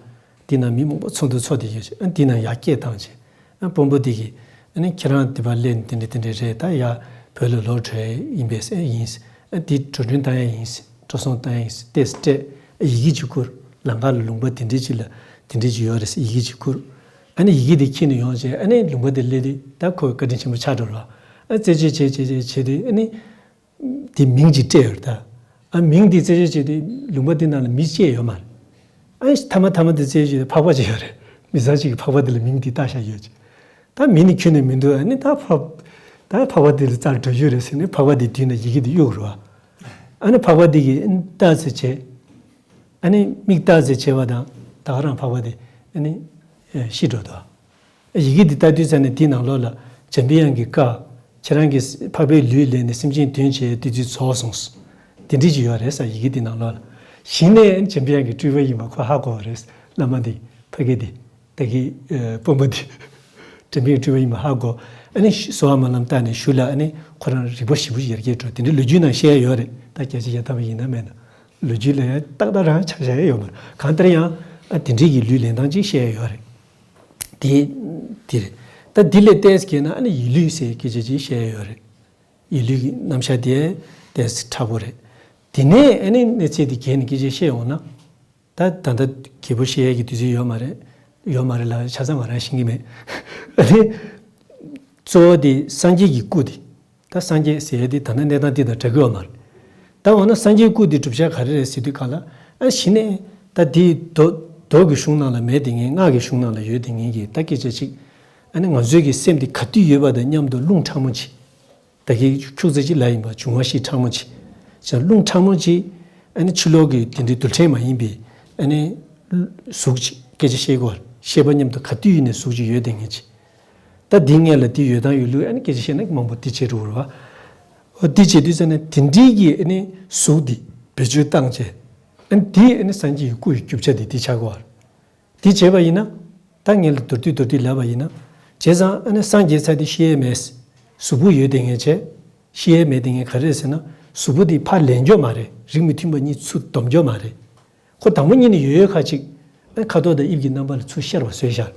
དེ་ན་མི་མང་པོ་ཚོགས་འདུ་ཚོགས་བསྡད་ཡོད་བྱས། ཨ་དེ་ན་ཡར་སྐད་བཏང་བྱས། ཨ་དཔོན་པོ་དེ་གིས་ཨ་ནི་ཁྱེད་རང་དེ་པར་སླེབས་ནས་དེ་འདྲ་དེ་འདྲ་རེད། ད་ཡར་བོད་ལ་ལོག་འགྲོ་ཡ་ཡིན་པས་ཨ་ཡིན། ཨ་དེ་འགྲོ་གྲོན་བཏང་ཡ་ཡིན། འགྲོ་སོང་བཏང་ཡ་ཡིན་ཏེས་སྤྲད། ཨ་ཡི་གེ་ཅིག་བསྐུར། ལམ་ཁ་ལ་ལུང་པ་དེ་འདྲ་ཅིག་ལ་དེ་འདྲ་ཅིག་ཡོད་རེད་ཟེར་ཡི་གེ་ཅིག་བསྐུར། ཨ་ནི་ཡི་གེ་དེ་འཁྱེར་ནས་ཡོང་བྱས་ཨ་ནི་ལུང་པ་དེ་སླེབས་དུས་ད་ཁོ་བཀའ་དྲིན་ཆེན་པོ་ཆགས་འགྲོ་ར། ཨ་རྩད་གཅོད་བྱས་བྱས་བྱས་བྱས་དུས་ཨ་ནི། དེ་མིང་ཅིག་སྤྲད་ཡོད་རེད་ད། ཨ་མིང་དེ་རྩད་གཅོད་བྱེད་དུས་ལུང་པ་དེ་ནང་ལ་མི་སྐྱེས་ཡོད་མ་རེད། ཨ་ཐ་མ་ཐ་མ་དེ་རྩད་གཅོད་བྱེད་དུས་ཕག་པ་ཅིག་ཡོད་རེད། མི་ཚང་ཅིག་གིས་ཕག་པ་དེ་ལ་མིང་དེ་བཏགས་བཞག་ཡོད་ཅིག་ད་མི་ནི་ཁྱོན་ནས་མི་འདུག་ཨ་ནི་ད་ཕག་ད་ཕག་པ་དེ་ལ་རྩར་འགྲོ་རྒྱུ་རེད་ཟེར་ནས་ཕག་པ་དེ་མདུན་ན་ཡི་གེ་དེ་གཡུག་རོགས། ཨ་ནི་ཕག་པ་དེ་གིས་ཨ་ནི་བཏགས་ཚེ་བྱས། ཨ་ནི་མིག་བཏགས་ཚེ་བྱས་པ་དང་ད་ག་རང་ཕག་པ་དེ་ཨ་ནི་ཤི་འགྲོ་འདུག་ཡི་གེ་འདི་ལྟ་དུས་ཙ་ནས་འདིའི་ནང་ལོགས་ལ་འཇམ་པའི་དབྱངས་ཀྱི་བཀའ། ཁྱེད་རང་གིས་འཕགས་པའི་ལུས་ལེན་ནས་སེམས་ཅན་དོན་བྱེད་ཡ་དེ་དུས་རྫོགས་སོང་། དེ་འདྲ་ཅིག་ཡོད་རེད་ས་ཡི་གེ་འདི་ནང་ལོགས་ལ། གཞི་ནས་འཇམ་པའི་དབྱངས་ཀྱི་སྤྲུལ་པ་ཡིན་པ་ཁོ་ཧ་གོ་བ་རེད། བླ་མ་འདི་ཕ་གི་འདི་ད་གི་དཔོན་པོ་འདི་འཇམ་པའི་དབྱངས་སྤྲུལ་པ་ཡིན་པ་ཧ་གོ། ཨ་ནི་གསོལ་བ་སྨོན་ལམ་བཏབ་ནས་ཞུ་ལ་ཨ་ནི་ཁོ་རང་རིག་པ་ཞེ་པོ་ཡར་རྒྱས་འགྲོ་དེ་འདྲ་ལོ་རྒྱུས་ནང་བཤད་ཡ་ཡོད་རེད། ད་སྐད་ཆ་ཡ་ཐམ་པ་ཡིན་ན་མེད་ན། ལོ་རྒྱུས་ལ་ཡང་ཏག་ཏག་རང་ཆ་བཞག་ཡ་ཡོད་མ་རེད། གང་ལྟར་ཡང་ཨ་དེ་འདྲའི་གི་ལུས་ལེན་སྟངས་ཅིག་བཤད་ཡ་ཡོད་རེད། དེ་དེ་རེད། ད་འདི་ལས་ཏོག་ཙམ་གྱེས་ན་ཨ་ནི་ཡིད་ལུས་ཟེར་སྐད་ཆ་ཅིག་བཤད་ཡ་ཡོད་རེད། ཡིད་ལུས་ཀྱི་རྣམ་གཞག་དེ་ཏོག་ཙམ་ཕྲ་པོ་རེད། དེ་ནས་ཨ་ནི་གནས་ཚད་དེ་གྱེས་ནས་སྐད་ཆ་བཤད་འོང་ན། ད་ད་ལྟ་རྒྱས་པོ་བཤད་ཡ་གི་དུས་ཚོད་ཡོད་མ་རེད། ཡོད་མ་རེད་ལ་ཆ་ཚང་ང་རང་ཤེས་ཀྱི་མེད། ཨ་ནི་གཙོ་བོ་དེ་སངས་རྒྱས་ཀྱི་སྐུ་དེ། ད་སངས་རྒྱས་ཟེར་ཡ་དེ་ད་ལྟ་གནས་སྟངས་འདི་དང་འདྲ་གི་ཡོད་མ་རེད། ད་འོ་ན་སངས་རྒྱས་སྐུ་དེ་གྲུབ་ཆ་ག་རེ་རེད་ཟེར་དུས་གང་ལ་ཨ་གཞི་ནས་ད་དེའི་མདོ་མདོ་གི་གཞུང་ནང་ལ་མེད་དེ་ངེས། སྔགས་ཀྱི་གཞུང་ནང་ལ་ཡོད་དེ་ངེས་ཀྱི་ད་སྐད་ཆ་ཅིག་ཨ་ནི་ང་ཚོའི་གི་སེམས་དེ་ག་དུས་ཡོད་པ་དང་མཉམ་དུ་རླུང་ཕྲ་མོ་ཅིག་ད་གི་ཁྱུག་ཙམ་ཅིག་ལ་ཡིན་པ་འབྱུང་བ་བཞི་ཕྲ་མོ་ཅིག་ཅིག་རླུང་ཕྲ་མོ་ཅིག་ཨ་ནི་ཕྱི་ལོགས་ཀྱི་དེ་འདྲའི་རྡུལ་ཕྲན་མ་ཡིན་པའི་ཨ་ནི་གཟུགས་ཅིག་སྐད་ཆ་བཤད་དགོས། ཤེས་པ་མཉམ་དུ་ག་དུས་ཡིན་ནས་གཟུགས་ཅིག་ཡོད་དེ་ངེས་ཅིག་ད་འདི་སྔོན་ལ་འདི་ཡོད་དང་ཡོད་ལུགས་ཨ་ནི་སྐད་ཆ་བཤད་ན་མང་པོ་འདི་བྱེད་འགྲོ་བ་རེད་བ། འོ་འདི་བྱེད་དུས་ཙ་ན་དེ་འདྲའི་གི་ཨ་ནི་གཟུགས་འདི་བེད་སྤྱོད་བཏང་བྱས། ཨ་ནི་འདི་ཨ་ནི་སངས་རྒྱས་ཀྱི་སྐུ་ཡི་རྒྱུ་ཆ་འདི་འདི་ཆགས་དགོས་བ་རེད། འདི་བྱས་པ་ཡིན་ན། ད་ངས་ལ་མདོར་བསྡུས་མདོར་བསྡུས་ལབ་པ་ཡིན་ན། བྱས་ཙང་ཨ་ནི་སངས་རྒྱས་ཚར་དེ་ཤི་ཡས་མེད། གཟུགས་པོ་ཡོད་དེ་ངེས་བྱས། ཤི་ཡས་མེད་དེ་ངེས་ག་རེ་རེད་ཟེར་ན། གཟུགས་པོ་འདི་ཕར་ལེན་རྒྱུ་མ་རེད། རིགས་མི་མཐུན་པ་གཉིས་ཚུར་སྡོམ་རྒྱུ་མ་རེད། ཁོ་དང་པོ་ཉིད་ནས་ཡོད་ཡོད་ཁ་ཅིག་ཨ་ཁ་དོག་དང་དབྱིབས་ཀྱི་རྣམ་པ་ལ་ཚུར་ཤར་བ་བཟོས་ཤར།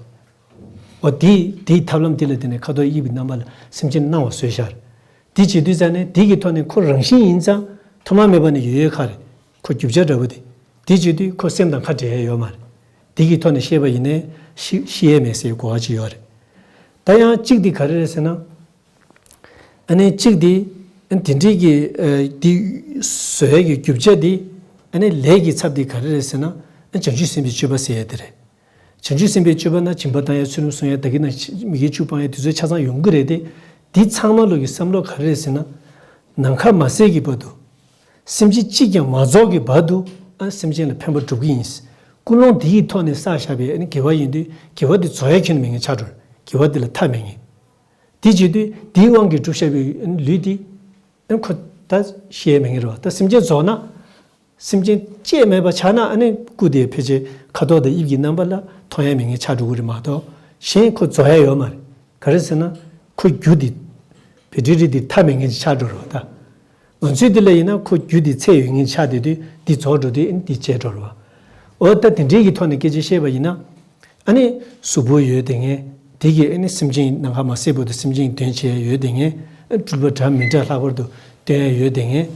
འོ་དེ་དེའི་ཐབས་ལམ་དེ་ལ་བརྟེན་ནས་ཁ་དོག་དབྱིབས་ཀྱི་རྣམ་པ་ལ་སེམས་ཅན་སྣང་བ་བཟོས་ཤར། དེ་བྱེད་དུས་ཙ་ནས་དེ་གི་ཐོག་ནས་ཁོ་རང་བཞིན་ཡིན་ཙང་ཐོག་མ་མེད་པ་ནས་ཡོད་ཡོད་ཁ་རེད། ཁོ་རྒྱུ་ཆ་འདྲ་བོ་དེ། དེ་བྱེད་དུས་ཁོ་སེམས་དང་ཁ་འབྲལ་ཡ་ཡོད་མ་རེད། དེ་གི་ཐོག་ནས་བཤད་པ་ཡིན་ནའི་ཤི་ཤི་ཡས་མེད་ཟེར་གོ་བ་ཅིག་ཡོད་རེད། ད་ཡང་གཅིག་དེ་ག་རེ་རེད་ཟེར་ན། ཨ་ནི་གཅིག་དེ། ཨ་དེ་འདྲའི་གི་ཨ་དེ་བཟོ་ཡ་གི་རྒྱུ་ཆ་དེ། ཨ་ནི་ལས་ཀྱི་ཚབ་དེ་ག་རེ་རེད་ཟེར་ན། ཨ་བྱང་ཆུབ་སེམས་དཔའི་སྤྱོད་པ་ཟེར་ཡ་དེ་རེད། བྱང་ཆུབ་སེམས་དཔའི་སྤྱོད་པ་ན་སྦྱིན་པ་བཏང་ཡ་ཚུལ་ཁྲིམས་སྲུང་ཡ་ད་གིན་ན་མི་དགེ་བཅུ་སྤང་ཡ་དེ་ཚོ་ཆ་ཚང་ཡོང་གི་རེད་དེ། འདི་ཚང་མ་ལོ་གི་བསམ་བློ་ག་རེ་རེད་ཟེར་ན། ནམ་མཁའ་མ་ཟད་ཀྱི་བར་དུ། སེམས་ཅན་གཅིག་ཀྱང་མ་རྫོགས་ཀྱི་བར་དུ་ཨ་སེམས་ཅན་ལ་ཕན་པ་སྒྲུབ་ཀྱི་ཡིན། ཀུན་སློང་འདི་ཡི་ཐོག་ནས་བསགས་བཞག་པའི་ཨ་ནི་དགེ་བ་ཡིན་དུས་དགེ་བ་འདི་རྫོགས་ཡ་ཁྱོན་ནས་མེད་མཁན་ཆགས་འགྲོ། དགེ་བ་འདི་ལ་མཐའ་མེད་མཁན། དེ་བྱེད་དུས་དེའི་དབང་གིས་གྲུབ་བཞག་པའི་ཨ་ནི་ལུས་འདི་ཨ་ནི་ཁོ་ད་ཤི་ཡ་མེད་མཁན་རེད་བ། ད་སེམས་ཅན་རྫོགས་ན། སེམས་ཅན་སྐྱེས་མེད་པ་ཆགས་ན་ཨ་ནི་སྐུ་དེ་ཕལ་ཆེར་ཁ་དོག་དང་དབྱིབས་ཀྱི་རྣམ་པ་ལ་མཐོང་ཡ་མེད་མཁན་ཆགས་འགྲོ་གི་རེད་མ་གཏོགས་གཞན་ཁོ་རྫོགས་ཡ་ཡོད་མ་རེད། ག་རེ་ཟེར་ན། ཁོ་རྒྱུ་དེ་བེ་ཊི་རི་དེ་མཐའ་མེད་མཁན་ཅིག་ཆགས་འགྲོ་རེད་བ་ད། ང་ཚོའི་འདི་ལ་ཡིན་ན་ཁོ་རྒྱུ་དེ་ཚད་ཡོད་མཁན་ཆགས་བསྡད་དུས་འདི་རྫོགས་འགྲོ་དུས་ཨ་ནི་འདི་བཅད་འགྲོ་རེད་བ། འོ་ད་དེ་འདྲའི་གི་ཐོག་ནས་སྐད་ཆ་བཤད་པ་ཡིན་ན། ཨ་ནི་གཟུགས་པོ་ཡོད་དེ་ངས་དེ་གི་ཨ་ནི་སེམས་ཅན་ནམ་མཁའ་མ་སྲིད་པོ་དེ་སེམས་ཅན་དོན་བྱེད་ཡ་ཡོད་དེ་ངས་ཨ་སྤྲུལ་པ་འདྲ་མི་འདྲ་ལྷག་པར་དུ་སྟོན་ཡ་ཡོད་དེ་ངས་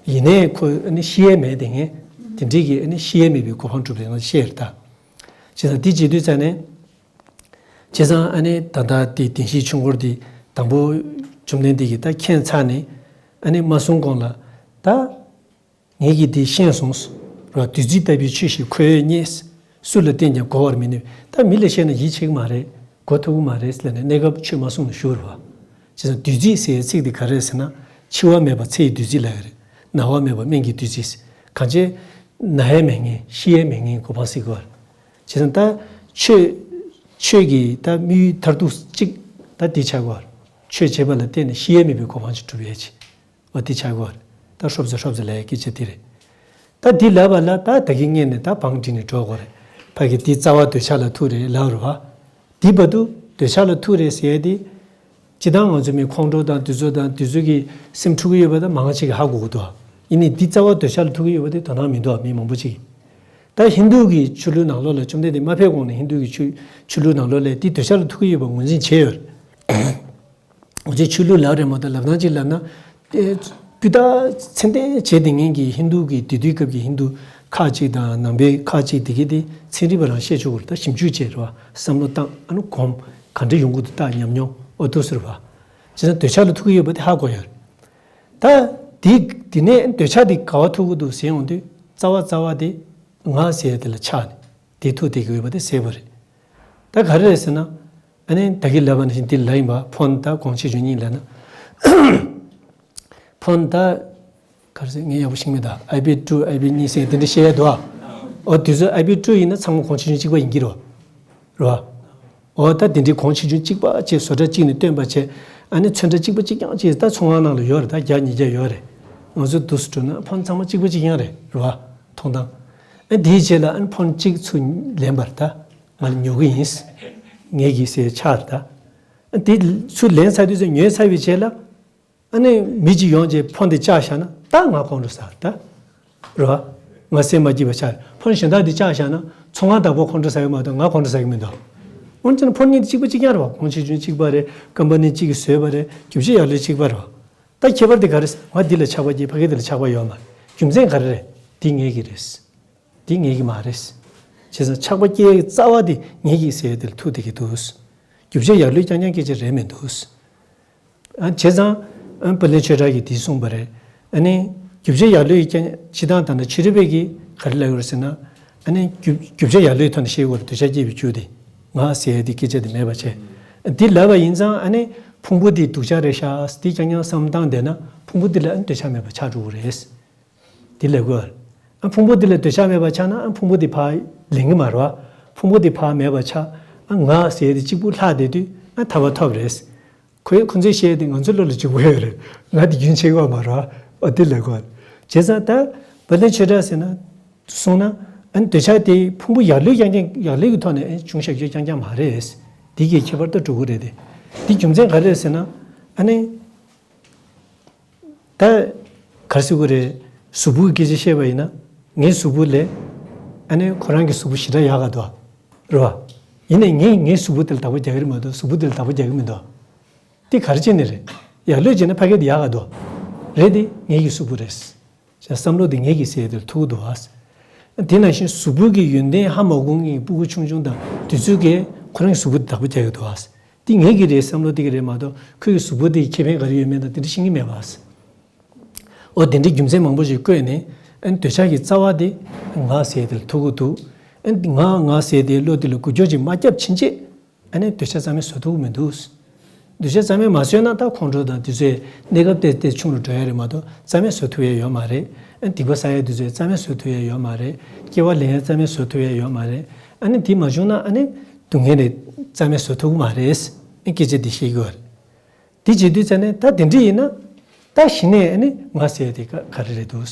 ཡིན་ནའི་ཁོ་ཨ་ནི་ཤི་ཡ་མེད་དེ་ངས་དེ་འདྲའི་གི་ཨ་ནི་ཤི་ཡ་མེད་པའི་གོ་འཕང་སྒྲུབ་རེད་ང་བཤད་རེད་ད། བྱས་ཙང་དེ་བྱེད་དུས་ཙང་ནས། བྱས་ཙང་ཨ་ནི་ད་ལྟ་དེ་བདེན་བཞིའི་ཆོས་འཁོར་དེ་དང་པོ་བཅོམ་ལྡན་འདས་ཀྱིས་ད་མཁྱེན་ཚར་ནས་ཨ་ནི་མ་གསུང་གོང་ལ་ད། ངེད་ཀྱིས་འདི་ཤེས་སོང་། ར་བདུད་རྩི་ལྟ་བུའི་ཆོས་ཤིག་ཁོ་བོས་རྙེད། སུ་ལ་བསྟན་ཀྱང་གོ་བར་མི་ནུས། ད་མི་ལ་བཤད་ན་ཡིད་ཆེས་ཀྱི་མ་རེད། གོ་ཐུབ་ཀྱི་མ་རེད་ཟེར་ནས་གནས་སྐབས་ཆོས་མ་གསུངས་ནས་བཞུགས་རེད་བ། བྱས་ཙང་བདུད་རྩི་ཟེར་བའི་ཚིག་འདི་ག་རེ་རེད་ཟེར་ན། འཆི་བ་མེད་པ་ཚེ་ཡི་བདུད་རྩི་ལབ་ཡ་རེད། ན་བ་མེད་པ་སྨན་གྱི་བདུད་རྩི། གང་ཅི། ན་ཡ་མེད་མཁན་ཤི་ཡ་མེད་མཁན་གོ་འཕང་ཟེར་གྱི་ཡོད་རེད། བྱས་ཙང་ད། ཆོས། ཆོས་ཀྱི་ད་དམིགས་ཡུལ་མཐར་ཐུག་གཅིག་ད་འདི་ཆགས་ཀྱི་ཡོད་རེད། ཆོས་བྱེད་པ་ལ་བརྟེན་ནས་ཤི་ཡ་མེད་པའི་གོ་འཕང་ཅིག་སྒྲུབ་ཡ་ཅིག་འོ་དེ་ཆགས་ཀྱི་ཡོད་རེད། ད་ཧྲོབ་ཙེ་ཧྲོབ་ཙེ་ལབ་ཡ་སྐད་ཆ་དེ་རེད། ད་འདི་ལབ་པ་ལ་ད་ད་གིན་སྔས་ནས་ད་བང་བསྒྲིགས་ནས་འགྲོ་དགོས་རེད། ཕ་གི་འདི་རྩ་བ་འདོད་ཆགས་ལ་ཐུག་རེད་ལབ་རེད་བ། འདི་བར་དུ་འདོད་ཆགས་ལ་ཐུག་རེད་ཟེར་ཡ་དེ། སྤྱིར་བཏང་ང་ཚོ་མི་ཁོང་ཁྲོ་དང་དེ་ཚོ་དང་དེ་ཚོ་གི་སེམས་འཁྲུག་གི་ཡོད་པ་ད་མང་ཆེ་གི་ཧ་གོ་གི་འདུག་ཡིན་ནའི་འདི་རྩ་བ་འདོད་ཆགས་ལ་ཐུག་གི་ཡོད་པ་དེ་དོ་སྣང་མི་འདུག་མི་མང་པོ་ཅིག་ད་ཧིན་རྡུ་གི་ཆོས་ལུགས་ནང་ལོགས་ལ་བཅོམ་ལྡན་འདས་མ་ཕེབས་གོང་ནས་ཧིན་རྡུ་གི་ཆོས་ཆོས་ལུགས་ནང་ལོགས་ལ་འདི་འདོད་ཆགས་ལ་ཐུག་གི་ཡོད་པ་ངོས་འཛིན་བྱས་ཡོད་རེད། འོ་ཅེ་ཆོས་ལུགས་ལབ་རེད་མ་གཏོགས་ལབ་སྟངས་གཅིག་ལབ་ན། ཨེ། སྤུས་དག་ཚད་ལྡན་བྱས་ཏེ་ངན་གྱི་ཧིན་རྡུ་གི་དེ་དུས་སྐབས་ཀྱི་ཧིན་རྡུ་ཁག་ཅིག་དང་ནང་པའི་ཁག་ཅིག་དེ་གའི་དེ་ཚན་རིག་པ་རང་བཤད་ཆོག་གི་རེད་ད་ཞིབ་འཇུག་བྱས་རེད་བ་བསམ་བློ་བཏང་ཨ་ནུ་གོམས་ག་འདྲ་ཡོང་གི་འདུག་ད་ཉམས་མྱོང་ཨོ་ཐུག་ཟེར་བ། བྱས་ཙང་འདོད་ཆགས་ལ་ཐུག་གི་ཡོད་པ་དེ་ཧ་གོ་ཡོད་རེད། ད་དེ་དེ་ནས་འདོད་ཆགས་དེ་ག་བ་ཐུག་གི་འདུག་ཟེར་ཡོང་དུས་རྩ་བ་རྩ་བ་དེ་ང་ཟེར་ཡ་དེ་ལ་ཆགས་ནས་དེ་ཐུག་བསྡད་ཀྱི་ཡོད་པ་དེ་གསལ་པོ་རེད། ད་ག་རེ་རེད་ཟེར་ན། ཨ་ནི་ད་གིན་ལབ་པ་ནང་བཞིན་འདི་ལ་ཡིན་པ་ཕོན་ད་གོང་ཆེ་ཆུང་གཉིས་ལབ་ན། ཕོན་ད། ག་རེ་ཟེར་ངས་ཡག་པོ་ཤེས་མེད་ད་ཨའི་པི་ཊུ་ཨའི་པི་གཉིས་ཟེར་དེ་འདྲ་བཤད་ཡ་འདུག་ཨ། འོ་དུས་ཚོད་ཨའི་པི་ཊུ་ཡིན་ན་ཚང་མ་གོང་ཆེ་ཆུང་གཅིག་པ་ཡིན་གྱི་རེད་བ། རེད་བ། འོ་ད་དེ་འདྲའི་གོང་ཆེ་ཆུང་གཅིག་པ་བྱས་བཟོ་གྲྭ་གཅིག་ནས་བཏོན་པ་བྱས་ཨ་ནི་ཚོན་ཁྲ་གཅིག་པ་གཅིག་རྐྱང་བྱས་ད་ཚོང་ཁང་ནང་ལ་ཡོད་རེད་ད་བརྒྱ་ཉིས་བརྒྱ་ཡོད་རེད། ང་ཚོ་འདུག་སེ་འགྲོ་ན་ཕོན་ཚང་མ་གཅིག་པ་གཅིག་རྐྱང་རེད་རེད་བ། མཐོང་སྟངས། ཨ་དེའི་རྗེས་ལ་ཨ་ནི་ཕོན་གཅིག་ཚུར་ལེན་པ་རེད་ད། ང་ལ་ཉོ་གི་ཡིན། ངེད་ཀྱིས་ཟེར་ཆགས་རེད་ད། དེ་ཚུར་ལེན་ཚར་དུས་ཚོད་ཉོས་ཚར་བའི་རྗེས་ལ། ཨ་ནི་མི་གཅིག་ཡོང་རྗེས་ཕོན་དེ་བཅག་བཞག་ན་ད་ང་ཁོང་ཁྲོ་ཟ་རེད་ད། རེད་བ། ང་སེམས་མ་སྐྱིད་པ་ཆགས་རེད་ཕོན་གཞན་དག་དེ་བཅག་བཞག་ན་ཚོང་ཁང་བདག་པོ་ཁོང་ཁྲོ་ཟ་གི་མ་གཏོགས་ང་ཁོང་ཁྲོ་ཟ་གི་མི་འདུག་འོན་ཀྱང་ཕོན་གཉིས་དེ་གཅིག་པ་གཅིག་རྐྱང་རེད་བ་གོང་ཆེ་ཆུང་གཅིག་པ་རེད་ཀམ་པ་ནི་གཅིག་གིས་བཟོས་པ་རེད་རྒྱུ་ཆ་ཡག་ལོས་གཅིག་པ་རེད་བ། ད་ཁྱད་པར་དེ་ག་རེ་ཟེར་ང་འདི་ལ་ཆགས་པ་སྐྱེས་ཕ་གི་དེ་ལ་ཆགས་པ་ཡོད་མ་རེད་རྒྱུ་མཚན་ག་རེ་རེད་འདི་ངེད་ཀྱི་རེད། འདི་ངེད་ཀྱི་མ་རེད། བྱས་ཙང་ཆགས་པ་སྐྱེ་ཡའི་རྩ་བ་དེ་ངེད་ཀྱི་ཟེར་ཡ་དེ་ལ་ཐུག་བསྡད་ཀྱི་འདུག་རྒྱུ་ཆ་ཡག་ལོས་རྐྱང་རྐྱང་སྐད་ཆ་རེད་མི་འདུག་ཨ་བྱས་ཙང་ཨ་པ་ལན་ཆོས་གྲགས་ཀྱིས་འདི་གསུངས་པ་རེད། ཨ་ནི་རྒྱུ་ཆ་ཡག་ལོས་རྐྱང་སྤྱིར་བཏང་ད་ལྟ་ཆོས་རིག་པས་ཀྱིས་ག་རེ་ལབ་ཡོད་རེད་ཟེར་ན། ཨ་ནི་རྒྱུ་རྒྱུ་ཆ་ཡག་ལོས་ཐོག་ནས་བཤད་དགོས་རེད་འདོད་ཆགས་སྐྱེས་པའི་རྒྱུ་དེ། ང་ཟེར་ཡ་དེ་སྐད་ཆ་དེ་མེད་པ་བྱས། འདི་ལབ་པ་ཡིན་ཙང་ཨ་ནི་ཕུང་པོ་འདི་སྡུག་ཅག་རེད་ཤག་འདི་རྐྱང་རྐྱང་བསམ་བཏང་བསྡད་ན་ཕུང་པོ་འདི་ལ་ཨ་ནི་འདོད་ཆགས་མེད་པ་ཆགས་འགྲོ་གི་རེད། དེ་ལས་དགོས། ཨ་ཕུང་པོ་འདི་ལ་འདོད་ཆགས་མེད་པ་ཆགས་ན་ཨ་ཕུང་པོ་འདི་ཕར་ལེན་གི་མ་རེད་བ། ཕུང་པོ་འདི་ཕར་མེད་པ་ཆགས། ཨ་ང་ཟེར་ཡ་དེ་གཅིག་པུ་ལྷག་བསྡད་དུས་ཨ་ཐར་པ་ཐོབ་རེད། ཁོས་ཁོ་ཚོས་བཤད་ཡ་དེ་ང་ཚོའི་བློ་ལ་འཇུག་གི་ཡོད་རེད། ང་དེ་རྒྱུན་ཆད་ཀྱི་ཡོད་མ་རེད་བ། ཨ་དེ་ལས་དགོས། བྱས་ཙང་ད་བ་ལན་ཆོས་གྲགས་ཟེར་ན། སོང་ན། ཨ་ནི་འདོད་ཆགས་དེ་ཕུང་པོ་ཡར་ལུས་རྐྱང་རྐྱང་ཡར་ལུས་ཀྱི་ཐོག་ནས་ཨ་ནི་བྱུང་བཞག་རྒྱུ་རྐྱང་རྐྱང་མ་རེད། དེ་གི་ཁྱད་པར་ད་འགྲོ་གི་རེད་དེ། དེ་རྒྱུ་མཚན་ག་རེ་རེད་ཟེར་ན། ཨ་ནི། ད། ག་རེ་ཟེར་དགོས་རེད། གཟུགས་པོ་གི་སྐད་ཆ་བཤད་པ་ཡིན་ན། ངའི་གཟུགས་པོ་ལས། ཨ་ནི་ཁོ་རང་གི་གཟུགས་པོ་ཞེ་དྲག་ཡག་ག་འདུག་རེད་བ། ཡིན་ནའི་ངས་ངའི་གཟུགས་པོ་དེ་ལ་བདག་པོ་རྒྱག་གི་རེད་མ་གཏོགས་གཟུགས་པོ་དེ་ལ་བདག་པོ་རྒྱག་གི་མི་འདུག་དེ་ག་རེ་བྱས་ནས་རེད། ཡར་ལུས་བྱས་ན་ཕ་གི་དེ་ཡག་ག་འདུག་རེད་དེ་ངེད་ཀྱི་གཟུགས་པོ་རེད། བསམ་བློ་དེ་ངེད་ཀྱི་ཟེར་དེར་ཐུག་འདུག་ཨ། དེ་ནང་བཞིན་གཟུགས་པོ་གི་ཡོན་ཏན་ཧ་མ་གོ་མཁན་སྤུ་གུ་ཆུང་ཆུང་དང་དེ་ཚོས་ཀྱིས་ཁོ་རང་གི་གཟུགས་པོ་དེ་བདག་པོ་རྒྱག་གི་འདུག་ཨ། དེ་ངེད་ཀྱི་རེད་བསམ་བློ་དེ་གི་རེད་མ་གཏོགས་ཁོའི་གཟུགས་པོ་དེ་ཁེ་ཕན་ག་རེ་ཡོད་མེད་དང་དེ་འདྲ་ཤེས་ཀྱི་མེད་པ། འོ་དེ་འདྲའི་རྒྱུ་མཚན་མང་པོ་ཞིག་བཀོད་ནས་ཨ་ནི་འདོད་ཆགས་ཀྱི་རྩ་བ་དེ་ང་ཟེར་དེ་ལ་ཐུག་གི་འདུག་ཨ་ནི་ང་ང་ཟེར་དེའི་བློ་དེ་ལ་འགུལ་སྐྱོད་ཅིག་མ་བརྒྱབ་ཕྱིན་ཆད། ཨ་ནི་འདོད་ཆགས་རྩ་མེད་བཟོ་ཐུབ་ཀྱི་མི་འདུག་འདོད་ཆགས་རྩ་མེད་མ་བཟོས་ན་ད་ཁོང་ཁྲོ་དང་དེ་ཚོའི་གནས་སྐབས་དེ་དེ་ཆུང་རུ་འགྲོ་ཡ་རེད་མ་གཏོགས་རྩ་མེད་བཟོ་ཐུབ་ཡ་ཡོད་མ་རེད། ཨ་ནི་སྡིག་པ་བསགས་ཡ་དེ་ཚོས་རྩ་མེད་བཟོ་ཐུབ་ཡ་ཡོད་མ་རེད། སྐྱེ་བ་ལེན་ཡ་རྩ་མེད་བཟོ་ཐུབ་ཡ་ཡོད་མ་རེད། ཨ་ནི་དེ་མ་བྱུང་ན་ཨ་ནི་སྡུག་བསྔལ་རེད་རྩ་མེད་བཟོ་ཐུབ་ཀྱི་མ་རེད། ཨ་སྐད་ཆ་འདི་བཤད་ཀྱི་ཡོད་རེད། དེ་བྱེད་དུས་ཙ་ནས་ད་དེ་འདྲ་ཡིན་ན་ད་གཞི་ནས་ཨ་ནི་ང་ཟེར་ཡ་དེ་ག་ག་རེ་རེད་འདུག་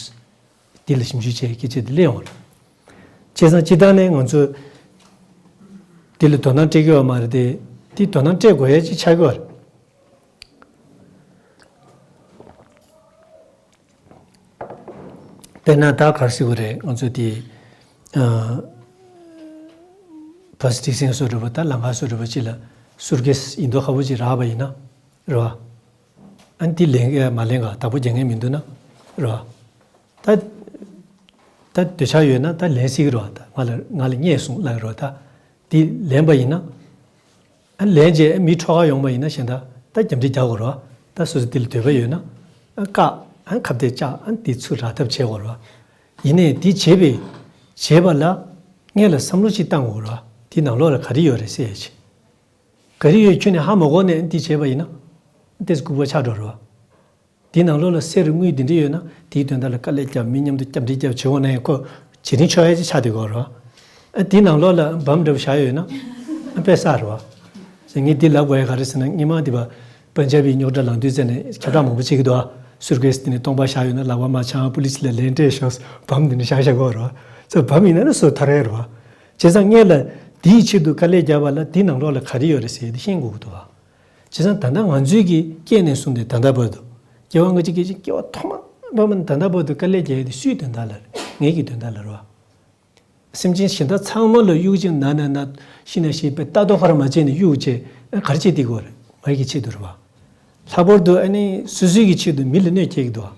འདི་ལ་ཞིབ་འཇུག་བྱས་སྐད་ཆ་འདི་སླེབས་ཡོང་བ་རེད། བྱས་ཙང་སྤྱིར་བཏང་ནས་ང་ཚོས་འདི་ལ་དོ་སྣང་སྤྲད་ཀྱི་ཡོད་མ་རེད་དེ། འདི་དོ་སྣང་སྤྲད་དགོས་ཡ་ཅིག་ཆགས་ཀྱི་ཡོད་རེད། དཔེར་ན་ད་ག་རེ་ཟེར་དགོས་རེད། ང་ཚོ་དེ་ཨ་བ་སི་ཊི་སན་སོ་འདྲ་པོ་ད་ལམ་ཁ་སོ་འདྲ་པོ་ཅིག་ལ་སུཊ་ཀེ་སི་ཡིན་མདོག་ཁ་པོ་ཅིག་རག་པ་ཡིན་ན་རེད་བ། ཨ་ནི་དེ་ལེན་ག་མ་ལེན་ག་བདག་པོ་རྒྱག་མཁན་མི་འདུག་ན་རེད་བ། ད་ད་འདོད་ཆགས་ཡོད་ན་ད་ལེན་སྲིད་ཀྱི་རེད་བ། ད་ང་ལ་ང་ལ་རྙེད་སོང་ལབ་ཀྱི་རེད་བ། ད་དེ་ལེན་པ་ཡིན་ན། ཨ་ལན་རྗེས་མི་འཕྲོག་ག་ཡོང་བ་ཡིན་ན་གཞན་དག་ད་རྒྱབ་འདྲེ་རྒྱག་དགོས་རེད་བ། ད་སོ་སོ་དེ་ལ་འདོད་པ་ཡོད་ན་ཨ་བཀག་ཨ་ཁ་གཏད་བཅག་ཨ་དེ་ཚུར་རག་ཐབས་བྱེད་དགོས་རེད་བ། ཡིན་ནའི་དེ་བྱེད་པའི་བྱེད་པ་ལ་སྔོན་ལ་བསམ་བློ་ཅིག་བཏང་དགོས་རེད་བ། དེ་ནང་ལོགས་ལ་ག་རེ་ཡོད་རེད་ཟེར་ཡ་ཆེ། ག་རེ་ཡོད་ཁྱོན་ནས་ཧ་མ་གོ་ནས་ཨ་དེ་བྱས་པ་ཡིན་ན་ཨ་ཏོག་ཙམ་ལྐུགས་པ་ཆགས་འགྲོ་རེད་བ། དེའི་ནང་ལོགས་ལ་གསེར་དངུལ་འདི་འདྲ་ཡོད་ན་དེའི་དོན་དག་ལ་དཀའ་ལས་བརྒྱབ་མི་མཉམ་དུ་རྒྱབ་འདྲེ་བརྒྱབ་བྱེད་འོང་ན་ཡང་ཁོ་བྱེད་རིན་ཆོག་ཡ་ཅིག་ཆགས་བསྡད་ཀྱི་ཡོད་རེད་བ། ཨ་དེའི་ནང་ལོགས་ལ་བམ་འདྲ་པོ་བཞག་ཡོད་ན་ཨ་དཔེ་བསགས་རེད་བ། ཟེར་ངས་འདི་ལབ་དགོས་ཡ་ག་རེ་ཟེར་ན་སྔོན་མ་འདི་པ་པན་ཇབ་པའི་རྙོག་དྲ་ལངས་དུས་ཙམ་ནས་ཁྱབ་བསྒྲགས་མང་པོ་བྱེད་ཀྱི་འདུག་ཨ། སུཊ་ཀེ་སི་དེ་ནས་སྟོང་པ་བཞག་ཡོད་ན་ལག་པ་མ་འཆང་པུ་ལི་སི་ལ་ལན་སྤྲད་ཤག་བམ་འདི་ནས་བཞག་བཞག་གི་ཡོད་རེད་བ། ཚོ་བམ་ཡིན་ན་ནི་སོ་ཐར་ཡ་རེད་བ། བྱས་ཙང་སྔོན་ལ་དེའི་ཆེད་དུ་དཀའ་ལས་བརྒྱབ་པ་ལ་དེའི་ནང་ལོགས་ལ་ག་རེ་ཡོད་རེད་ཟེར་དེ་ཤེས་དགོས་ཀྱི་འདུག་བ། བྱས་ཙང་ད་ལྟ་ང་ཚོའི་གི་སྐྱེས་ནས་བཟུང་སྟེ་ད་ལྟ་བར་དུ་སྐྱེ་བ་སྔ་ཕྱི་སྐྱེ་ཅན་སྐྱེ་བ་ཐོག་མ་བར་མ་ནས་ད་ལྟ་བར་དུ་དཀའ་ལས་བརྒྱབ་ཡས་དེ་སུའི་དོན་དག་ལ་རེད། ངེད་ཀྱི་དོན་དག་ལ་རེད་བ། སེམས་ཅན་གཞན་དག་ཚང་མ་ལ་གཡུག་ཅིང་ན་ན་ན་ཤི་ན་ཤི་པའི་ལྟ་རྟོག་ག་རེ་མ་བྱས་ནས་གཡུག་བྱས་ག་རེ་བྱེད་དེ་དགོས་རེད། ངེད་ཀྱི་ཆེད་དུ་རེད་བ། ལྷག་པར་དུ་ཨ་ནི་སོ་སོའི་གི་ཆེད་དུ་མི་ལ་གནོད་སྐྱེལ་གྱི་འདུག་བ།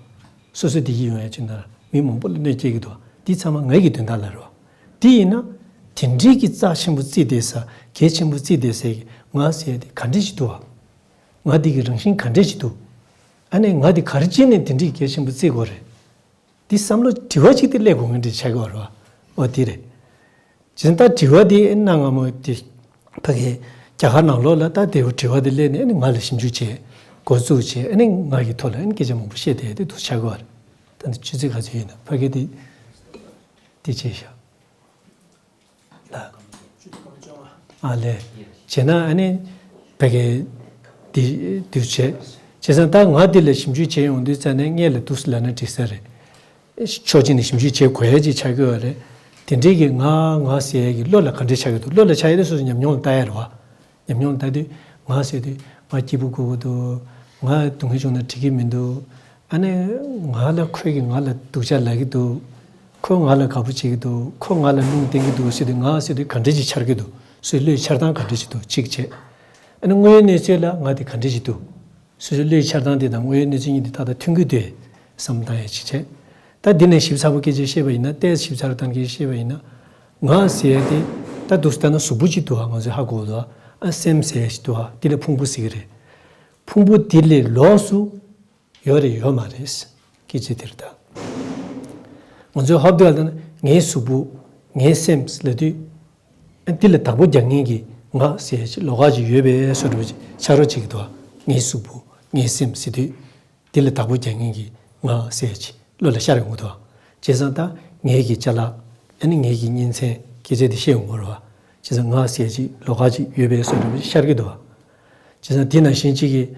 སོ་སོ་བདེ་སྐྱིད་ཡོང་ཡ་ཆེད་དུ་མི་མང་པོ་ལ་གནོད་སྐྱེལ་གྱི་འདུག་བ། འདི་ཚང་མ་ངེད་ཀྱི་དོན་དག་ལ་རེད་བ། དེ་ཡིན་ན་དེ་འདྲའི་གི་རྩ་ཆེན་པོ་བརྩིས་བསྡད་ས་གལ་ཆེན་པོ་བརྩིས་བསྡད་སའི་གི་ང་ཟེར་ཡ་དེ་ག་འདྲ་ཞིག་འདུག་བ། ང་འདི་གི་རང་བཞིན་ག་འདྲ་ཞིག་འདུག་ཨ་ནི་ང་འདི་ག་རེ་བྱས་ནས་དེ་འདྲའི་གལ་ཆེན་པོ་བརྩི་དགོས་རེད། འདི་བསམ་བློ་དྲི་བ་གཅིག་དེ་སླེབས་དགོས་ངེས་འདྲ་ཆགས་ཀྱི་ཡོད་རེད་བ། འོ་དེ་རེད། བྱས་ཙང་ད་དྲི་བ་དེ་གནའ་སྔ་མོ་དེ་ཕ་གི་རྒྱ་གར་ནང་ལོགས་ལ་ད་དེ་དྲི་བ་དེ་སླེབས་ནས་ཨ་ནི་ང་ལ་ཞིབ་འཇུག་བྱས་འགོ་བཙུགས་བྱས་ཨ་ནི་ང་གི་ཐོག་ལ་ཨ་ནི་སྐད་ཆ་མང་པོ་བཤད་བསྡད་དེ་འདུག་ཆགས་ཀྱི་ཡོད་རེད། ད་འདི་ཆུ་ཚོད་ག་ཚོད་ཡིན་ན་ཕ་གི་དེ་དེ་བྱས་ཤག་ལ། ཨ་ལས། བྱས་ན་ཨ་ནི་ཕ་གི་འདི་འདུག་བྱས། བྱས་ཙང་ད་ང་འདི་ལ་ཞིབ་འཇུག་བྱས་ཡོང་དུས་ཙ་ནས་སྔོན་ལ་འདུག་ལབ་ན་འགྲིག་ས་རེད། ཕྱོགས་གཅིག་ནས་ཞིབ་འཇུག་བྱེད་དགོས་ཡ་ཅིག་ཆགས་ཀྱི་ཡོད་རེད། དེ་འདྲའི་གི་ང་ང་ཟེར་ཡ་གི་བློ་ལ་ག་འདྲ་ཆགས་ཀྱི་འདུག་བློ་ལ་ཆགས་ཡ་དེ་སོ་སོ་ཉམས་མྱོང་ལ་ལྟ་ཡ་རེད་བ། ཉམས་མྱོང་ལ་ལྟ་དུས་ང་ཟེར་དུས་ང་སྐྱིད་པོ་དགོས་ཀྱི་འདུག་ང་སྡུག་བསྔལ་བྱུང་ན་འགྲིག་གི་མི་འདུག་ཨ་ནི་ང་ལ་ཁོས་ཀྱིས་ང་ལ་སྡུག་ཅག་ལབ་ཀྱི་འདུག་ཁོས་ང་ལ་དགའ་པོ་བྱེད་ཀྱི་འདུག་ཁོས་ང་ལ་རླུང་བསྟན་གྱི་འདུག་ཟེར་དུས་ང་ཟེར་དུས་ག་འདྲ་ཅིག་འཆར་གྱི་འདུག་སོ་སོའི་བློའི་འཆར་སྟངས་ག་འདྲ་ཅིག་འདུག་གཅིག་བྱས། ཨ་ནི་དངོས་ཡོད་གནས་ཚུལ་ལ་ང་དེ་ག་འདྲ་ཅིག་འདུག་སོ་སོའི་བློའི་འཆར་སྟངས་དེ་དང་དངོས་ཡོད་གནས་ཚུལ་གཉིས་དེ་ཏག་ཏག་མཐུན་གྱི་འདུག་བསམ་བློ་བཏང་ཡ་ཅིག་བྱས། ད་འདི་ནས་ཞིབ་ཚགས་པོ་སྐད་ཆ་བཤད་པ་ཡིན་ན་ཏོག་ཙམ་ཞིབ་ཚགས་བཏང་སྐད་ཆ་བཤད་པ་ཡིན་ན། ང་ཟེར་ཡ་དེ་ད་འདུག་སེ་ལྟ་ན་གཟུགས་པོ་གཅིག་འདུག་བ། ང་ཚོས་ཧ་གོ་འདུག་བ། ཨ་སེམས་ཟེར་ཡ་ཞིག་འདུག་བ། འདི་ལ་ཕུང་པོ་ཟེར་གྱི་རེད། ཕུང་པོ་འདི་ལས་ལོགས་སུ་ཡོད་རེད་ཡོད་མ་རེད། སྐད་ཆ་དེ་རེད་ད། ང་ཚོས་ཧོབ་སྟེ་ལྟ་ན་ངའི་གཟུགས་པོ་ངའི་སེམས་ལབ་དུས། ཨ་འདི་ལ་བདག་པོ་རྒྱག་མཁན་གྱི་ང་ཟེར་ཡ་ཅིག་ལོགས་ཀ་ཅིག་ཡོད་པའི་བཟོ་འདྲ་པོ་ཅིག་ཆ་རོགས་བྱེད་ཀྱི་འདུག་ངའི་གཟུགས་པོ་ངའི་སེམས་ཟེར་དུས། འདི་ལ་བདག་པོ་རྒྱག་མཁན་གྱི་ང་ཟེར་ཡ་ཅིག་བློ་ལ་ཤར་ཡོང་གི་འདུག་བྱས་ཙང་ད་ངའི་གི་ཅ་ལག་ཨ་ནི་ངའི་གི་གཉེན་ཚན་སྐད་ཆ་འདི་བཤད་ཡོང་གི་རེད་བ། བྱས་ཙང་ང་ཟེར་ཡ་ཅིག་ལོགས་ཀ་ཅིག་ཡོད་པའི་བཟོ་འདྲ་པོ་ཅིག་ཤར་གྱི་འདུག་བ། བྱས་ཙང་འདི་ནང་བཞིན་གཅིག་གིས་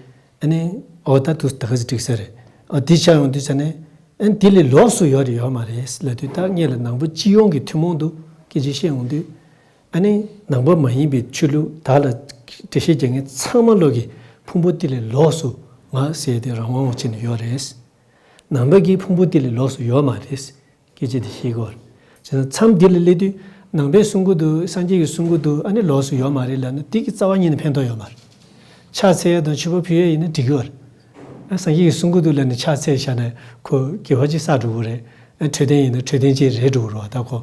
ཨ་ནི་ཨོ་ད་དུ་ད་ག་ཟེ་འགྲིག་ས་རེད། ཨ་འདི་ཆགས་ཡོང་དུས་ཙ་ནས་ཨ་ནི་འདི་ལས་ལོགས་སུ་ཡོད་རེད་ཡོད་མ་རེད་ལབ་དུས་ད་སྔོན་ལ་ནང་པ་སྤྱི་ཡོངས་ཀྱི་ཐུན་མོང་དུ་སྐད་ཆ་བཤད་ཡོང་དུས། ཨ་ནི་ནང་པ་མ་ཡིན་པའི་ཆོས་ལུགས་དག་ལ་འགྲེལ་བཤད་རྒྱག་མཁན་ཚང་མ་ལོག་གིས་ཕུང་པོ་འདི་ལས་ལོགས་སུ་ང་ཟེར་ཏེ་རང་དབང་བྱས་ནས་ཡོད་རེད། ནང་པ་གིས་ཕུང་པོ་འདི་ལས་ལོགས་སུ་ཡོད་མ་རེད། སྐད་ཆ་འདི་ཤེས་དགོས་རེད། བྱས་ཙང་མཚམས་འདི་ལ་སླེབས་དུས་ནང་པས་གསུང་གི་འདུག་སངས་རྒྱས་ཀྱིས་གསུང་གི་འདུག་ཨ་ནི་ལོགས་སུ་ཡོད་མ་རེད་ལབ་ན་འདི་གི་རྩ་བ་ཉིད་ནས་ཕན་ཐོགས་ཡོད་མ་རེད། ཕྱག་འཚལ་ཡ་དང་མཆོད་པ་ཕུལ་ཡ་ཡིན་ན་འགྲིག་གི་ཡོད་རེད། ཨ་སངས་རྒྱས་ཀྱིས་གསུང་གི་འདུག་ལབ་ནས་ཕྱག་འཚལ་བཞག་ན་ཁོ་དགེ་བ་ཅིག་བསགས་འགྲོ་གི་རེད། ཨ་འཕྲོད་བསྟེན་ཡིན་ན་འཕྲོད་བསྟེན་ཅིག་རེད་འགྲོ་གི་རེད་བ། ད་ཁོ་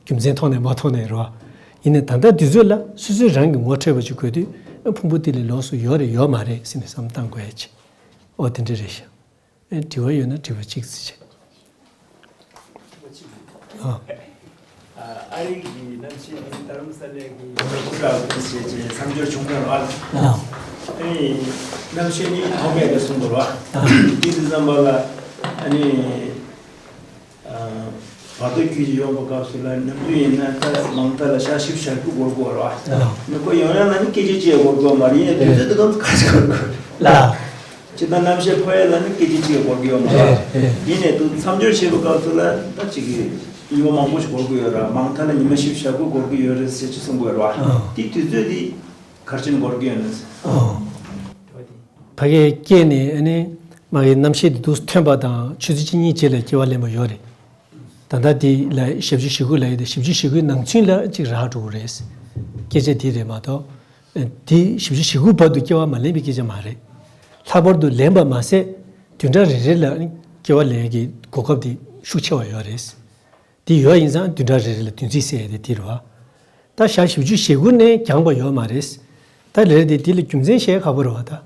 རྒྱུ་མཚན་ཐོག་ནས་མ་ཐོག་ནས་རེད་བ། ཡིན་ནའི་ད་ལྟ་དུས་ཚོད་ལ་སོ་སོས་རང་གི་ངོ་འཕྲོད་པ་ཅིག་དགོས་དུས་ཨ་ཕུང་པོ་འདི་ལས་ལོགས་སུ་ཡོད་རེད་ཡོད་མ་རེད་ཟེར་ནས་བསམ་བློ་བཏང་དགོས་ཡ་ཅིག་ཨོ་དེ་འདྲ་རེད་ཤག་ཨ་དྲི་བ་ཡོད་ན་དྲི་བ་གཅིག་ཙམ་བྱས། ཨ། ཨ་རི་གི་གནམ་གཤིས་ནི་དྷ་རམ་ས་ལའི་གི་ཡོང་འབབ་འདྲ་བོ་ཞེས་བྱས་མཚམས་སྦྱོར་བྱུང་བ་རེད་བ། ཨ་ནི་གནམ་གཤིས་ནི་ཐོག་མེད་དུ་སོང་འདུག་རེད་བ། དེ་དུས་ཙམ་པ་ལ་ཨ་ནི་བར་དོ་རྒྱུད་ཀྱི་ཡོང་བའི་སྐབས་སུ་ལ་ནམ་རྒྱུན་ཡིན་ན་ད་མང་མཐའ་ལ་ཞག་བཞི་བཅུ་ཞེ་དགུ་འགོར་དགོས་རེད་བ། ནི་ཁོ་ཡོང་ཡ་ན་ནི་སྐད་ཆ་ཅིག་འགོར་དགོས་མ་རེད། ཡིན་ནའི་དུས་ཚོད་དུ་གམ་ག་ཚོད་འགོར་དགོས། ལ། སྤྱིར་བཏང་གནམ་གཤིས་ཕོ་ཡས་ལ་ནི་སྐད་ཆ་གཅིག་འགོར་གྱི་ཡོད་མ་རེད། ཡིན་ནའི་འདུག་མཚམས་སྦྱོར་བྱེད་པའི་སྐབས་སུ་ལ་ད་ཅིག་གི་ཉི་མ་མང་པོ་ཞིག་འགོར་གྱི་ཡོད་ར། མང་མཐའ་ལ་ཉི་མ་བཞི་བཅུ་ཞེ་དགུ་འགོར་གྱི་ཡོད་རེད་ཟེར་ཅིག་གསུང་གི་ཡོད་ར། དེ་དུས་ཚོད་དེ་ག་རེ་བྱས་ནས་འགོར་གྱི་ཡོད་ན། ཕ་གིར་སྐྱེས་ནས་ཨ་ནི་མ་གི་གནམ་གཤིས་དེ་འདུག་ཐོན་པ་དང་ཆུ་ཚོད་གཅིག་གཉིས་རྗེས་ལ་སྐྱེ་བ་ལེན་པ་ཡོད་རེད། ད་ལྟ་དེ་ལ་ཞབས་ཞུ་ཞུ་དགོས་ལབ་ཡོད་དེ། ཞབས་ཞུ་ཞུ་དགོས་ནང་ཚུན་ལ་ཅིག་རག་འགྲོ་གི་རེད། སྐད་ཆ་དེ་རེད་མ་གཏོགས། དེ་ཞབས་ཞུ་ཞུ་དགོས་བར་དུ་སྐྱེ་བ་མ་ལེན་པའི་སྐད་ཆ་མ་རེད། ལྷག་པར་དུ་ལེན་པ་མ་ཟད། བདུན་ཕྲག་རེ་རེ་ལ་སྐྱེ་བ་ལེན་ཡས་ཀྱི་གོ་སྐབས་དེ་ཤུགས་ཆེ་བ་ཡོད་རེད། དེ་ཡོད་ཡིན་ཙང་བདུན་ཕྲག་རེ་རེ་ལ་བདུན་ཚིགས་ཟེར་ཡས་དེ་དེ་རེད་བ། ད་ཞག་བཞི་བཅུ་ཞེ་དགུ་ནས་འགྱངས་པ་ཡོད་མ་རེད། ད་ལས་དེ་དེ་ལ་རྒྱུ་མཚན་བཤད་ཁག་པོ་རེད་བ་ད།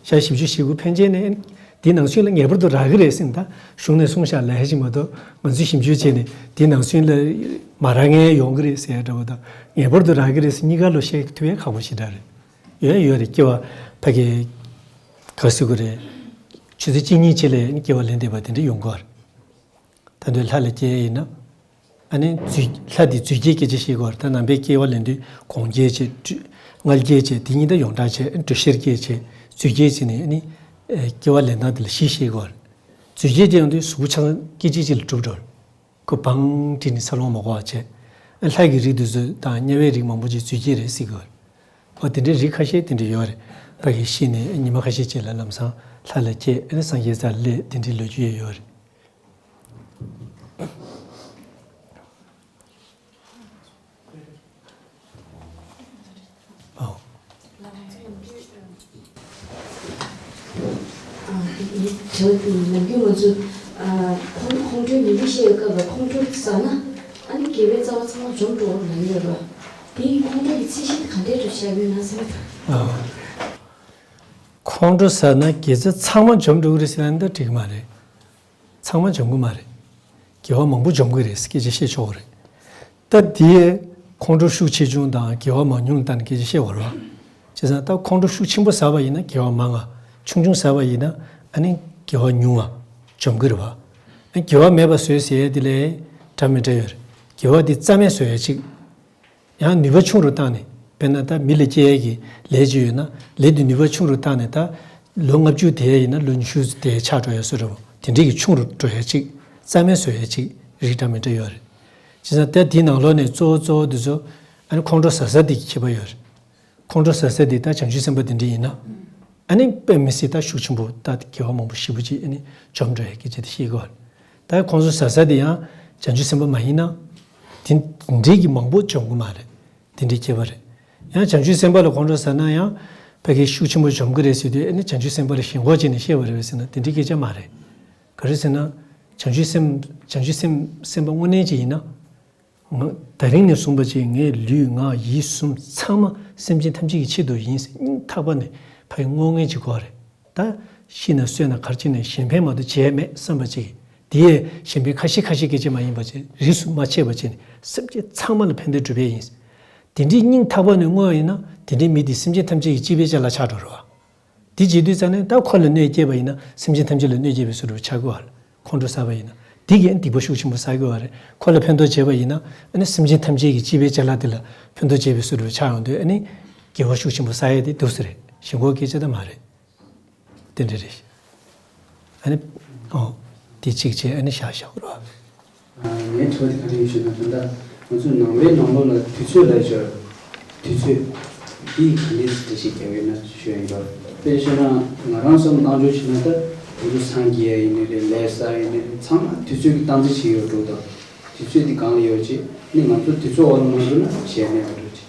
ཞག་བཞི་བཅུ་ཞེ་དགུ་ཕན་ཆད་ནས་དེ་ནང་ཚུན་ལ་ངེས་པར་དུ་རག་གི་རེད་ཟེར་ནས་ད་གཞུང་ནས་གསུངས་བཞག་ལབ་ཡ་ཅིག་མ་གཏོགས། ང་ཚོས་ཞིབ་འཇུག་བྱས་ནས་དེ་ནང་ཚུན་ལ་མ་རག་མཁན་ཡོང་གི་རེད་ཟེར་ཡ་འདྲ་བོ་དང་། ངེས་པར་དུ་རག་གི་རེད་ཟེར་གཉིས་ཀ་ལོ་བཤད་ཐུབ་ཡ་ཁག་པོ་ཞེ་དྲག་རེད། ཡོད་ཡོད་རེད། སྐྱེ་བ་ཕ་གི་ག་ཟེར་དགོས་རེད། ཆུ་ཚོད་གཅིག་གཉིས་ཅིག་ལ་སྐྱེ་བ་ལེན་བསྡད་པ་དེ་འདྲ་ཡོང་གི་རེད། ད་དུང་ལྷ་ལ་སྐྱེ་ཡ་ཡིན་ན། ཨ་ནི་རྫུས་ལྷ་དེ་རྫུས་སྐྱེས་སྐད་ཆ་བཤད་དགོས་རེད། ད་ནང་པའི་སྐྱེ་བ་ལེན་དུས་སྒོང་སྐྱེས་བྱས། མངལ་སྐྱེས་བྱས། དེ་གཉིས་ད་ཡོངས་གྲགས་བྱས། དྲོད་གཤེར་སྐྱེས་བྱས། རྫུས་སྐྱེས་བྱས་ནས་ཨ་ནི་སྐྱེ་བ་ལེན་སྟངས་དེ་ལ་བཞི་བཤད་དགོས་རེད། རྫུས་སྐྱེས་དེ་ཡོང་དུས་གཟུགས་པོ་ཆ་ཚང་སྐད་ཅིག་གཅིག་ལ་གྲུབ་འགྲོ་རེད། ཁོ་བང་བསྒྲིགས་ནས་འཚར་ལོངས་མ་འགོར་བ་བྱས། ལྷ་གི་རིགས་དེ་ཚོ་དང་དམྱལ་བའི་རིགས་མང་པོ་ཅིག་རྫུས་སྐྱེས་རེད་ཟེར་གི་ཡོད་རེད། འོ་དེ་འདྲའི་རིགས་ཁ་ཤས་དེ་འདྲ་ཡོད་རེད། ཕ་གི་ཤི་ནས་ཉི་མ་ཁ་ཤས་ཅིག་ལ་ལམ་སང་ལྷ་ལ་སྐྱེས། ཨ་ནི་སངས་རྒྱས་རྩ་ལ་སླེབས། དེ་འདྲའི་ལོ་རྒྱུས་ཡོད་རེད། ཨོ། ཨ། དེ་ནི་དྲི་བ་དེ་ཡིན། ནམ་རྒྱུན་ང་ཚོ་ཨ་ཁོང་ཁོང་ཁྲོའི་ཉིན་རེ་བཤད་ཡོད་སྐབས་ལ་ཁོང་ཁྲོ་ཟ་ན་ཨ་ནི་དགེ་བའི་རྩ་བ་ཚང་མ་འཇོམས་འགྲོ་བ་ལབ་ཡོད་རེད་བ། དེ་ཡིན་ཁོང་ཁྲོ་གི་ཚད་གཞི་དེ་ག་འདྲས་འགྲོ་བཞག་ཡོད་ན་བསམ་གྱི་འདུག་ཨ། ཁོང་ཁྲོ་ཟ་ན་དགེ་རྩ་ཚང་མ་འཇོམས་འགྲོ་གི་རེད་ཟེར་ན་ད་འགྲིག་གི་མ་རེད། ཚང་མ་འཇོམས་ཀྱི་མ་རེད། དགེ་བ་མང་པོ་འཇོམས་ཀྱི་རེད་ཟེར་སྐད་ཆ་བཤད་ཆོག་གི་རེད། ད་དེ་ཁོང་ཁྲོ་ཤུགས་ཆེ་ཆུང་དང་དགེ་བ་མང་ཉུང་ལ་བལྟས་ནས་སྐད་ཆ་བཤད་དགོས་རེད་བ། བྱས་ཙང་ད་ཁོང་ཁྲོ་ཤུགས་ཆེན་པོ་ཟ་བ་ཡིན་ན་དགེ་བ་མང་ང་། ཆུང་ཆུང་ཟ་བ་ཡིན་ན་ཨ་ནི་དགེ་བ་ཉུང་ང་འཇོམས་ཀྱི་རེད་བ། ཨ་ནི་དགེ་བ་མེད་པ་བཟོས་ཟེར་ཡས་དེ་ལ་འདྲ་མི་འདྲ་ཡོད་རེད། དགེ་བ་དེ་རྩ་མེད་བཟོ་ཡས་གཅིག་ཡང་ནུས་པ་ཆུང་རུ་བཏང་ནས། དཔེར་ན་ད་མི་ལ་སྐྱེ་ཡས་ཀྱི་ལས་ཅིག་ཡོད་ན། ལས་དེ་ནུས་པ་ཆུང་རུ་བཏང་ནས་ད་ལོ་ལྔ་བཅུ་བསྡད་ཡས་ཡིན་ན་ལོ་ཉི་ཤུ་བསྡད་ཆགས་འགྲོ་ཡས་བཟོ་འདྲ་བོ་དེ་འདྲས་ཀྱི་ཆུང་རུ་འགྲོ་ཡས་ཅིག་རྩ་མེད་བཟོ་ཡས་ཅིག་རིགས་འདྲ་མི་འདྲ་ཡོད་རེད། བྱས་ཙང་ད་དེའི་ནང་ལོགས་ནས་གཙོ་བོ་གཙོ་བོ་དེ་ཚོ་ཨ་ནི་ཁོང་ཁྲོ་ཟ་ས་དེ་གི་ཁྱད་པར་ཡོད་རེད། ཁོང་ཁྲོ་ཟ་ས་དེ་ད་བྱང་ཆུབ་སེམས་དཔའ་དེ་འདྲས་ཡིན་ན། ཨ་ནི་དཔེ་མི་སྲིད་ད་ཤུགས་ཆེན་པོ་ད་དགེ་བ་མང་པོ་ཞེ་པོ་ཅིག་ཨ་ནི་འཇོམས་འགྲོ་ཡས་སྐད་ཆ་དེ་བཤད་ཀྱི་ཡོད་རེད། ད་ཁོང་ཚོ་ཟ་ས་དེ་ཡང་བྱང་ཆུབ་སེམས་དཔའ་མ་ཡིན་ན། དེ་འདྲས་ཀྱི་མང་པོ་འཇོམས་ཀྱི་མ་རེད། དེ་འདྲའི་ཁྱད་པར་རེད། ཡང་བྱང་ཆུབ་སེམས་དཔའ་ལ་ཁོང་ཁྲོ་ཟ་ན་ཡང་ཕ་གི་ཤུགས་ཆེན་པོ་འཇོམས་ཀྱི་རེད་ཟེར་དུས་ཨ་ནི་བྱང་ཆུབ་སེམས་དཔའ་ལ་ཞེན་ཁོག་བྱས་ནས་བཤད་པ་རེད་པས་ཟེར་ན་དེ་འདྲའི་སྐད་ཆ་མ་རེད། ག་རེ་ཟེར་ན། བྱང་ཆུབ་སེམས་བྱང་ཆུབ་སེམས་སེམས་དཔའ་དངོས་གནས་ཅིག་ཡིན་ན། ང་ད་རིང་ནས་བཟུང་པ་ཅིག་ངའི་ལུས་ངག་ཡིད་གསུམ་ཚང་མ་སེམས་ཅན་ཐམས་ཅད་ཀྱི་ཆེད་དུ་ཡིན་ཟེར་སྙིང་ཐག་པ་ནས་ཕ་གི་བསྔོ་ངེས་ཅིག་དགོས་རེད། ད་ཤི་ན་གསོན་ན་ག་རེ་བྱས་ནས་གཞན་ཕན་མ་གཏོགས་བྱས་མེད་བསམ་པ་ཅིག་དེ་ཡས་གཞན་ཕན་ཁ་ཤས་ཁ་ཤས་སྐད་ཆ་མ་ཡིན་པ་ཅིག་རིས་སུ་མ་ཆད་པ་བྱས་ནས་སེམས་ཅན་ཚང་མ་ལ་ཕན་བདེ་སྒྲུབ་ཡས་ཡིན། དེ་འདྲའི་སྙིང་ཐག་པ་ནས་བསྔོ་བ་ཡིན་ན་དེ་འདྲའི་མི་དེ་སེམས་ཅན་ཐམས་ཅད་ཀྱི་སྤྱི་པའི་ཅ་ལག་ཆགས་འགྲོ་རེད་བ། དེ་བྱེད་དུས་ཙ་ནས་ད་ཁོ་ལ་གནོད་སྐྱེལ་བ་ཡིན་ན་སེམས་ཅན་ཐམས་ཅད་ལ་གནོད་སྐྱེལ་བའི་བཟོ་འདྲ་ཆགས་ཀྱི་ཡོད་རེད། ཁོང་ཁྲོ་ཟ་བ་ཡིན་ན། དེ་གིས་སྡིག་པ་ཤུགས་ཆེན་པོ་བསགས་ཀྱི་ཡོད་རེད། ཁོ་ལ་ཕན་ཐོགས་བྱས་པ་ཡིན་ན་ཨ་ནི་སེམས་ཅན་ཐམས་ཅད་ཀྱི་སྤྱི་པའི་ཅ་ལག་དེ་ལ་ཕན་ཐོགས་བྱས་པའི་བཟོ་འདྲ་ཆགས་ཡོང་དུས་ཨ་ནི་དགེ་བ་ཤུགས་ཆེན་པོ་བསགས་ཡས་དེ་འདུག་སེ་རེད། ཞེན་ཁོག་སྐད་ཆ་ད་མ་རེད། དེ་འདྲ་རེད། ཨ་ནི། ཨོ། དེ་གཅིག་བྱས་ཨ་ནི་བཞག་བཞག་རོགས། ངའི་དྲི་བ་དེ་ག་རེ་ཡིན་ཞུས་ན་ད་ལྟ་ང་ཚོ་ནང་པའི་ནང་ལོགས་ལ་དུས་ཚོད་ལབ་ཡོད། དུས་ཚོད་འདི་ག་འདྲས་འགྲེལ་བཤད་རྒྱག་ཡོད་ན་ཞུ་ཡ་ཡིན་པ། དཔེ་བཤད་ན་ང་རང་བསམ་བློ་བཏང་ཆོག་བྱས་ན་ད་ང་ཚོ་སངས་རྒྱས་ཡིན་ནི་རེད། ལས་བསགས་ཡིན་ནི་རེད། ཚང་མ་དུས་ཚོད་ཀྱི་སྟངས་འཛིན་བྱེད་ཡོད་འགྲོ་དང་། དུས་ཚོད་འདི་གང་ལ་ཡོད་ཅེ་ནི་ང་ཚོ་དུས་ཚོད་འོག་ལ་མ་འགྲོ་ན་བྱས་མེད་པ་འགྲོ་ཅེ།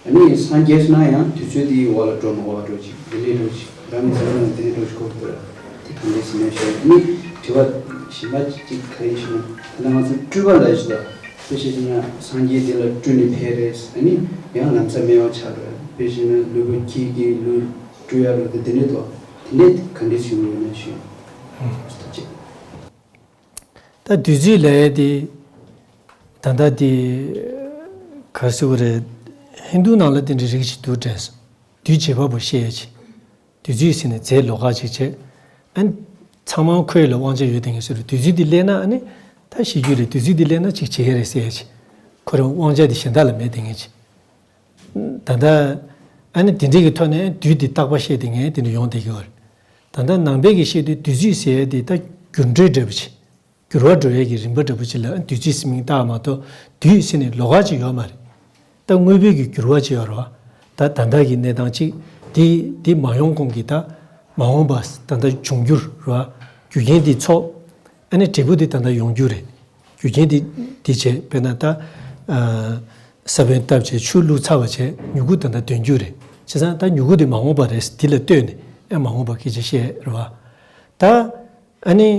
ཨ་ནི་སངས་རྒྱས་སུ་ན་ཡང་དུས་ཚོད་དེའི་འོག་ལ་འགྲོ་མ་དགོས་པ་འགྲོ་ཅིག་འདི་ནས་འགྲོ་ཅིག་རང་གི་བསམ་བློ་ནང་འདི་ནས་འགྲོ་ཅིག་གོ་དགོས་ར། དེ་གང་འདྲས་ཟེར་ན་ཞུ་ཨ་ནི་དྲི་བ་གཞན་པ་ཅིག་ག་རེ་ཞུ་ན་ད་ལྟ་ང་ཚོ་སྤྲུལ་པ་ལ་ཞུ་ད་དཔེ་བཤད་ན་སངས་རྒྱས་དེ་ལ་སྤྲུལ་ནས་ཕེབས་རེད། ཨ་ནི་ཡང་ལམ་སང་མེད་པ་ཆགས་རེད། དཔེ་བཤད་ན་ལུས་པོ་ཁྱི་གི་ལུས་སྤྲུལ་ཡ་རུ་དེ་འདི་འདྲས་དོ་དེ་འདྲས་གང་འདྲས་བྱུང་ཡོད་ན་ཞུ་ཐུབ་ཅིག་ད་བདུད་རྩི་ལབ་ཡས་དེ། ད་ལྟ་དེ། ག་རེ་ཟེར་དགོས་རེད། ཧིན་དུ་ནང་ལ་དེ་འདྲའི་རིགས་ཅིག་འདུག་དྲན་སོང་། བདུད་བྱེད་པ་པོ་བཤད་ཡས་ཅིག་བདུད་རྩི་ཟེར་ནས་རྫས་ལོགས་ཀ་ཅིག་བྱས། ཨ་ནི། ཚང་མ་ཁོའི་ལ་དབང་ཆ་ཡོད་དེ་ངས་ཟེར་རུ་བདུད་རྩི་དེ་སླེབས་ན་ཨ་ནི། ད་ཤི་རྒྱུ་རེད། བདུད་རྩི་དེ་སླེབས་ན་ཅིག་བྱེད་ཡས་རེད་ཟེར་ཡས་ཅིག་ཁོ་རང་དབང་ཆ་དེ་གཞན་དག་ལ་མེད་དེ་ངས་ཅིག་ད་ལྟ། ཨ་ནི་དེ་འདྲའི་གི་ཐོག་ནས་བདུད་དེ་རྟག་པ་བཤད་དེ་ངས་དེ་འདྲ་ཡོང་བསྡད་ཀྱི་ཡོད་རེད། ད་ལྟ་ནང་པའི་གི་བཤད་དུས་བདུད་རྩི་ཟེར་ཡས་དེ་ད་འགྱུར་འགྲོས་འདྲ་པོ་ཅིག་འགྱུར་བ་འགྲོ་ཡས་ཀྱི་རིམ་པ་འདྲ་པོ་ཅིག་ལ་བདུད་རྩི་ཟེར་མིང་བཏགས་མ་གཏོགས་བདུད་ཟེར་ནས་ལོགས་ཀ་ཅིག་ཡོད་མ་རེད། ད་དངོས་པོའི་གི་འགྱུར་བ་ཅིག་ཡོད་རེད་བ། ད་ད་ལྟ་གི་གནས་སྟངས་ཅིག་དེ་དེ་མ་ཡོང་གོང་གི་ད་མ་འོངས་པ་ད་ལྟ་འབྱུང་འགྱུར་རེད་བ། རྒྱུ་རྐྱེན་དེ་ཚོགས། ཨ་ནི་འབྲས་བུ་དེ་ད་ལྟ་ཡོང་རྒྱུ་རེད། རྒྱུ་རྐྱེན་དེ་དེ་བྱས། དཔེར་ན་ད་ཨ་ས་བོན་བཏབ་བྱས་ཆུ་བླུགས་ཚར་བ་བྱས། མྱུ་གུ་ད་ལྟ་འདོན་རྒྱུ་རེད། བྱས་ཙང་ད་མྱུ་གུ་དེ་མ་འོངས་པ་རེད། དེ་ལ་ལྟོས་ནས་ཨེ་མ་འོངས་པ་སྐད་ཆ་བཤད་རེད་བ། ད་ཨ་ནི་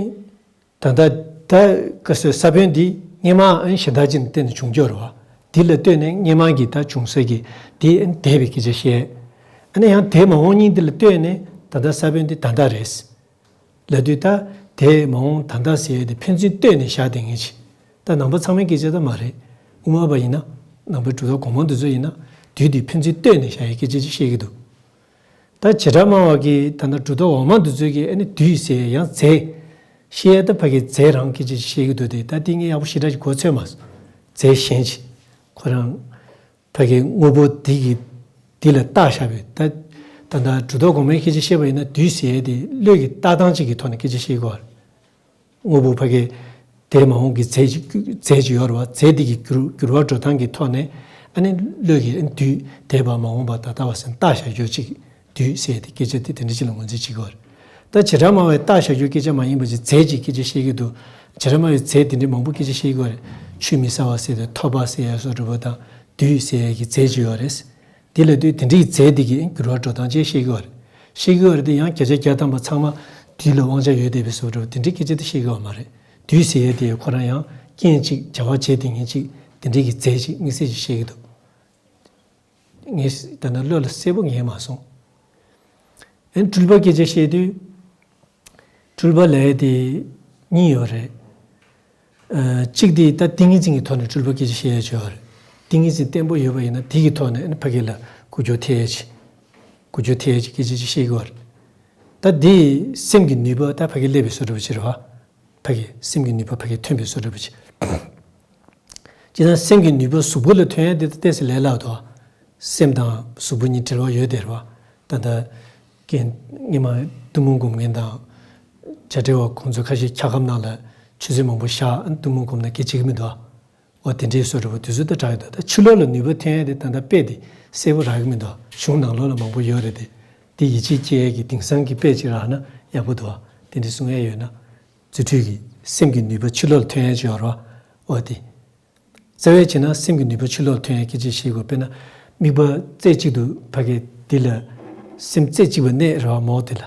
ད་ལྟ་ད་ག་ཟེར། ས་བོན་འདི་སྔོན་མ་ཨ་ནི་གཞན་དག་ཅིག་ནས་བརྟེན་ནས་བྱུང་རྒྱུ་རེད་བ། དེ་ལ་ལྟོས་ནས་སྔོན་མ་གི་ད་བྱུང་ས་གི་དེ་ཨ་ནི་འདས་པའི་སྐད་ཆ་བཤད། ཨ་ནི་ཡང་དེ་མ་འོངས་ཉིད་དེ་ལ་ལྟོས་ནས་ད་ལྟ་ས་བོན་འདི་ད་ལྟ་རེད། ལབ་དུས་ད་དེ་མ་འོངས་ད་ལྟ་ཟེར་ཡས་དེ་ཕན་ཚུན་ལྟོས་ནས་བཞག་བསྡད་མཁན་ཅིག་ད་ནང་པ་ཚང་མའི་སྐད་ཆ་ད་མ་རེད། དབུ་མ་པ་ཡིན་ན། ནང་པའི་གྲུབ་མཐའ་གོང་མ་འདི་ཚོ་ཡིན་ན། དུས་དེ་ཕན་ཚུན་ལྟོས་ནས་བཞག་ཡས་སྐད་ཆ་ཅིག་བཤད་ཀྱི་འདུག་ད་བྱེ་བྲག་སྨྲ་བ་གིས་ད་ལྟ་གྲུབ་མཐའ་འོག་མ་འདི་ཚོ་གིས་ཨ་ནི་དུས་ཟེར་ཡས་ཡང་རྫས་བཤད་ཡས། ད་ཕ་གི་རྫས་རང་སྐད་ཆ་ཅིག་བཤད་ཀྱི་འདུག་དེ་ད་དེ་ངས་ཡག་པོ་ཞེ་དྲག་ཅིག་གོ་ཚོད་མ་སོང་། རྫས་གཞན་ཅིག་ཁོ་རང་ཕ་གི་དངོས་པོ་འདི་གི་འདི་ལ་བཏགས་བཞག་པའི། ད་ད་ལྟ་གྲུབ་མཐའ་གོང་མའི་སྐད་ཆ་བཤད་པ་ཡིན་ན། དུས་ཟེར་ཡས་དེ་བློས་ཀྱི་བཏགས་སྟངས་གཅིག་གི་ཐོག་ནས་སྐད་ཆ་བཤད་ཀྱི་ཡོད་རེད། དངོས་པོ་ཕ་གི་དེ་མ་འོངས་ཀྱི་རྫས་ཅིག་རྫས་ཅིག་ཡོད་རེད་བ། རྫས་འདི་གི་འགྱུར་འགྱུར་བ་འགྲོ་སྟངས་ཀྱི་ཐོག་ནས་ཨ་ནི་བློས་ཀྱི་ཨ་ནི་དུས་འདས་པ་མ་འོངས་པ་ད་ལྟ་བ་ཟེར་བཏགས་བཞག་རྒྱུ་གཅིག་དུས་ཟེར་ཡས་དེ་སྐད་ཆ་དེ་དེ་འདྲ་ཅིག་ལ་ངོས་འཛིན་བྱེད་ཀྱི་ཡོད་རེད། ད་བྱེ་བྲག་སྨྲ་བས་བཏགས་བཞག་རྒྱུའི་སྐད་ཆ་མ་ཡིན་པ་ཅིག་རྫས་ཀྱི་སྐད་ཆ་བཤད་ཀྱི་འདུག་བྱེ་བྲག་སྨྲ་བས་རྫས་དེ་འདྲའི་མང་པོ་སྐད་ཆ་བཤད་ཀྱི་ཡོད་རེད། ཆུད་མི་ཟ་བ་ཟེར་དེ། ཐོབ་པ་ཟེར་ཡས་སོགས་འདྲ་པོ་དང་དུས་ཟེར་ཡས་ཀྱི་རྫས་ཅིག་ཡོད་རེད། དེ་ལ་དུས་དེ་འདྲའི་རྫས་དེ་གི་འགྱུར་བ་འགྲོ་སྟངས་བཅས་བཤད་ཀྱི་ཡོད་རེད། བཤད་ཀྱི་ཡོད་རེད་དེ། ཡང་བརྒྱ་ཆ་བརྒྱ་ཐམ་པ་ཚང་མ་དུས་ལ་དབང་ཆ་ཡོད་བསྡད་པའི་བཟོ་འདྲ་པོ་དེ་འདྲའི་སྐད་ཆ་དེ་བཤད་ཀྱི་ཡོད་མ་རེད། དུས་ཟེར་ཡས་དེ་ཁོ་རང་ཡང་རྐྱེན་གཅིག་བྱ་བ་བྱེད་བསྡད་མཁན་གཅིག་དེ་འདྲའི་གི་རྫས་ཅིག་དམིགས་བསལ་ཅིག་བཤད་ཀྱི་འདུག་ངས་ད་ནི་བློ་ལ་གསལ་པོ་ངེས་མ་སོང་། ཨ་ནི་སྤྲུལ་པ་སྐད་ཆ་བཤད་དུས། སྤྲུལ་པ་ལབ་ཡས་དེ་གཉིས་ཡོད་རེད། ཨ་གཅིག་དེ་ད་ཏིང་ངེ་འཛིན་གྱི་ཐོག་ནས་སྤྲུལ་པ་སྐད་ཆ་བཤད་ཡས་ཅིག་ཡོད་རེད། ཏིང་ངེ་འཛིན་བརྟན་པོ་ཡོད་པ་ཡིན་ན་དེ་གི་ཐོག་ནས་ཨ་ནི་ཕ་གི་ལ་འགུལ་སྐྱོད་ཐེབས་ཡས་ཅིག་འགུལ་སྐྱོད་ཐེབས་ཡས་ཅིག་སྐད་ཆ་ཅིག་བཤད་ཀྱི་ཡོད་རེད། ད་དེ་སེམས་ཀྱི་ནུས་པ་ད་ཕ་གི་སླེབས་པའི་བཟོ་འདྲ་པོ་ཅིག་རེད་བ། ཕ་གི་སེམས་ཀྱི་ནུས་པ་ཕ་གི་ཐོན་པའི་བཟོ་འདྲ་པོ་ཅིག་སྤྱིར་བཏང་སེམས་ཀྱི་ནུས་པ་གཟུགས་པོ་ལ་ཐོན་ཡ་དེ་ད་ཏོག་ཙམ་ལས་སླ་བ་འདུག་སེམས་དང་གཟུགས་པོ་གཉིས་འབྲེལ་བ་ཡོད་དེ་རེད་བ། ད་ལྟ་རྐྱེན་སྔོན་མ་གཏུམ་མོ་སྒོམ་མཁན་དང་བྱ་བྲལ་བ་ཁོང་ཚོ་ཁ་ཤས་འཁྱག་སྒམ་ནང་ལ་ཆུ་ཚོད་མང་པོ་བཞག་གཏུམ་མོ་སྒོམ་ན་སྐད་ཆ་གཅིག་མི་འདུག་འོ་དེ་འདྲའི་བཟོ་འདྲ་པོ་དུས་ཚོད་ད་དྲག་ཡོད་འདུག་ད་ཕྱི་ལོགས་ལ་ནུས་པ་ཐོན་ཡ་དེ་ད་ལྟ་དཔེ་དེ་གསལ་པོ་རག་གི་མི་འདུག་གཞུང་ནང་ལོགས་ལ་མང་པོ་ཡོད་རེད་དེ། དེ་ཡིད་ཆེས་སྐྱེ་ཡ་གི་དེང་སང་གི་དཔེ་ཅིག་རག་ན་ཡག་པོ་འདུག་དེ་འདྲ་གསུང་ཡ་ཡོད་ན། རྫུ་འཕྲུལ་གྱི་སེམས་ཀྱི་ནུས་པ་ཕྱི་ལོགས་ལ་ཐོན་ཡ་ཅིག་ཡོད་རེད་བ། འོ་དེ། རྩ་བའི་བྱས་ན་སེམས་ཀྱི་ནུས་པ་ཕྱི་ལོགས་ལ་ཐོན་ཡ་སྐད་ཆ་བཤད་དགོས། དཔེར་ན་དམིགས་པ་རྩེ་གཅིག་ཏུ་ཕ་གི་འདི་ལ་སེམས་རྩེ་གཅིག་པ་གནས་རེད་བ། མོག་དེ་ལ།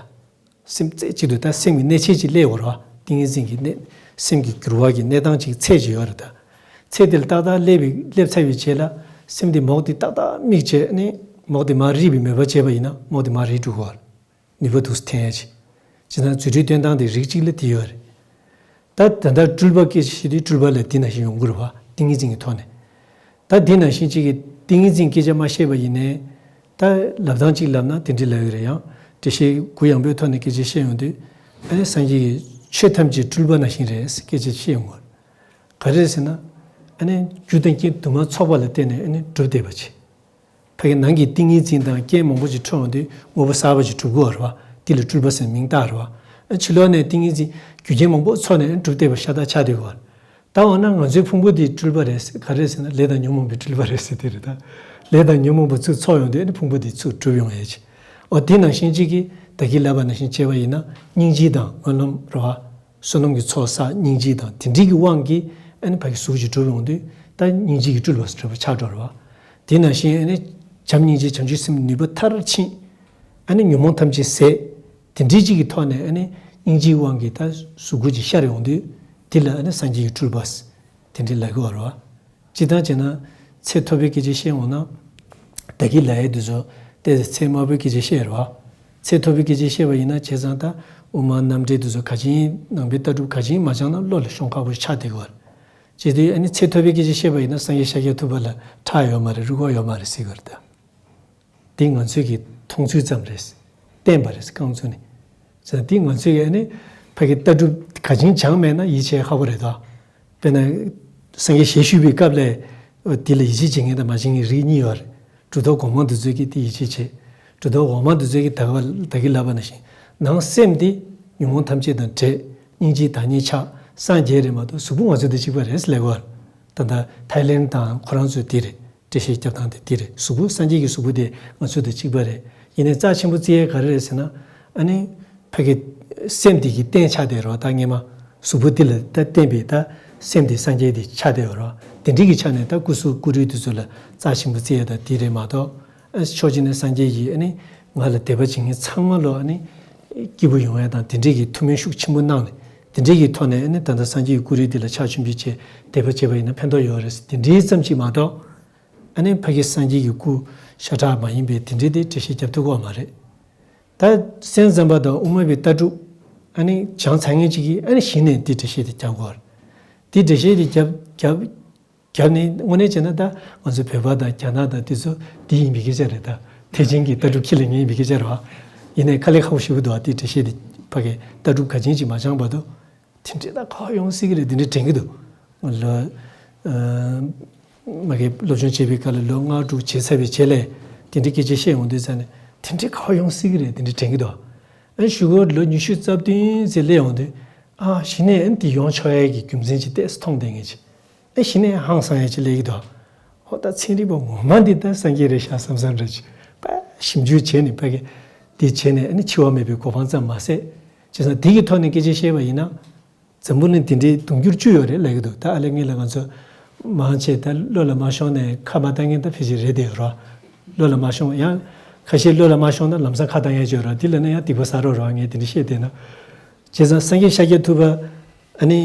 སེམས་རྩེ་གཅིག་ཏུ་ད་སེམས་ཀྱི་གནས་ཆེན་གཅིག་སླེབས་ཡོད་རེད་བ། ཏིང་ངེ་འཛིན་གྱི་གནས། སེམས་ཀྱི་འགྱུར་བ་གྱི་གནས་སྟངས་གཅིག་ཚད་ཅིག་ཡོད་རེད་ད། ཚད་དེ་ལ་ཏག་ཏག་སླེབས་པའི་སླེབས་ཚར་བའི་རྗེས་ལ་སེམས་དེ་མོག་དེ་ཏག་ཏག་དམིགས་བྱས་ནས་མོག་དེ་མར་རིལ་བའི་མོས་པ་བྱས་པ་ཡིན་ན་མོག་དེ་མར་རིལ་འགྲོ་གི་ཡོད་རེད། ནུས་པ་འདུག་སེ་འཐེན་ཡ་ཅིག་བྱས་ཙང་རྫུ་འཕྲུལ་སྟོན་སྟངས་དེ་རིགས་གཅིག་ལ་དེ་ཡོད་རེད། ད་ད་ལྟ་སྤྲུལ་པ་སྐད་ཆ་བཤད་དུས་སྤྲུལ་པ་ལ་འདི་ནང་བཞིན་ཡོང་གི་རེད་བ། ཏིང་ངེ་འཛིན་གྱི་ཐོག་ནས། ད་འདི་ནང་བཞིན་གཅིག་གིས་ཏིང་ངེ་འཛིན་སྐད་ཆ་མ་བཤད་པ་ཡིན་ནའི། ད་ལབ་སྟངས་གཅིག་ལབ་ན་དེ་འདྲ་ལབ་ཡོད་རེད། ཡང་འགྲེལ་བཤད་གུ་ཡངས་པོའི་ཐོག་ནས་སྐད་ཆ་བཤད་ཡོང་དུས། ཨ་ནི་སངས་རྒྱས་ཀྱིས་ཆོས་ཐམས་ཅད་སྤྲུལ་པ་ནང་བཞིན་རེད་ཟེར་སྐད་ཆ་བཤད་ཡོང་གི་རེད། ག་རེ་རེད་ཟེར་ན། ཨ་ནི་རྒྱུ་དང་རྐྱེན་དུ་མ་ཚོགས་པ་ལ་བརྟེན་ནས་ཨ་ནི་གྲུབ་བསྡད་པ་ཅིག་ཕ་གི་ནང་གི་ཏིང་ངེ་འཛིན་དང་རྐྱེན་མང་པོ་ཅིག་འཕྲོ་ཡོང་དུས་དངོས་པོ་གསར་པ་ཅིག་གྲུབ་ཀྱི་ཡོད་རེད་བ། འདི་ལ་སྤྲུལ་པ་ཟེར་མིང་བཏགས་རེད་བ། ཕྱི་ལོགས་ནས་ཏིང་ངེ་འཛིན་རྒྱུ་རྐྱེན་མང་པོ་ཚོགས་ནས་གྲུབ་བསྡད་པ་ཤ་སྟག་ཆགས་བསྡད་ཀྱི་ཡོད་རེད། ད་འོ་ན་ང་ཚོའི་ཕུང་པོ་འདི་སྤྲུལ་པ་རེད་ཟེར། ག་རེ་ཟེར་ན་ལས་དང་ཉོན་མོངས་པའི་སྤྲུལ་པ་རེད་ཟེར་དེ་རེད་ད། ལས་དང་ཉོན་མོངས་པ་ཚུར་ཚོགས་ཡོང་དུས་ཨ་ནི་ཕུང་པོ་འདི་ཚུར་གྲུབ་ཡོང་ཡས་ཅིག་འོ་དེ་ནང་བཞིན་གཅིག་གིས་ད་གིན་ལབ་པ་ནང་བཞིན་བྱས་པ་ཡིན་ན་སྙིང་རྗེ་དང་སྨོན་ལམ་རེད་བ། བསོད་ནམས་ཀྱི་ཚོགས་བསགས། སྙིང་རྗེ་དང་དེ་འདྲའི་གི་དབང་གིས་ཨ་ནི་ཕ་གི་གཟུགས་ཅིག་གྲུབ་ཡོང་དུས་ད་སྙིང་རྗེ་གི་སྤྲུལ་པ་འདྲ་པོ་ཆགས་འགྲོ་རེད་བ། དེ་ནང་བཞིན་ཨ་ནི་བྱམས་སྙིང་རྗེ་བྱང་ཆུབ་སེམས་ནུས་པ་མཐར་ཕྱིན། ཨ་ནི་ཉོན་མོངས་ཐམས་ཅད་ཟད། དེ་འདྲའི་ཅིག་གི་ཐོག་ནས་ཨ་ནི་སྙིང་རྗེའི་དབང་གིས་ད་གཟུགས་སྐུ་ཅིག་ཤར་ཡོང་དུས་དེ་ལ་ཨ་ནི་སངས་རྒྱས་ཀྱི་སྤྲུལ་པ་དེ་འདྲའི་ལབ་ཀྱི་ཡོད་རེད་བ། སྤྱིར་བཏང་བྱས་ན་ཚད་མཐོ་པོའི་སྐད་ཆ་བཤད་འོང་ན། ད་གིན་ལབ་ཡས་དེ་ཚོ་ཏོག་ཙམ་ཚད་དམའ་པོའི་སྐད་ཆ་བཤད་རེད་བ། ཚད་མཐོ་པོའི་སྐད་ཆ་བཤད་པ་ཡིན་ན་བྱས་ཙང་ད་དབུ་མ་རྣམ་འགྲེལ་དེ་ཚོ་ག་ཅིག་ཡིན། ནང་པའི་ལྟ་གྲུབ་ག་ཅིག་ཡིན་མ་སྦྱངས་ན་བློ་ལ་ཤོང་ཁག་པོ་ཆགས་བསྡད་ཀྱི་ཡོད་རེད། བྱས་དུས་ཨ་ནི་ཚད་མཐོ་པོའི་སྐད་ཆ་བཤད་པ་ཡིན་ན་སངས་རྒྱས་ཤཱཀྱ་ཐུབ་པ་ལ་ཁྲག་ཡོད་མ་རེད། རུས་ཁོག་ཡོད་མ་རེད་ཟེར་གྱི་ཡོད་རེད་ད། འདི་ང་ཚོའི་གི་མཐོང་ཚུལ་ཙམ་རེད། བསྟན་པ་རེད་རྐང་བཙུགས་ནས། ཙང་འདི་ང་ཚོའི་གི་ཨ་ནི་ཕ་གི་ལྟ་གྲུབ་ག་ཅིག་སྦྱངས་མེད་ན་ཡིད་ཆེས་ཁག་པོ་རེད་དོ། དཔེར་ན། སངས་རྒྱས་ཞལ་བཞུགས་པའི་སྐབས་ལ། འདི་ལ་ཡིད་ཆེས་བྱེད་མཁན་དང་མ་བྱེད་མཁན་རིགས་གཉིས་ཡོད་རེད། གྲུབ་མཐའ་གོང་མ་འདི་ཚོས་ཀྱི་དེ་ཡིད་ཆེས་བྱེད། གྲུབ་མཐའ་འོག་མ་འདི་ཚོས་ཀྱི་ད་ག་ད་གིན་ལབ་པ་ནང་བཞིན་ནང་སེམས་འདི་ཉོན་མོངས་ཐམས་ཅད་དང་བྲལ། སྙིང་རྗེའི་བདག་ཉིད་ཆགས། སངས་རྒྱས་རེད་མ་གཏོགས་གཟུགས་པོ་ང་ཚོ་དང་གཅིག་པ་རེད་ཟེར་ལབ་ཀྱི་ཡོད་རེད། ད་ལྟ་ཐའི་ལེན་དང་ཁོ་རང་ཚོས་འདི་རེད། འགྲེལ་བཤད་རྒྱབ་སྟངས་དེ་འདི་རེད། གཟུགས་པོ་སངས་རྒྱས་ཀྱི་གཟུགས་པོ་དེ་ང་ཚོ་དང་གཅིག་པ་རེད། ཡིན་ནའི་རྩ་ཆེན་པོ་བརྩི་ཡས་ག་རེ་རེད་ཟེར་ན། ཨ་ནི། ཕ་གི། སེམས་དེ་གི་རྟེན་ཆགས་བསྡད་རོགས་ད་སྔས་མ། གཟུགས་པོ་འདི་ལ་ད་བརྟེན་པའི་ད། སེམས་དེ་སངས་རྒྱས་དེ་ཆགས་བསྡད་ཡོད་རེད་བ། དེ་འདྲའི་གི་ཆ་ནས་ད་སྐུ་གཟུགས་སྐུ་རུས་དེ་ཚོ་ལ་རྩ་ཆེན་པོ་བརྩི་ཡ་ད་དེ་རེད་མ་གཏོགས། ཨ་ཕྱོགས་གཅིག་ནས་སངས་རྒྱས་ཀྱིས་ཨ་ནི་ང་ལ་དད་པ་བྱེད་མཁན་ཚང་མ་ལོ་ཨ་ནི་སྐྱིད་པོ་ཡོང་ཡ་དང་དེ་འདྲའི་གི་ཐུགས་སྨོན་ཤུགས་ཆེན་པོ་གནང་ནས་དེ་འདྲའི་གི་ཐོག་ནས་ཨ་ནི་ད་ལྟ་སངས་རྒྱས་ཀྱི་སྐུ་རུས་དེ་ལ་ཕྱག་མཆོད་འབུལ་བྱས་དད་པ་བྱས་པ་ཡིན་ན་ཕན་ཐོགས་ཡོད་རེད་དེ་འདྲའི་ཙམ་གཅིག་མ་གཏོགས། ཨ་ནི་ཕ་གི་སངས་རྒྱས་ཀྱི་སྐུ་ཤ་ཁྲག་མ་ཡིན་པའི་དེ་འདྲའི་དེ་འགྲེལ་བཤད་རྒྱབ་ཐུབ་ཀྱི་ཡོད་མ་རེད། ད་སེམས་ཙམ་པ་དང་དབུ་མ་པའི་ལྟ་གྲུབ་ཨ་ནི་སྦྱངས་ཚར་མཁན་ཅིག་གིས་ཨ་ནི་གཞི་ནས་འདི་འགྲེལ་བཤད་དེ་རྒྱག་དགོས་རེད། འདི་འགྲེལ་བཤད་དེ་རྒྱབ་རྒྱབ་རྒྱབ་ནས་དངོས་གནས་བྱས་ན་ད་ང་ཚོ་བོད་པ་དང་རྒྱ་ནག་དང་དེ་ཚོ་འདི་ཡིན་པའི་སྐད་ཆ་རེད་ད། ཐེག་ཆེན་གྱི་ལྟ་གྲུབ་ཁྱེར་ལ་ངེས་ཡིན་པའི་སྐད་ཆ་རེད་བ། ཡིན་ནའི་དཀའ་ལས་ཁག་པོ་ཞེ་པོ་འདུག་བ། འདི་འགྲེལ་བཤད་དེ་ཕ་གི་ལྟ་གྲུབ་ག་ཅན་ཅིག་མ་སྦྱངས་བར་དུ། དེ་འདྲའི་ད་ག་པར་ཡོང་སྲིད་ཀྱི་རེད་དེ་འདྲའི་དྲན་གྱི་འདུག་ལོ། ཨ། མ་གི་སློབ་སྦྱོང་བྱེད་པའི་སྐབས་ལ་ལོ་ལྔ་དྲུག་བྱས་ཚར་བའི་རྗེས་ལ་དེ་འདྲའི་སྐད་ཆ་བཤད་ཡོང་དུས་ཙང་ནས་དེ་འདྲའི་ག་པར་ཡོང་སྲིད་ཀྱི་རེད་དེ་འདྲའི་དྲན་གྱི་འདུག་ཨ་གཞུག་གུ་ལོ་ཉི་ཤུ་རྩ་བདུན་ཙམ་སླེབས་ཡོང་དུས་ཨ་གཞི་ནས་ཨ་འདི་ཡོང་ཆོག་ཡས་ཀྱི་རྒྱུ་མཚན་ཅིག་ཏོག་ཙམ་མཐོང་བསྡད་མཁན་ཅིག་ཨ་གཞི་ནས་ཧང་སང་ཡས་ཅིག་སླེབས་ཀྱི་འདུག་ཨོ་ད་ཚན་རིག་པ་ངོ་མ་འདི་ད་སངས་རྒྱས་རེད་ཤག་བསམ་བསམ་འདྲ་ཅིག་པ་ཞིབ་འཇུག་བྱས་ནས་ཕ་གི་འདི་བྱས་ནས་ཨ་ནི་འཆི་བ་མེད་པའི་གོ་འཕང་ཙམ་མ་ཟད། བྱས་ཙང་འདི་གི་ཐོག་ནས་སྐད་ཆ་བཤད་པ་ཡིན་ན། འཛམ་བུ་གླིང་དེ་འདྲའི་དུང་ཕྱུར་བཅུ་ཡོད་རེད་ལབ་ཀྱི་འདུག་ད་ཨ་ལས་ངེད་ལ་ང་ཚོ་མང་ཆེ་ད་བློ་ལ་མ་ཤོང་ནས་ཁ་མ་བཏང་མཁན་ད་ཕལ་ཆེར་རེད་དེ་རོ། བློ་ལ་མ་ཤོང་ཡང་ཁ་ཤས་བློ་ལ་མ་ཤོང་ན་ལམ་སང་ཁ་བཏང་ཡས་ཅིག་ཡོད་རོ། དེ་ལ་ན་ཡང་སྡིག་པ་བསགས་རོགས་རོ། ངས་དེ་འདྲ་བཤད་བསྡད་ན། བྱས་ཙང་སངས་རྒྱས་ཤཱཀྱ་ཐུབ་པ་ཨ་ནི་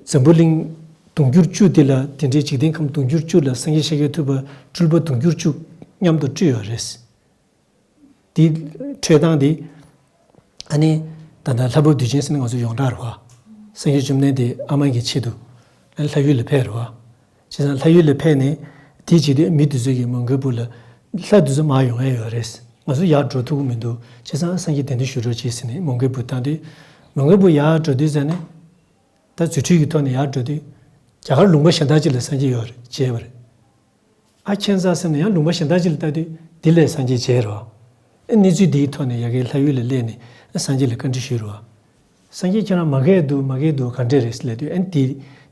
འཛམ་བུ་གླིང་དུང་ཕྱུར་བཅུ་དེ་ལ་དེ་འདྲའི་འཇིག་རྟེན་ཁམས་དུང་ཕྱུར་བཅུ་ལ་སངས་རྒྱས་ཤཱཀྱ་ཐུབ་པ་སྤྲུལ་པ་དུང་ཕྱུར་བཅུ་མཉམ་དུ་སྤྲུལ་ཡོད་རེད། དེ་འཕྲོས་སྟངས་དེ་ཨ་ནི་ད་ལྟ་ལྷ་བབས་དུས་ཆེན་ཟེར་ན་ང་ཚོ་ཡོངས་གྲགས་རེད་བ། སངས་རྒྱས་བཅོམ་ལྡན་འདས་ཨ་མ་གི་ཆེད་དུ་ཨ་ནི་ལྷ་ཡུལ་ལ་ཕེབས་རེད་བ། བྱས་ཙང་ལྷ་ཡུལ་ལ་ཕེབས་ནས་དེའི་རྗེས་དུ་མི་དེ་ཚོ་གིས་མོའུ་འགལ་བུ་ལ་ལྷ་དེ་ཚོ་མར་ཡོང་ཡ་ཡོད་རེད། ང་ཚོ་ཡར་འགྲོ་ཐུབ་ཀྱི་མི་འདུག་བྱས་ཙང་སངས་རྒྱས་གདན་འདྲེན་ཞུ་རོགས་གྱིས་ཟེར་ནས་མོའུ་འགལ་བུ་བཏང་དུས་མོའུ་འགལ་བུ་ཡར་འགྲོ་དུས་ཙང་ནས་ད་རྫུ་འཕྲུལ་གྱི་ཐོག་ནས་ཡར་འགྲོ་དུས་རྒྱ་གར་ལུང་པ་གཞན་དག་ཅིག་ལ་སངས་རྒྱས་ཡོད་རེད་མཇལ་བ་རེད། ཨ་ཁྱད་མཚར་སེམས་ནས་ཡང་ལུང་པ་གཞན་དག་ཅིག་ལ་ལྟ་དུས་འདི་ལས་སངས་རྒྱས་མཇལ་རོ། ཨ་གནས་ཚུལ་འདིའི་ཐོག་ནས་ཡ་གིའི་ལྷ་ཡུལ་ལ་སླེབས་ནས་ཨ་སངས་རྒྱས་ལ་བཀའ་འདྲི་ཞུས་རོ། སངས་རྒྱས་ཁྱེད་རང་མ་རྒས་འདུག་མ་རྒས་འདུག་ག་འདྲས་རེད་ཟེར་ལབ་དུས་ཨ་འདི་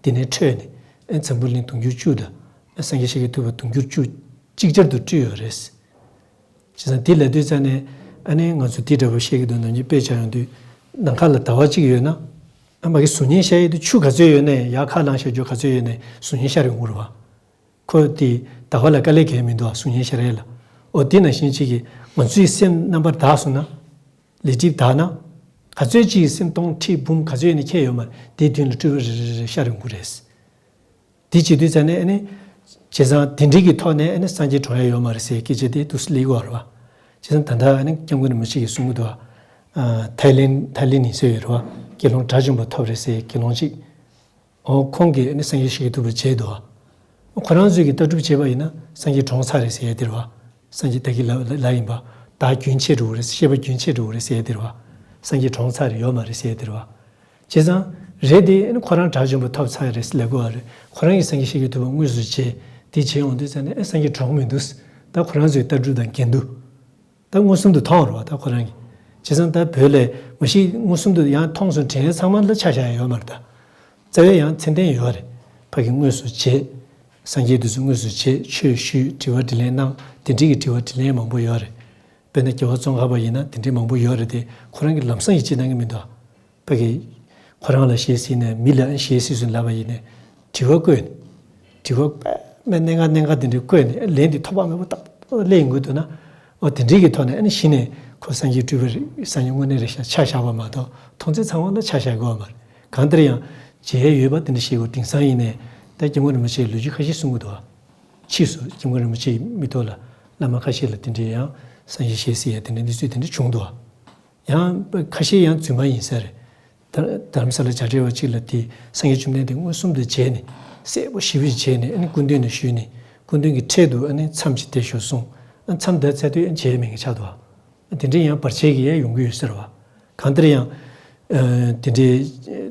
འདི་ནས་འཕྲོས་ནས་ཨ་འཛམ་བུ་གླིང་དུང་ཕྱུར་བཅུ་དང་ཨ་སངས་རྒྱས་ཤཱཀྱ་ཐུབ་པ་དུང་ཕྱུར་བཅུ་ཅིག་ཅར་དུ་སྤྲུལ་ཡོད་རེད། བྱས་ཙང་འདི་ལབ་དུས་ཙང་ནས་ཨ་ནི་ང་ཚོ་འདི་འདྲ་པོ་བཤད་ཀྱི་འདུག་ནམ་རྒྱུན་དཔེ་ཆ་ཡོང་དུས་ནམ་མཁའ་ལ་ཟླ་བ་གཅིག་ཡོད་ན་ཨ་མ་གི་གཟུགས་བརྙན་ཤར་ཡས་དུས་ཆུ་ག་ཚོད་ཡོད་ནའི་ཡར་ཁ་ལངས་བཞག་རྒྱུ་ག་ཚོད་ཡོད་ནའི་གཟུགས་བརྙན་ཤར་ཡོང་གི་རེད་བ། ཁོ་དེ་ཟླ་བ་ལ་དཀའ་ལས་གང་ཡང་མི་འདུག་ཨ། གཟུགས་བརྙན་ཤར་ཡས་ལ། ཨོ་དེ་ནང་བཞིན་གཅིག་གིས་ང་ཚོའི་སེམས་རྣམ་པར་དག་སོང་ན། ལས་སྒྲིབ་དག་ན། ག་ཚོད་ཅིག་གི་སེམས་སྟོང་ཁྲི་འབུམ་ག་ཚོད་ཡོད་ན་ཁྱད་ཡོད་མ་རེད། དེའི་མདུན་ལ་སྤྲུལ་པ་རེ་རེ་རེ་ཤར་ཡོང་གི་རེད། དེ་བྱེད་དུས་ཙང་ནས་ཨ་ནི། བྱས་ཙང་དེ་འདྲའི་གི་ཐོག་ནས་ཨ་ནི་སངས་རྒྱས་འགྲོ་ཡ་ཡོད་མ་རེད་ཟེར་སྐད་ཆ་དེ་འདུག་སེ་སླེབས་ཀྱི་ཡོད་རེད་བ། བྱས་ཙང་ད་ལྟ་ཨ་ནི་སྐྱབས་མགོན་རིན་པོ་ཆེ་གིས་གསུང་གི་འདུག་བ། ཐའི་ལེན་ཐའི་ལེན་ཡིན་ས་ཡོད་རེད་བ། དགེ་སློང་དགྲ་བཅོམ་པ་ཐོབ་རེད་ཟེར་དགེ་སློང་གཅིག་ཨོ་ཁོང་གིས་ནི་སངས་རྒྱས་ཤཱཀྱ་ཐུབ་པ་མཇལ་འདུག་བ། ཁོ་རང་ཚོས་ཀྱི་ལྟ་གྲུབ་བྱས་པ་ཡིན་ན་སངས་རྒྱས་གྲོངས་ཚར་རེད་ཟེར་ཡ་དེ་རེད་བ། སངས་རྒྱས་བདག་གི་ལ་ལ་ལ་ཡིན་པ། བདག་རྒྱུན་ཆད་འགྲོ་གི་རེད། ཤེས་པ་རྒྱུན་ཆད་འགྲོ་གི་རེད་ཟེར་ཡ་དེ་རེད་བ། སངས་རྒྱས་གྲོངས་ཚར་རེད་ཡོད་མ་རེད་ཟེར་ཡ་དེ་རེད་བ། བྱས་ཙང་། རེད་དེ་ནི་ཁོ་རང་དགྲ་བཅོམ་པ་ཐོབ་ཚར་རེད་ཟེར་ལབ་དགོས་བ་རེད། ཁོ་རང་གིས་སངས་རྒྱས་ཤཱཀྱ་ཐུབ་པ་དངོས་སུ་མཇལ། དེ་མཇལ་ཡོང་དུས་ཙང་ནས་ཨེ་སངས་རྒྱས་གྲོངས་མི་འདུག་ད་ཁོ་རང་ཚོའི་ལྟ་གྲུབ་དང་འགལ་འདུག་ད་མངོན་སུམ་དུ་མཐོང་རེད་བ་ད་ཁོ་རང་གིས། བྱས་ཙང་ད་བོད་ལས་མ་གཞི་མངོན་སུམ་དུ་ཡང་མཐོང་སོང་དྲན་ཡས་ཚང་མ་ལ་ཆ་བཞག་ཡ་ཡོད་མ་རེད་ད། རྩ་བའི་ཡང་མཚན་ལྡན་ཡོད་རེད། ཕ་གི་དངོས་སུ་མཇལ། སངས་རྒྱས་དེ་ཚོ་དངོས་སུ་མཇལ་ཆོས་ཞུས་དྲི་བ་དྲིས་ལན་གནང་དེ་འདྲའི་གི་དྲི་བ་དྲིས་ལན་མང་པོ་ཡོད་རེད། དཔེར་ན་རྒྱལ་བ་ཙོང་ཁ་པ་ཡིན་ན་དེ་འདྲའི་མང་པོ་ཡོད་རེད་དེ་ཁོ་རང་གིས་ལམ་སང་ཡིད་ཆེས་གནང་གི་མི་འདུག་ཕ་གི། ཁོ་རང་ལ་ཞེས་ཟེར་ནས་མི་ལ་ཞེས་ཟེར་སོང་ལབ་པ་ཡིན་ནས། དྲི་བ་བཀོད་ནས། དྲི་བ་དཔེ་མེད་གནད་འགག་གནད་འགག་དེ་འདྲ་བཀོད་ནས་ལན་དེ་ཐོགས་པ་མེད་པ་ཏག་ཏག་སླེབས་ཡོང་གི་འདུག་ན། འོ་དེ་འདྲའི་གི་ཐོག་ནས་ཨ་ནི་གཞི་ནས་ཁོ་སངས་རྒྱས་སྤྲུལ་པ་རེད་སངས་རྒྱས་དངོས་གནས་རེད་ཤག་ཆ་བཞག་པ་མ་གཏོགས་མཐོང་ཚད་ཚང་མ་ལ་ཆ་བཞག་དགོས་པ་མ་རེད། གང་ལྟར་ཡང་། མཇལ་ཡས་ཡོད་པ་དེ་འདྲ་ཤེས་དགོས་དེང་སང་ཡིན་ནས། ད་སྐྱབས་མགོན་རིན་པོ་ཆེའི་ལོ་རྒྱུས་ཁ་ཤས་གསུང་གི་འདུག་ཨ། ཕྱིས་སུ་སྐྱབས་མགོན་རིན་པོ་ཆེའི་མིག་ཐོག་ལ་བླ་མ་ཁ་ཤས་ལ་དེ་འདྲའི་ཡང་སངས་རྒྱས་ཞེས་ཟེར་ཡ་དེ་འདྲའི་གནས་ཚུལ་དེ་འདྲ་བྱུང་འདུག་ཨ། ཡང་ཁ་ཤས་ཡང་རྫུན་མ་ཡིན་ས་རེད། ད་རྡ་རམ་ས་ལ་བྱ་བྲལ་བ་གཅིག་ལ་དེ་སངས་རྒྱས་བཅོམ་ལྡན་འདས་མངོན་སུམ་དུ་མཇལ་ནས་གསལ་པོ་ཞེ་པོ་ཅིག་མཇལ་ནས་ཨ་ནི་སྐུ་མདུན་ནས་ཞུས་ནས་སྐུ་མདུན་གྱི་འཕྲལ་དུ་ཨ་ནི་མཚམས་ཅིག་བསྡད་ཤོག་གསུངས། ཨ་མཚམས་བསྡད་ཚར་དུས་ཨ་མཇལ་མེད་མཁན་ཆགས་འདུག་ཨ། དེ་འདྲའི་ཡང་བར་ཆད་ཀྱི་ཡང་ཡོང་གི་ཡོད་ཟེར་བ། གང་ལྟར་ཡང་། ཨ་དེ་འདྲའི་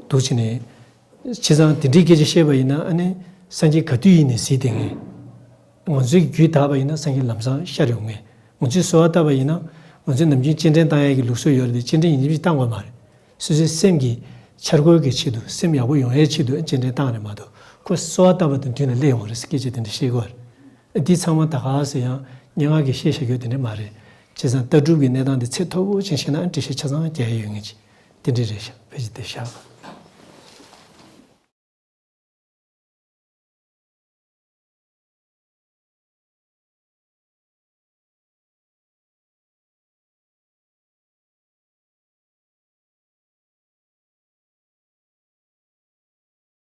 འདུག་བྱས་ནས། བྱས་ཙང་དེ་འདྲའི་སྐད་ཆ་བཤད་པ་ཡིན་ན་ཨ་ནི་སངས་རྒྱས་ག་དུས་ཡིན་ནའི་གཟིགས་བསྡད་མཁན། ང་ཚོའི་རྒྱུད་དག་པ་ཡིན་ན་སངས་རྒྱས་ལམ་སང་ཤར་ཡོང་མཁན། ང་ཚོས་གསོལ་བ་བཏབ་པ་ཡིན་ན་ང་ཚོས་ནམ་རྒྱུན་སྤྱན་འདྲེན་བཏང་ཡས་ཀྱི་ལུགས་སྲོལ་ཡོད་རེད་དེ་སྤྱན་འདྲེན་ཡིན་ནམ་ཞིག་བཏང་དགོས་མ་རེད། སོ་སོའི་སེམས་ཀྱི་འཆར་སྒོ་གི་ཆེད་དུ་སེམས་ཡག་པོ་ཡོང་ཡས་ཆེད་དུ་སྤྱན་འདྲེན་བཏང་རེད་མ་གཏོགས་ཁོ་གསོལ་བ་བཏབ་པ་དང་མཐུན་ནས་སླེབས་ཡོང་རེད་ཟེར་སྐད་ཆ་དེ་འདྲ་བཤད་ཀྱི་ཡོད་རེད། འདི་ཚང་མ་ད་ག་ཟེར་ཡང་སྙན་ངག་གིས་བཤད་བཞག་རྒྱུ་དེ་འདྲ་མ་རེད། བྱས་ཙང་ལྟ་གྲུབ་ཀྱི་གནས་སྟངས་འདི་ཚད་མཐོ་པོ་ཅན་ཤེས་ན་འགྲེལ་བཤད་ཆ་ཚང་རྒྱག་ཡས་ཡོད་ངེས་ཀྱི། དེ་འདྲ་རེད་ཤག་ཕལ་ཆེར་དེ་ཤག